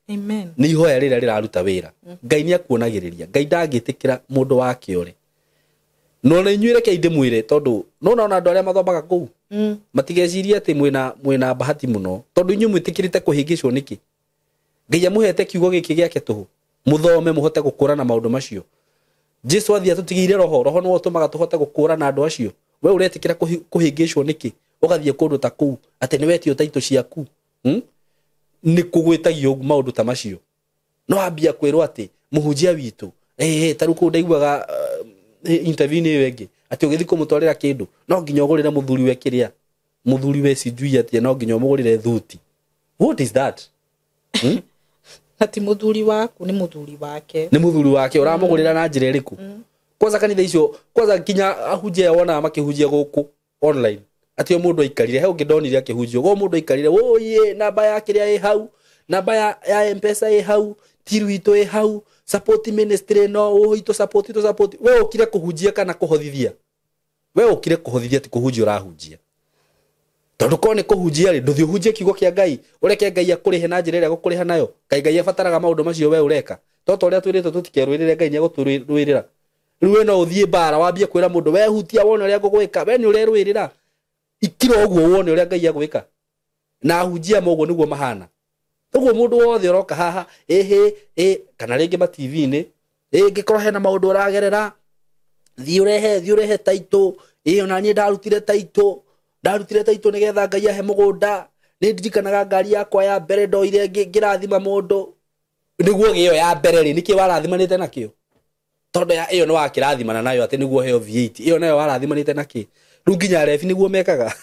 amen, nĩ ihoya rĩrĩa rĩraruta wĩra. Ngai nĩ akuonagĩrĩria, Ngai ndangĩtĩkĩra mũndũ wake ũrĩ. No na inyuĩ rekei ndĩmwĩre, tondũ no ona andũ arĩa mathomaga kũu matigecirie atĩ mwĩna bahati mũno, tondũ inyuĩ mwĩtĩkĩrĩte kũhĩngĩcwo nĩkĩ? Ngai amũhete kiugo gĩkĩ gĩake tũhũ, mũthome mũhote gũkũrana maũndũ macio. Jesu athiĩ atũtigĩire roho, roho nĩwe ũtũmaga tũhote gũkũrana andũ acio. We ũretĩkĩra kũhĩngĩcwo nĩkĩ? Ũgathiĩ kũndũ ta kũu atĩ nĩwetio taitũ ciaku, nĩ kũgwĩtagio maũndũ ta macio. No ambia kwĩrwo atĩ mũhunjia witũ, ta rĩu kũu ndaiguaga interview-inĩ ĩyo ĩngĩ atĩ ũgĩthiĩ kũmũtwarĩra kĩndũ no nginya ũgũrĩre mũthuri we kĩrĩa, mũthuri we sijui atĩa, no nginya ũmũgũrĩre thuti. What is that? Na ti mũthuri waku, nĩ mũthuri wake. Nĩ mũthuri wake ũramũgũrĩra na njĩra ĩrĩkũ? Kwanza kanitha icio, kwanza nginya ahunjia aya wonaga makĩhunjia gũkũ online, atĩ o mũndũ aikarire, he ũngĩ ndonire akĩhunjia, ũguo mũndũ aikarire, wũiĩ namba ya kĩrĩa ĩ hau, namba ya M-Pesa ĩ hau, tiru itũ ĩ hau, support ministry no ũũ itũ support, itũ support. We ũkire kũhunjia kana kũhothithia? We ũkire kũhothithia, ti kũhunjia ũrahunjia. Tondũ korwo nĩ kũhunjia rĩ, ndũthiĩ ũhunjie kiugo kĩa Ngai, ũreke Ngai akũrĩhe na njĩra ĩrĩa agũkũrĩha nayo. Ngai Ngai abataraga maũndũ macio we ũreka. To ta ũrĩa twĩrĩtwo tũtikerũĩrĩre, Ngai nĩegũtũrũĩrĩra. Rĩu we no ũthiĩ mbara wambie kwĩra mũndũ we hutia wone ũrĩa ngũgwĩka, we nĩ ũrerũĩrĩra. Ikira ũguo wone ũrĩa Ngai agwĩka. Na ahunjia ma ũguo nĩguo mahana. Ũguo mũndũ wothe ũroka haha, ĩhĩ, ĩ, kana rĩngĩ ma T V-inĩ, ĩ, ngĩkorwo hena maũndũ ũragerera, thiĩ ũrehe, thiĩ ũrehe taitũ, ĩ, ona niĩ ndarutire taitũ, ndarutire taitũ nĩgetha Ngai ahe mũgũnda, nĩ ndirikanaga ngari yakwa ya mbere ndoire ngĩrathima mũndũ. Nĩguo ĩyo ya mbere rĩ, nĩkĩ warathimanĩte nakĩo? Tondũ ya ĩyo nĩwakĩrathimana nayo atĩ nĩguo heo V8, ĩyo nayo warathimanĩte nakĩ? Rĩu nginya rebi nĩguo mekaga.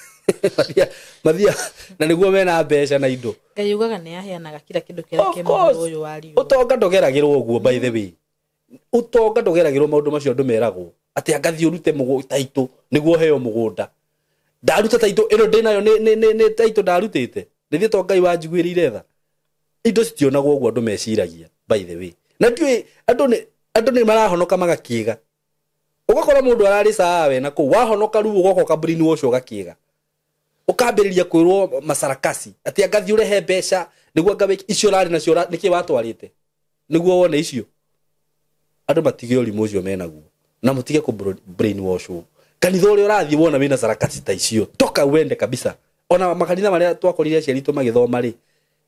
Mathia, na nĩguo mena mbeca na indo. Ngai ugaga nĩ aheanaga kila kĩndũ kĩrĩa Of kĩ course. mũndũ ũyũ wa riũa. Ũtonga ndũgeragĩrwo ũguo, by the way. Ũtonga ndũgeragĩrwo maũndũ macio andũ meragwo. Atĩ angathiĩ ũrute taitũ nĩguo heo mũgũnda. Ndaruta taitũ ĩno ndĩnayo nĩ taitũ ndarutĩte. Nĩthiĩ to Ngai wanjiguĩrĩire tha. Indo citionagwo ũguo andũ meciragia, by the way. Na ndiũĩ, andũ nĩ marahonoka magakĩga. Ũgakora mũndũ ararĩ sawa na kũu, wahonoka rĩu ũgoka ũka brainwash ũgakĩga. Ũkambĩrĩria kwĩrwo macarakasi atĩ angathiĩ ũrehe mbeca nĩguo anga wĩke icio ũrarĩ nacio, nĩkĩ watwarĩte nĩguo wone icio. Andũ matige ũrimũ ũcio menaguo na mũtige kũ brainwash ũũ. Kanitha ũrĩa ũrathiĩ wona wĩna sarakasi ta icio, toka wende kabisa. Ona makanitha marĩa twakorire aciari aitũ magĩthoma rĩ,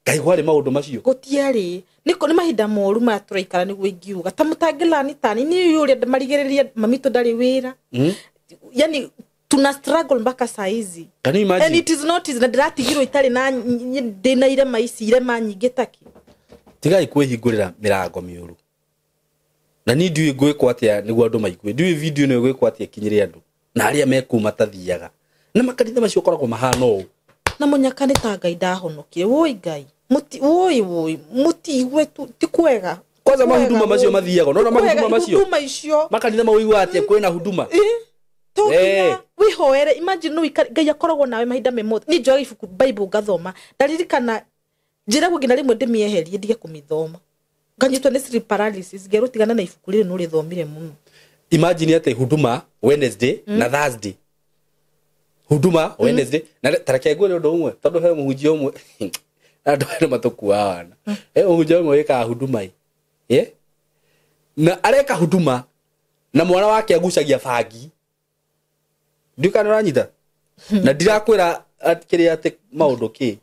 Ngai kwarĩ maũndũ macio. Gũtiarĩ. Nĩ mahinda moru maya tũraikara nĩguo ingiuga. Ta mũtangĩlani tani, niĩ ũyũ ũrĩa marigĩrĩria mami tũ ndarĩ wĩra. Yani tuna struggle mpaka saa hizi. Can you imagine? And it is not easy. Na ndĩratigirwo itarĩ na ndĩna irema ici, irema nyingĩ taki. Tigai kwĩhingũrĩra mĩrango mĩũru. Na niĩ ndiũĩ ngwĩkwo atĩa nĩguo andũ maigue. Ndiũĩ video ĩno ĩgwĩkwo atĩa ĩkinyĩre andũ. Na arĩa me kũu matathiaga. Na makanitha macio ũkoragwo mahana ũũ. Na mũnyaka nĩ ta Ngai ndahonokire. Woi Ngai. Mũti, woi, woi. Mũtigue tu, ti kwega. Kwanza Kwega, mahuduma macio woi. mathiaga. Unaona Kwega, mahuduma macio? Huduma icio. Makanitha mau ũiguaga atĩa kwĩna huduma? To nginya wĩhoere. Imagine no wĩikare Ngai akoragwo nawe mahinda me mothe. Niĩ njoyaga ibuku Bible ngathoma, ndaririkana njĩragwo nginya rĩmwe ndĩmĩeherie ndige kũmĩthoma, nganyitwo nĩ sleep paralysis, ngerwo tigana na ibuku rĩrĩ nĩũrĩthomire mũno. Imagine atĩ huduma Wednesday na Thursday, huduma Wednesday na tareke ngwĩre ũndũ ũmwe, tondũ he mũhunjia ũmwe, andũ aya nĩ matũkuaga wana, he mũhunjia ũmwe wĩkaga huduma ĩ, na areka huduma na mwana wake agucagia bangi. Ndiũ kana ũranyita na ndirakwĩra kĩrĩa atĩ maũndũ kĩ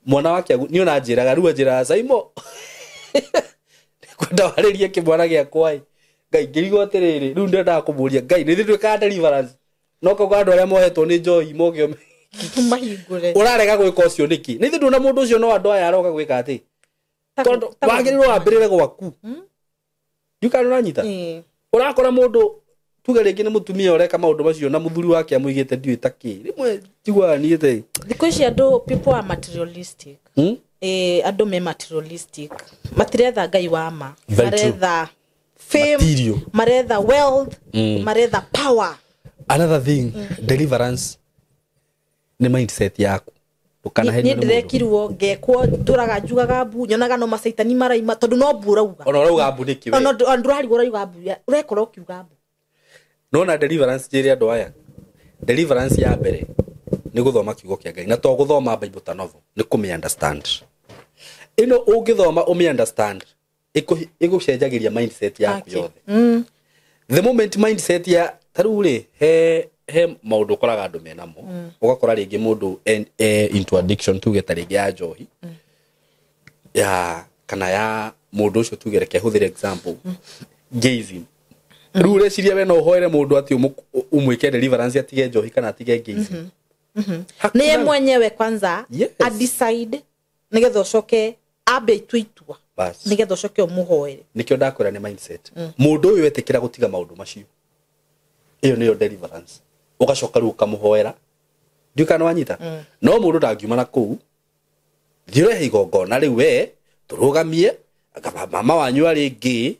mwana wake niĩ ona njĩraga rĩu, anjĩraga Saimo kwenda warĩrie kĩmwana gĩakwa ĩ. Ngai, ngĩrigwo atĩrĩrĩ, rĩu ndendaga kũmũria Ngai nĩ twĩkaga deliverance no kauga andũ arĩa mohetwo nĩ njohi moke mahingũre. Ũrarega gwĩka ũcio nĩkĩ? Nĩ ithuĩ ndũna mũndũ ũcio, no andũ aya aroka gwĩka atĩ tondũ wagĩrĩirwo wambĩrĩre gwaku. Ndiũ kana ũranyita. Ũrakora mũndũ tuge rĩngĩ nĩ mũtumia ũreka maũndũ macio na mũthuri wake amũigĩte ndiũĩ ta kĩ, rĩmwe njiguaga niĩ Thikũ ici andũ, people are materialistic. Andũ me materialistic, matiretha Ngai wa ma. Very true. Maretha fame, Material. maretha wealth, maretha power. Another thing, deliverance nĩ mindset yaku. Ndũkanahenio Niĩ nĩ mũndũ. Ndĩrekirwo ngekwo, ndũraga njugaga mbu, nyonaga no macaitani maraima tondũ no mbu ũrauga. Ona ũrauga mbu nĩkĩ we? Ona ndũrarigwo ũrauga mbu, ũrekora ũkiuga mbu. Nona deliverance, njĩre andũ aya, deliverance ya mbere nĩ gũthoma kiugo kĩa Ngai, na to gũthoma Bible ta novel, nĩ kũmĩ understand. Ĩno ũngĩthoma ũmĩ understand, ĩgũcenjagĩria mindset yaku yothe. The moment mindset ya ta rĩu rĩ, he maũndũ ũkoraga andũ menamo, ũgakora rĩngĩ mũndũ into addiction, tuge ta rĩngĩ ya njohi ya kana ya mũndũ ũcio, tuge reke hũthĩre example gayism. Rĩu ũreciria we no ũhoere mũndũ atĩ ũmwĩke deliverance atige njohi kana atige gayism? Hakuna. Nĩye mwenyewe kwanza a decide nĩgetha ũcoke ambe itue itua, Bas. nĩgetha ũcoke ũmũhoere. Nĩkĩo ndakwĩra nĩ mindset. Mũndũ ũyũ etĩkĩra gũtiga maũndũ macio, ĩyo nĩyo deliverance. Ũgacoka rĩu ũkamũhoera. Ndiũ kana wanyita. No mũndũ ndangiuma na kũu thiĩ ũrehe igongona rĩu we tũrũgamie anga mama wanyu arĩ ngĩ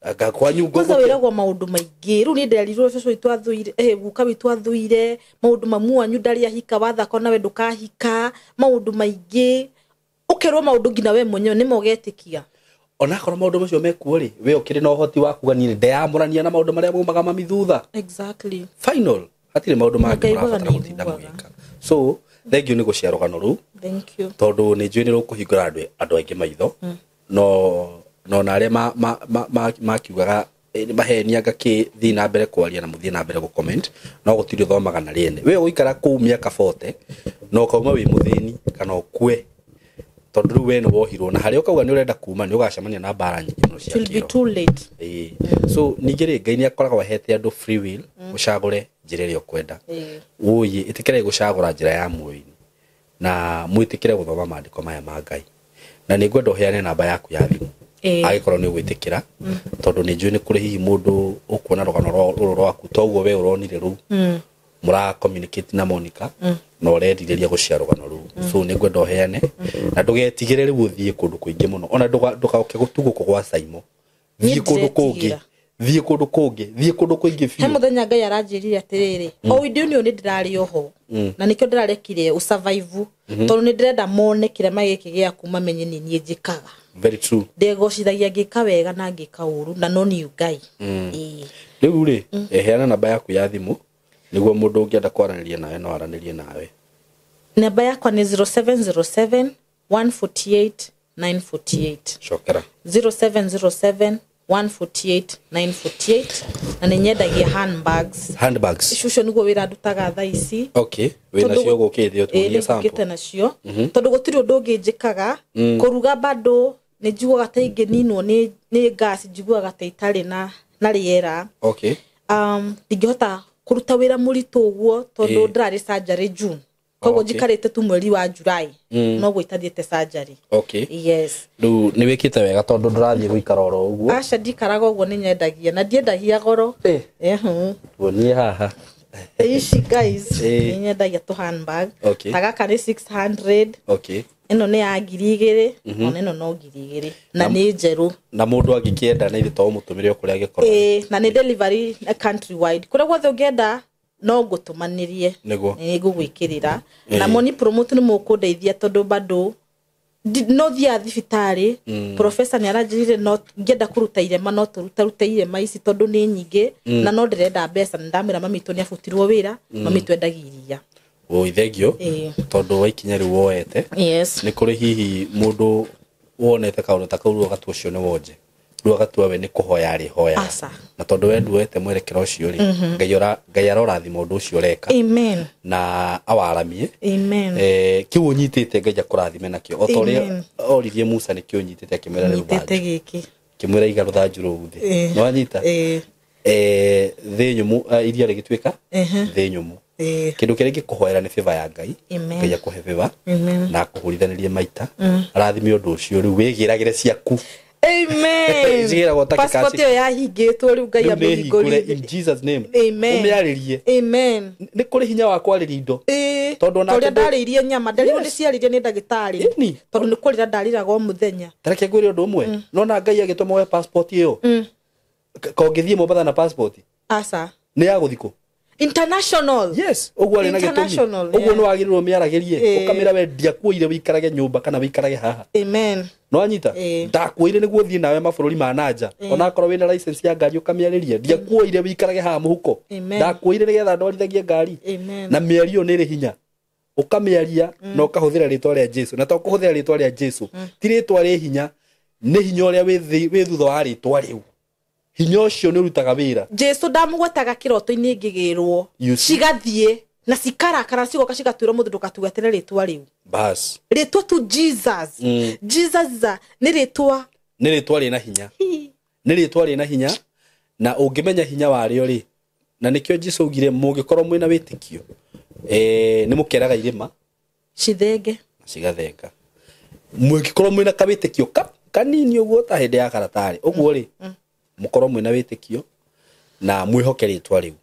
anga kwanyu Kwanza wĩragwo maũndũ maingĩ. Rĩu niĩ nderirwo cũcũ witũ athuire, guka witũ athuire maũndũ, mamu wanyu ndarĩ ahika, wathaka nawe ndũkahika, maũndũ maingĩ ũkerwo maũndũ nginya we mwenyewe nĩma ũgetĩkia. Onakorwo maũndũ macio mekuo rĩ, we ũkĩrĩ na ũhoti wa kuga niĩ ndeyamũrania na maũndũ marĩa maumaga mami thutha. Final, hatirĩ maũndũ mangĩ Ngai iguaga mũrabatara nĩ gũtinda aiguaga. mũgĩka. So thank you nĩ gũshare rũgano rũu. Thank you. Tondũ nĩ njũĩ nĩ rũkũhingũra andũ aingĩ maitho, no na arĩa makiugaga mahenianga kĩ, thiĩ na mbere kwaria na mũthiĩ na mbere gũ comment, no gũtirĩ ũthomaga na rĩene. We ũgũikara kũu mĩaka 40 na ũkauma wĩ mũthĩni kana ũkue, tondũ rĩu we nĩ wohirwo na harĩa ũkauga nĩ ũrenda kuma nĩ ũgacemania na mbara nyingĩ mũno cia It will be kĩroho. too late. Ĩĩ. So ningĩ rĩ, Ngai nĩ akoragwo ahete andũ free will, ũcagũre njĩra ĩrĩa ũkwenda. Ũyĩ ĩtĩkĩre gũcagũra njĩra ya muoyo-inĩ na mwĩtĩkĩre gũthoma maandĩko maya ma Ngai, na nĩ ngwenda ũheane namba yaku ya thimũ angĩkorwo nĩ ũgwĩtĩkĩra, tondũ nĩ njũĩ nĩ kũrĩ hihi mũndũ ũkuona rũgano rũrũ rwaku toguo we ũronire rũu, mũra communicate na Monica na ũrerirĩria gũshare rũgano rũu. So nĩ ngwenda ũheane na ndũgetigĩre rĩu ũthiĩ kũndũ kũingĩ mũno, ona ndũgoke tu gũkũ gwa Saimo, Niĩ thiĩ kũndũ kũngĩ, ndiretigĩra. Thiĩ kũndũ kũngĩ, thiĩ kũndũ kũingĩ He biũ. Mũthenya Ngai aranjĩrire atĩrĩrĩ, o windio nĩ nĩ ndĩrarĩ oho na nĩkĩo ndĩrarekire ũsurvive, tondũ nĩ ndĩrenda mone kĩrema gĩkĩ gĩaku, mamenye nĩ niĩ njĩkaga. Very true. Ndegocithagia ngĩka wega na ngĩka ũru, na no niĩ Ngai. Ĩĩ. Rĩu rĩ, heana namba yaku ya thimũ nĩguo mũndũ ũngĩenda kwaranĩria nawe no aranĩrie nawe. Namba yakwa nĩ 0707 148 948. Cokera. 0707 148 948, na nĩ nyendagia handbags. Handbags. Icio ũcio nĩguo wĩra ndutaga thaa ici. Okay, wĩ nacio gũkĩte Ĩĩ, ũtuonie nĩ sample. ngũkĩte nacio tondũ gũtirĩ ũndũ ũngĩ njĩkaga. Kũruga bado nĩ njiguaga ta ingĩninwo nĩ gas, njiguaga ta itarĩ na rĩera. Ndingĩhota kũruta wĩra mũritũ ũguo tondũ ndĩrarĩ surgery June, koguo njikarĩte tu mweri wa July noguo itathiĩte surgery. Yes. Rĩu nĩ wĩkĩte wega tondũ ndũrathiĩ gũikara oro ũguo. Aca, ndikaraga ũguo, nĩ nyendagia na ndiendagia goro. Ehu. Tuonie haha. Ici guys, nĩ nyendagia tũ handbag. Ta gaka nĩ 600. Ĩno nĩ ya 2000, ona ĩno no 2000 na nĩ njerũ. Na mũndũ angĩkĩenda na ithe to ũmũtũmĩre o kũrĩa angĩkorwo? Ĩĩ, na nĩ delivery country wide, kũrĩa guothe ũngĩenda. No ngũtũmanĩrie. Nĩguo. Nĩ ngũgwĩkĩrĩra na moni promote nĩ mũkũndeithia tondũ bado no thiaga thibitarĩ. Professor nĩ aranjĩrire no ngĩenda kũruta irema no tũrutarute irema ici tondũ nĩ nyingĩ na no ndĩrenda mbeca. Nĩ ndamwĩra mami witũ nĩ abutirwo wĩra, mami witũ endagia iria. Oi, thengio. Tondũ wa ikinya rĩu woete. Yes. Nĩ kũrĩ hihi mũndũ wonete kaũndũ ta kau rĩu agatua ũcio nĩ wonje, rĩu agatua we nĩ kũhoya arĩhoya. Aca. Na tondũ we nduoete mwerekera ũcio rĩ, Ngai arorathima ũndũ ũcio ũreka. Amen. Na awaramie. Amen. Kĩu ũnyitĩte Ngai akũrathime nakĩo o ta ũrĩa Amen. oririe Musa nĩkĩo ũnyitĩte akĩmwĩra rĩu Nyitĩte rũthanju. Gĩkĩ. Akĩmwĩra iga rũthanju rũu thĩ. Nĩwanyita? Ĩĩ. Thĩ nyũmũ, iria rĩgĩtuĩka thĩ nyũmũ. Kĩndũ kĩrĩa ingĩkũhoera nĩ favor ya Ngai. Amen. Ngai akũhe favor Amen. na akũhũrithanĩrie maita, arathime ũndũ ũcio rĩu wĩgĩragĩre ciaku. Amen. Njigĩragwo ta Passport kĩkaci. ĩyo yahingĩtwo rĩu Ngai Rĩu nĩ hingũre amĩhingũrire. in Jesus name. Amen. Ũmĩarĩrie. Amen. Nĩ kũrĩ hinya wa kwarĩria indo. Ĩĩ. Tondũ onake Torĩa ndarĩirie nyama nderirwo ndĩciarĩrie nĩ ndagĩtarĩ. Ĩni. Tondũ nĩ kũrĩra ndarĩraga o mũthenya. Tareke ngwĩre ũndũ ũmwe, nona Ngai agĩtũma woe passport ĩyo, kongĩthiĩ Mombatha na passport Aca. nĩ ya gũthikũ. International. Yes, ũguo arĩ na gĩtũmi. International, Ũguo yeah. nĩ wagĩrĩirwo mĩaragĩrie, ũkamĩra we ndiakuoire wĩikarage nyũmba kana wĩikarage haha. Amen. Nĩwanyita? Ndakuoire nĩguo ũthiĩ nawe mabũrũri ma nanja, onakorwo wĩna license ya ngari ũkamĩarĩria, ndiakuoire wĩikarage haha mũhuko. Amen. Ndakuoire nĩgetha ndwarithagie ngari. Amen. Na mĩario nĩ ĩrĩ hinya, ũkamĩaria na ũkahũthĩra rĩtwa rĩa Jesu, na to kũhũthĩra rĩtwa rĩa Jesu, ti rĩtwa rĩ hinya, nĩ hinya ũrĩa wĩ thutha wa rĩtwa rĩu. Hinya ũcio nĩ ũrutaga wĩra. Jesu ndamũgwetaga kĩroto-inĩ ngĩgĩrwo. You see? Cigathiĩ na cikarakara cigoka cigatwĩra mũndũ ndũgatugwetere rĩtwa rĩu. Bas. Rĩtwa tu Jesus. Jesus nĩ rĩtwa. Nĩ rĩtwa rĩna hinya, nĩ rĩtwa rĩna hinya, na ũngĩmenya hinya warĩo rĩ, na nĩkĩo Jesu augire mũngĩkorwo mwĩna wĩtĩkio, nĩ mũkeraga irĩma cithenge na cigathenga. Mũngĩkorwo mwĩna kawĩtĩkio kanini ũguo ta hĩndĩ ya karatarĩ ũguo rĩ, mũkorwo mwĩna wĩtĩkio na mwĩhoke rĩtwa rĩu,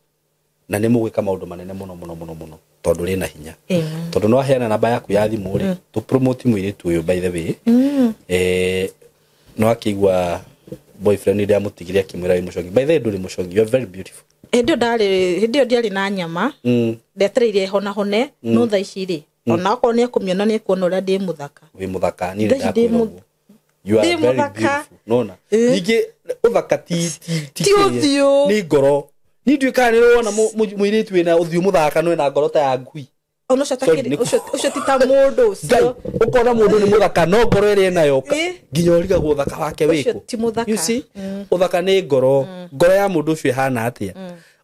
na nĩ mũgwĩka maũndũ manene mũno mũno mũno mũno tondũ rĩna hinya. Amen. Tondũ no aheana namba yaku ya thimũ rĩ, tũ promote mũirĩtu ũyũ by the way. No akĩigua boyfriend rĩrĩa amũtigire akĩmwĩra wĩ mũcongi. By the way, ndũrĩ mũcongi, you are very beautiful. Hĩndĩ ĩyo ndarĩ, hĩndĩ ĩyo ndiarĩ na nyama. Ndetereire honahone, no thaa ici rĩ, ona okorwo nĩ ekũmĩona nĩ ekuona ũrĩa ndĩ mũthaka. Wĩ mũthaka, niĩ Thaa ici nĩndakwĩra ũguo. You are ndĩ very mũthaka. beautiful. Nona ningĩ ũthaka ti Ti ũthiũ. nĩ ngoro. Niĩ ndiũĩ kana nĩ wona mũirĩtu wĩna ũthiũ mũthaka no ena ngoro ta ya ngui. Ona ũcio Sorry, atakĩrĩ ũcio ti ta mũndũ Ngai, ũcio. ũkona mũndũ nĩ mũthaka no ngoro ĩrĩa enayo nginya ũrigagwo ũthaka wake Ũcio wĩkũ. ti mũthaka. You see? Ũthaka nĩ ngoro. Ngoro ya mũndũ ũcio ĩhana atĩa?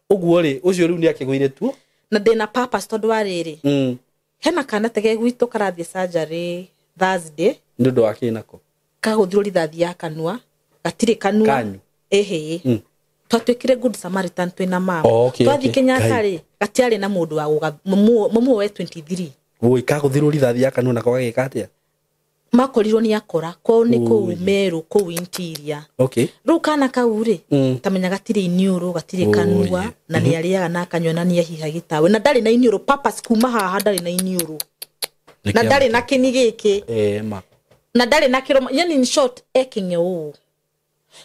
Ũguo rĩ, ũcio rĩu nĩ akĩgũire tuo. Na ndĩna purpose tondũ wa rĩrĩ, hena kana tege gwitũ karathiĩ surgery Thursday. Nĩ ũndũ wa kĩ nako? Kagũthirwo rithathi ya kanua, gatirĩ kanua. Kanyu. Ĩhĩ, twatuĩkire good samaritan twĩna mama. Oh, okay, Twathiĩ okay. Kenyatta Ngai. rĩ, gatiarĩ na mũndũ wa gũga mũmwe we 23. Woi, kagũthirwo rithathi ya kanua nako gagĩka atĩa? Makorirwo nĩ akora kwao nĩ kũu Oi. Meru kũu interior. Okay. Rĩu kana kau rĩ, tamenya gatirĩ iniũrũ, gatirĩ Oi. kanua, na nĩ arĩaga na akanyua na nĩ ahiha gĩtawe na ndarĩ na iniũrũ papas kuma haha ndarĩ na iniũrũ na ndarĩ na kĩni gĩkĩ Ma. na ndarĩ na kĩromo, yani in short ekinge ũũ.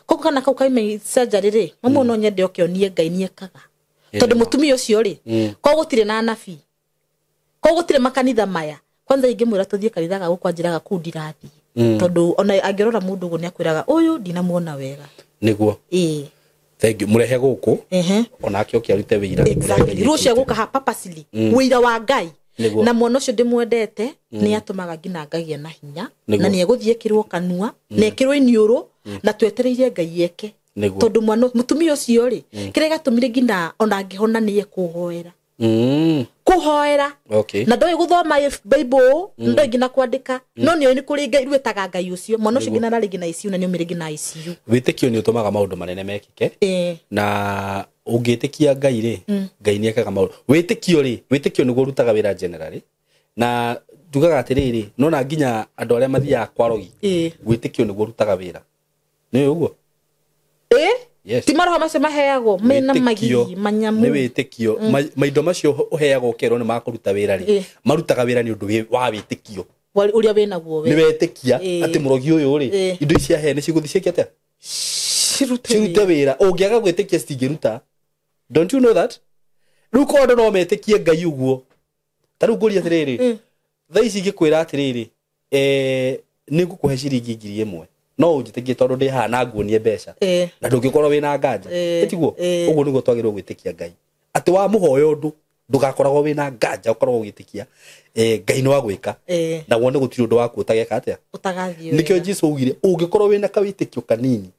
Koguo kana kau kaima surgery rĩ, mamwe no nyende oke onie Ngai nĩ ekaga, tondũ mũtumia ũcio rĩ, kwao gũtirĩ na anabii, kwao gũtirĩ makanitha maya. Kwanza ingĩmwĩra tũthiĩ kanitha ga gũkũ anjĩraga kũu ndirathiĩ, tondũ ona angĩrora mũndũ ũguo nĩ akwĩraga ũyũ ndinamuona wega. Nĩguo. Ĩĩ. Thank you. Mũrehe gũkũ Ehe. onake oke arute wĩira. Exactly, rĩu ũcio egũka ha purposely wĩira wa Ngai. Nĩguo. Na mwana ũcio ndĩmwendete nĩ atũmaga nginya ngagia na hinya. Nĩguo. Na nĩ egũthiĩ ekĩrwo kanua na ekĩrwo iniũrũ na twetereire Ngai eke. Nĩguo. Tondũ mwana mũtumia ũcio rĩ, kĩrĩa gĩatũmire nginya ona angĩhona nĩ ekũhoera, kũhoera. Okay. Na ndoĩ gũthoma Bible, ndoĩ nginya kwandĩka, no nĩoĩ nĩ kũrĩ Ngai rwĩtaga Ngai ũcio. Mwana ũcio nginya ararĩ nginya ICU na nĩaumire nginya ICU. Wĩtĩkio nĩ ũtũmaga maũndũ manene mekĩke. Ĩĩ. Na ũngĩtĩkia Ngai rĩ, Ngai nĩ ekaga maũndũ. Wĩtĩkio rĩ, wĩtĩkio nĩguo ũrutaga wĩra generally. Na njugaga atĩrĩrĩ, nona nginya andũ arĩa mathiaga kwa rogi, wĩtĩkio nĩguo ũrutaga wĩra. Nĩ ũguo? Ĩĩ. Yes. Ti maroho macio maheagwo mena Wĩtĩkio magigi manyamu. Nĩ wĩtĩkio. Maindo macio ũheagwo ũkerwo nĩ makũruta wĩra rĩ, marutaga wĩra nĩ ũndũ wa wĩtĩkio. Ũrĩa wĩnaguo we. Nĩ wetĩkia atĩ mũrogi ũyũ rĩ, indo ici ahe nĩ cigũthiĩ ciĩke atĩa? Cirute Cirute wĩra. Ũngĩaga gwĩtĩkia citingĩruta. Don't you know that? Rĩu korwo andũ no metĩkie Ngai ũguo, ta rĩu ngũrie atĩrĩrĩ, thaa ici ingĩkwĩra atĩrĩrĩ, nĩ ngũkũhe ciringi 1,000, no ũnjĩtĩkie tondũ ndĩ haha na nguonie mbeca, na ndũngĩkorwo wĩna nganja, ĩtiguo? Ũguo nĩguo twagĩrĩirwo gwĩtĩkia Ngai, atĩ wamũhoya ũndũ ndũgakoragwo wĩna nganja, ũkoragwo ũgĩtĩkia Ngai nĩ wa gwĩka, na wone gũtirĩ ũndũ waku ũtageka atĩa, ũtagathiĩ. Nĩkĩo Jesu augire ũngĩkorwo wĩna kawĩtĩkio kanini,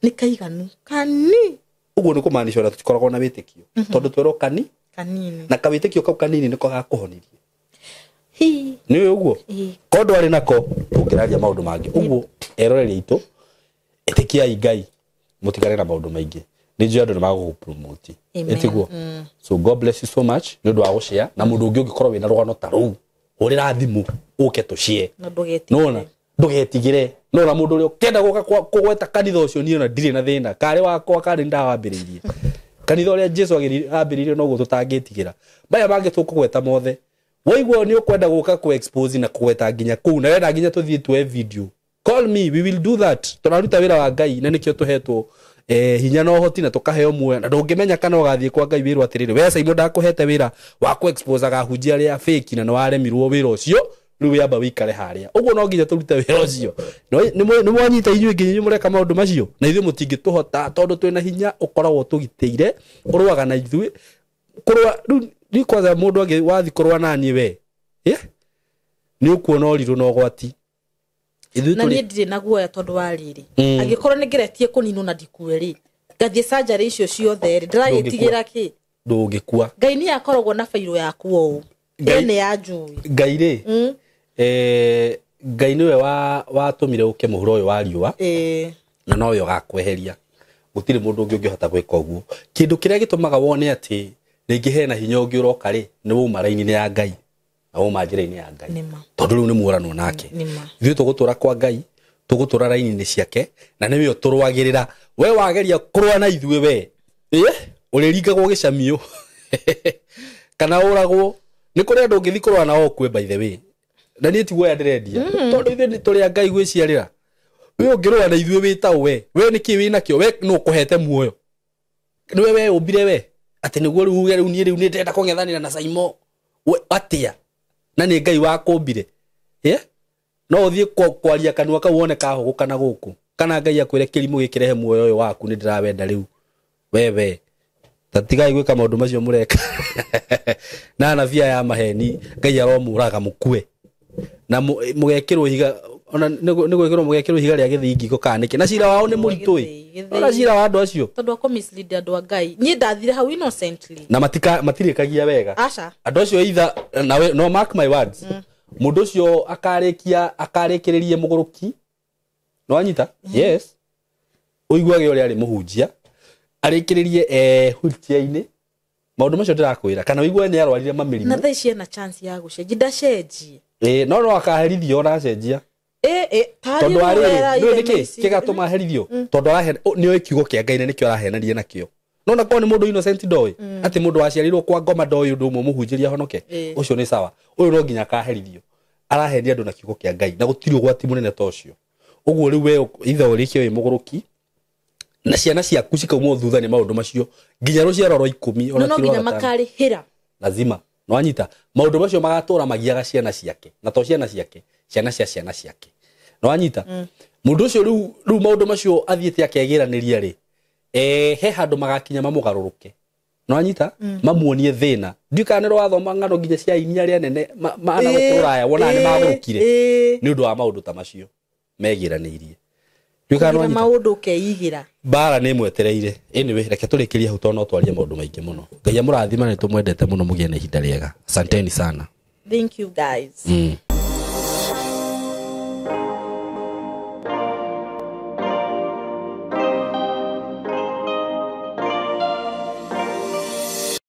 nĩ kaiganu kani. Ũguo nĩ kũmaanisha ona tũtikoragwo na wĩtĩkio, tondũ twerwo kani kanini, na kawĩtĩkio kau kanini nĩko gakũhonirie. Hi. Nĩ ũguo Ĩ. ko ndwarĩ nako tũngĩraria maũndũ mangĩ. Ũguo eroreri aitũ, ĩtĩkiai Ngai, mũtigane na maũndũ maingĩ. Nĩ njũĩ andũ nĩ magũgũpromote. Amen. Ĩtiguo? So God bless you so much nĩ ũndũ wa gũshare. Na mũndũ ũngĩ ũngĩkorwo wĩna rũgano ta rũu, hũrĩra thimũ ũke tũshare. Na ndũgetigĩre. Nona ndũgetigĩre. Nona mũndũ ũrĩa ũkenda gũka kũgweta kanitha ũcio, niĩ ona ndirĩ na thĩna, karĩ wakwa karĩ ndawambĩrĩirie kanitha ũrĩa Jesu ambĩrĩirie, noguo tũtangĩtigĩra maya mangĩ tũkũgweta mothe. Waigua nĩ ũkwenda gũka kũ expose na kũgweta nginya kũu, na wenda nginya tũthiĩ tuoe video, call me, we will do that. Tũraruta wĩra wa Ngai na nĩkĩo tũhetwo hinya na ũhoti na tũkaheo muoyo, na ndũngĩmenya kana ũgathiĩ kwa Ngai wĩrwo atĩrĩrĩ, we Simon, ndakũhete wĩra wa kũ expose ahunjia arĩa fake na nĩ waremirwo wĩra ũcio, rĩu wĩamba wĩikare harĩa ũguo. No nginya tũrute wĩra ũcio. Nĩ mwanyita inyuĩ nginya inyuĩ mũreka maũndũ macio, na ithuĩ mũtingĩtũhota tondũ twĩna hinya ũkoragwo tũgitĩire ũrũaga na ithuĩ kũrũa. Rĩu ni kwanza mũndũ angĩ wathi kũrũa naniĩ we, nĩ ũkuona ũrirũ na ũgwati. Ithuĩ Na tũrĩ niĩ ndirĩ na guoya, tondũ wa rĩrĩ, angĩkorwo nĩ ngeretie kũninwo na ndikue rĩ, ngathiĩ surgery icio ciothe rĩ, ndĩragĩtigĩra kĩ? Ndũngĩkua. Ngai nĩ akoragwo na bairũ yaku ũũ. Ngai- Ĩ nĩ ya njui. Ngai rĩ, Ngai nĩwe watũmire ũke mũhuro ũyũ wa riũa, na nowe ũgakweheria. Gũtirĩ mũndũ ũngĩ ũngĩhota gwĩka ũguo. Kĩndũ kĩrĩa gĩtũmaga wone atĩ rĩngĩ hena hinya ũngĩ ũroka rĩ, nĩ wauma raini-inĩ ya Ngai na wauma njĩra-inĩ ya Ngai, Nĩma. tondũ rĩu nĩ muoranwo nake. Nĩma. Ithuĩ tũgũtũra kwa Ngai, tũgũtũra raini-inĩ ciake, na nĩwe ũtũrũagĩrĩra. We wageria kũrũa na ithuĩ, we ũrĩringagwo gĩcamio kana ũragwo. Nĩ kũrĩ andũ ũngĩthiĩ kũrũa nao ũkue, by the way, na niĩ ti guoya ndĩrendia, tondũ ithuĩ nĩ tũrĩ a Ngai gwĩciarĩra. We ũngĩrũa na ithuĩ wĩ we, we nĩkĩ wĩ nakĩo? We nũ ũkũhete muoyo? Nĩwe we ũmbire we atĩ nĩguo rĩu uge rĩu niĩ rĩu nĩ ndĩrenda kũng'ethanĩra na Saimo? We atĩa, na nĩ Ngai wakũmbire? No ũthiĩ kwaria kanua kau wone kahũgũka na gũkũ, kana Ngai akwĩre kĩrimũ gĩkĩrehe muoyo ũyũ waku nĩ ndĩrawenda rĩu. Wewe ta tigai gwĩka maũndũ macio mũreka na anabii aya a maheni. Ngai aromũraga mũkue na mũgekĩrwo ihiga, ona nĩ gwĩkĩrwo mũgekĩrwo ihiga rĩa gĩthii ngingo kana nĩkĩ, na cira wao nĩ mũritũ ĩ. Gĩthĩi, Ona cira wa andũ acio. Tondũ akũ mislead andũ a Ngai. Niĩ ndathire hau innocently. Na matirĩkagia wega. Aca. Andũ acio either nawe, no mark my words, mũndũ ũcio akarĩkia akarĩkĩrĩrie mũgũrũki. No wanyita? Yes, ũiguage ũrĩa arĩ mũhunjia arĩkĩrĩrie wheelchair-inĩ, maũndũ macio ndĩrakwĩra, kana ũigue nĩ arwarire Na mamĩrimũ. thaa ici ena chance ya gũcenjia, ndacenjie. Ĩ, no akaherithio ona acenjia. Ĩ tarĩ Tondũ rĩu arĩrĩ wera nĩ irema nĩkĩ ici. kĩgatũma aherithio? Tondũ nĩoĩ kiugo kĩa Ngai na nĩkĩo arahenania nakĩo. No na korwo nĩ mũndũ innocent, ndoĩ atĩ mũndũ waciarirwo kwa ngoma, ndoĩ ũndũ ũmwe, mũhunjĩrie ahonoke, ũcio nĩ sawa. Ũyũ no nginya akaherithio, arahenia andũ na kiugo kĩa Ngai, na gũtirĩ ũgwati mũnene ta ũcio. Ũguo rĩu we ithe ũrĩkie wĩ mũgũrũki na ciana ciaku cikaumwo thutha nĩ maũndũ macio nginya rũciaro rwa 10, ona No ti rwa nginya gatano. makarĩhĩra. Lazima. Nwanyita? Maũndũ macio magatũra magiaga ciana ciake, na to ciana ciake, ciana cia ciana ciake. Nwanyita? Mũndũ ũcio rĩu maũndũ macio athiĩte akegĩranĩria rĩ, he handũ magakinya mamũgarũrũke. Nwanyita? Mamuonie thĩna. Ndiũ kana nĩ wathoma ng'ano nginya cia aini arĩa nene mana gũkũ rũraya, wonaga nĩ magũrũkire nĩ ũndũ wa maũndũ ta macio megĩranĩirie. Ndiũ kana Kũgira nwanyita? Maũndũ ũkeigĩra. Mbara nĩ ĩmwetereire. Anyway, reke tũrĩkĩrie hau tondũ no twarie maũndũ maingĩ mũno. Ngai amũrathima, nĩ tũmwendete mũno, mũgĩe na ihinda rĩega. Asanteni sana. Thank you guys.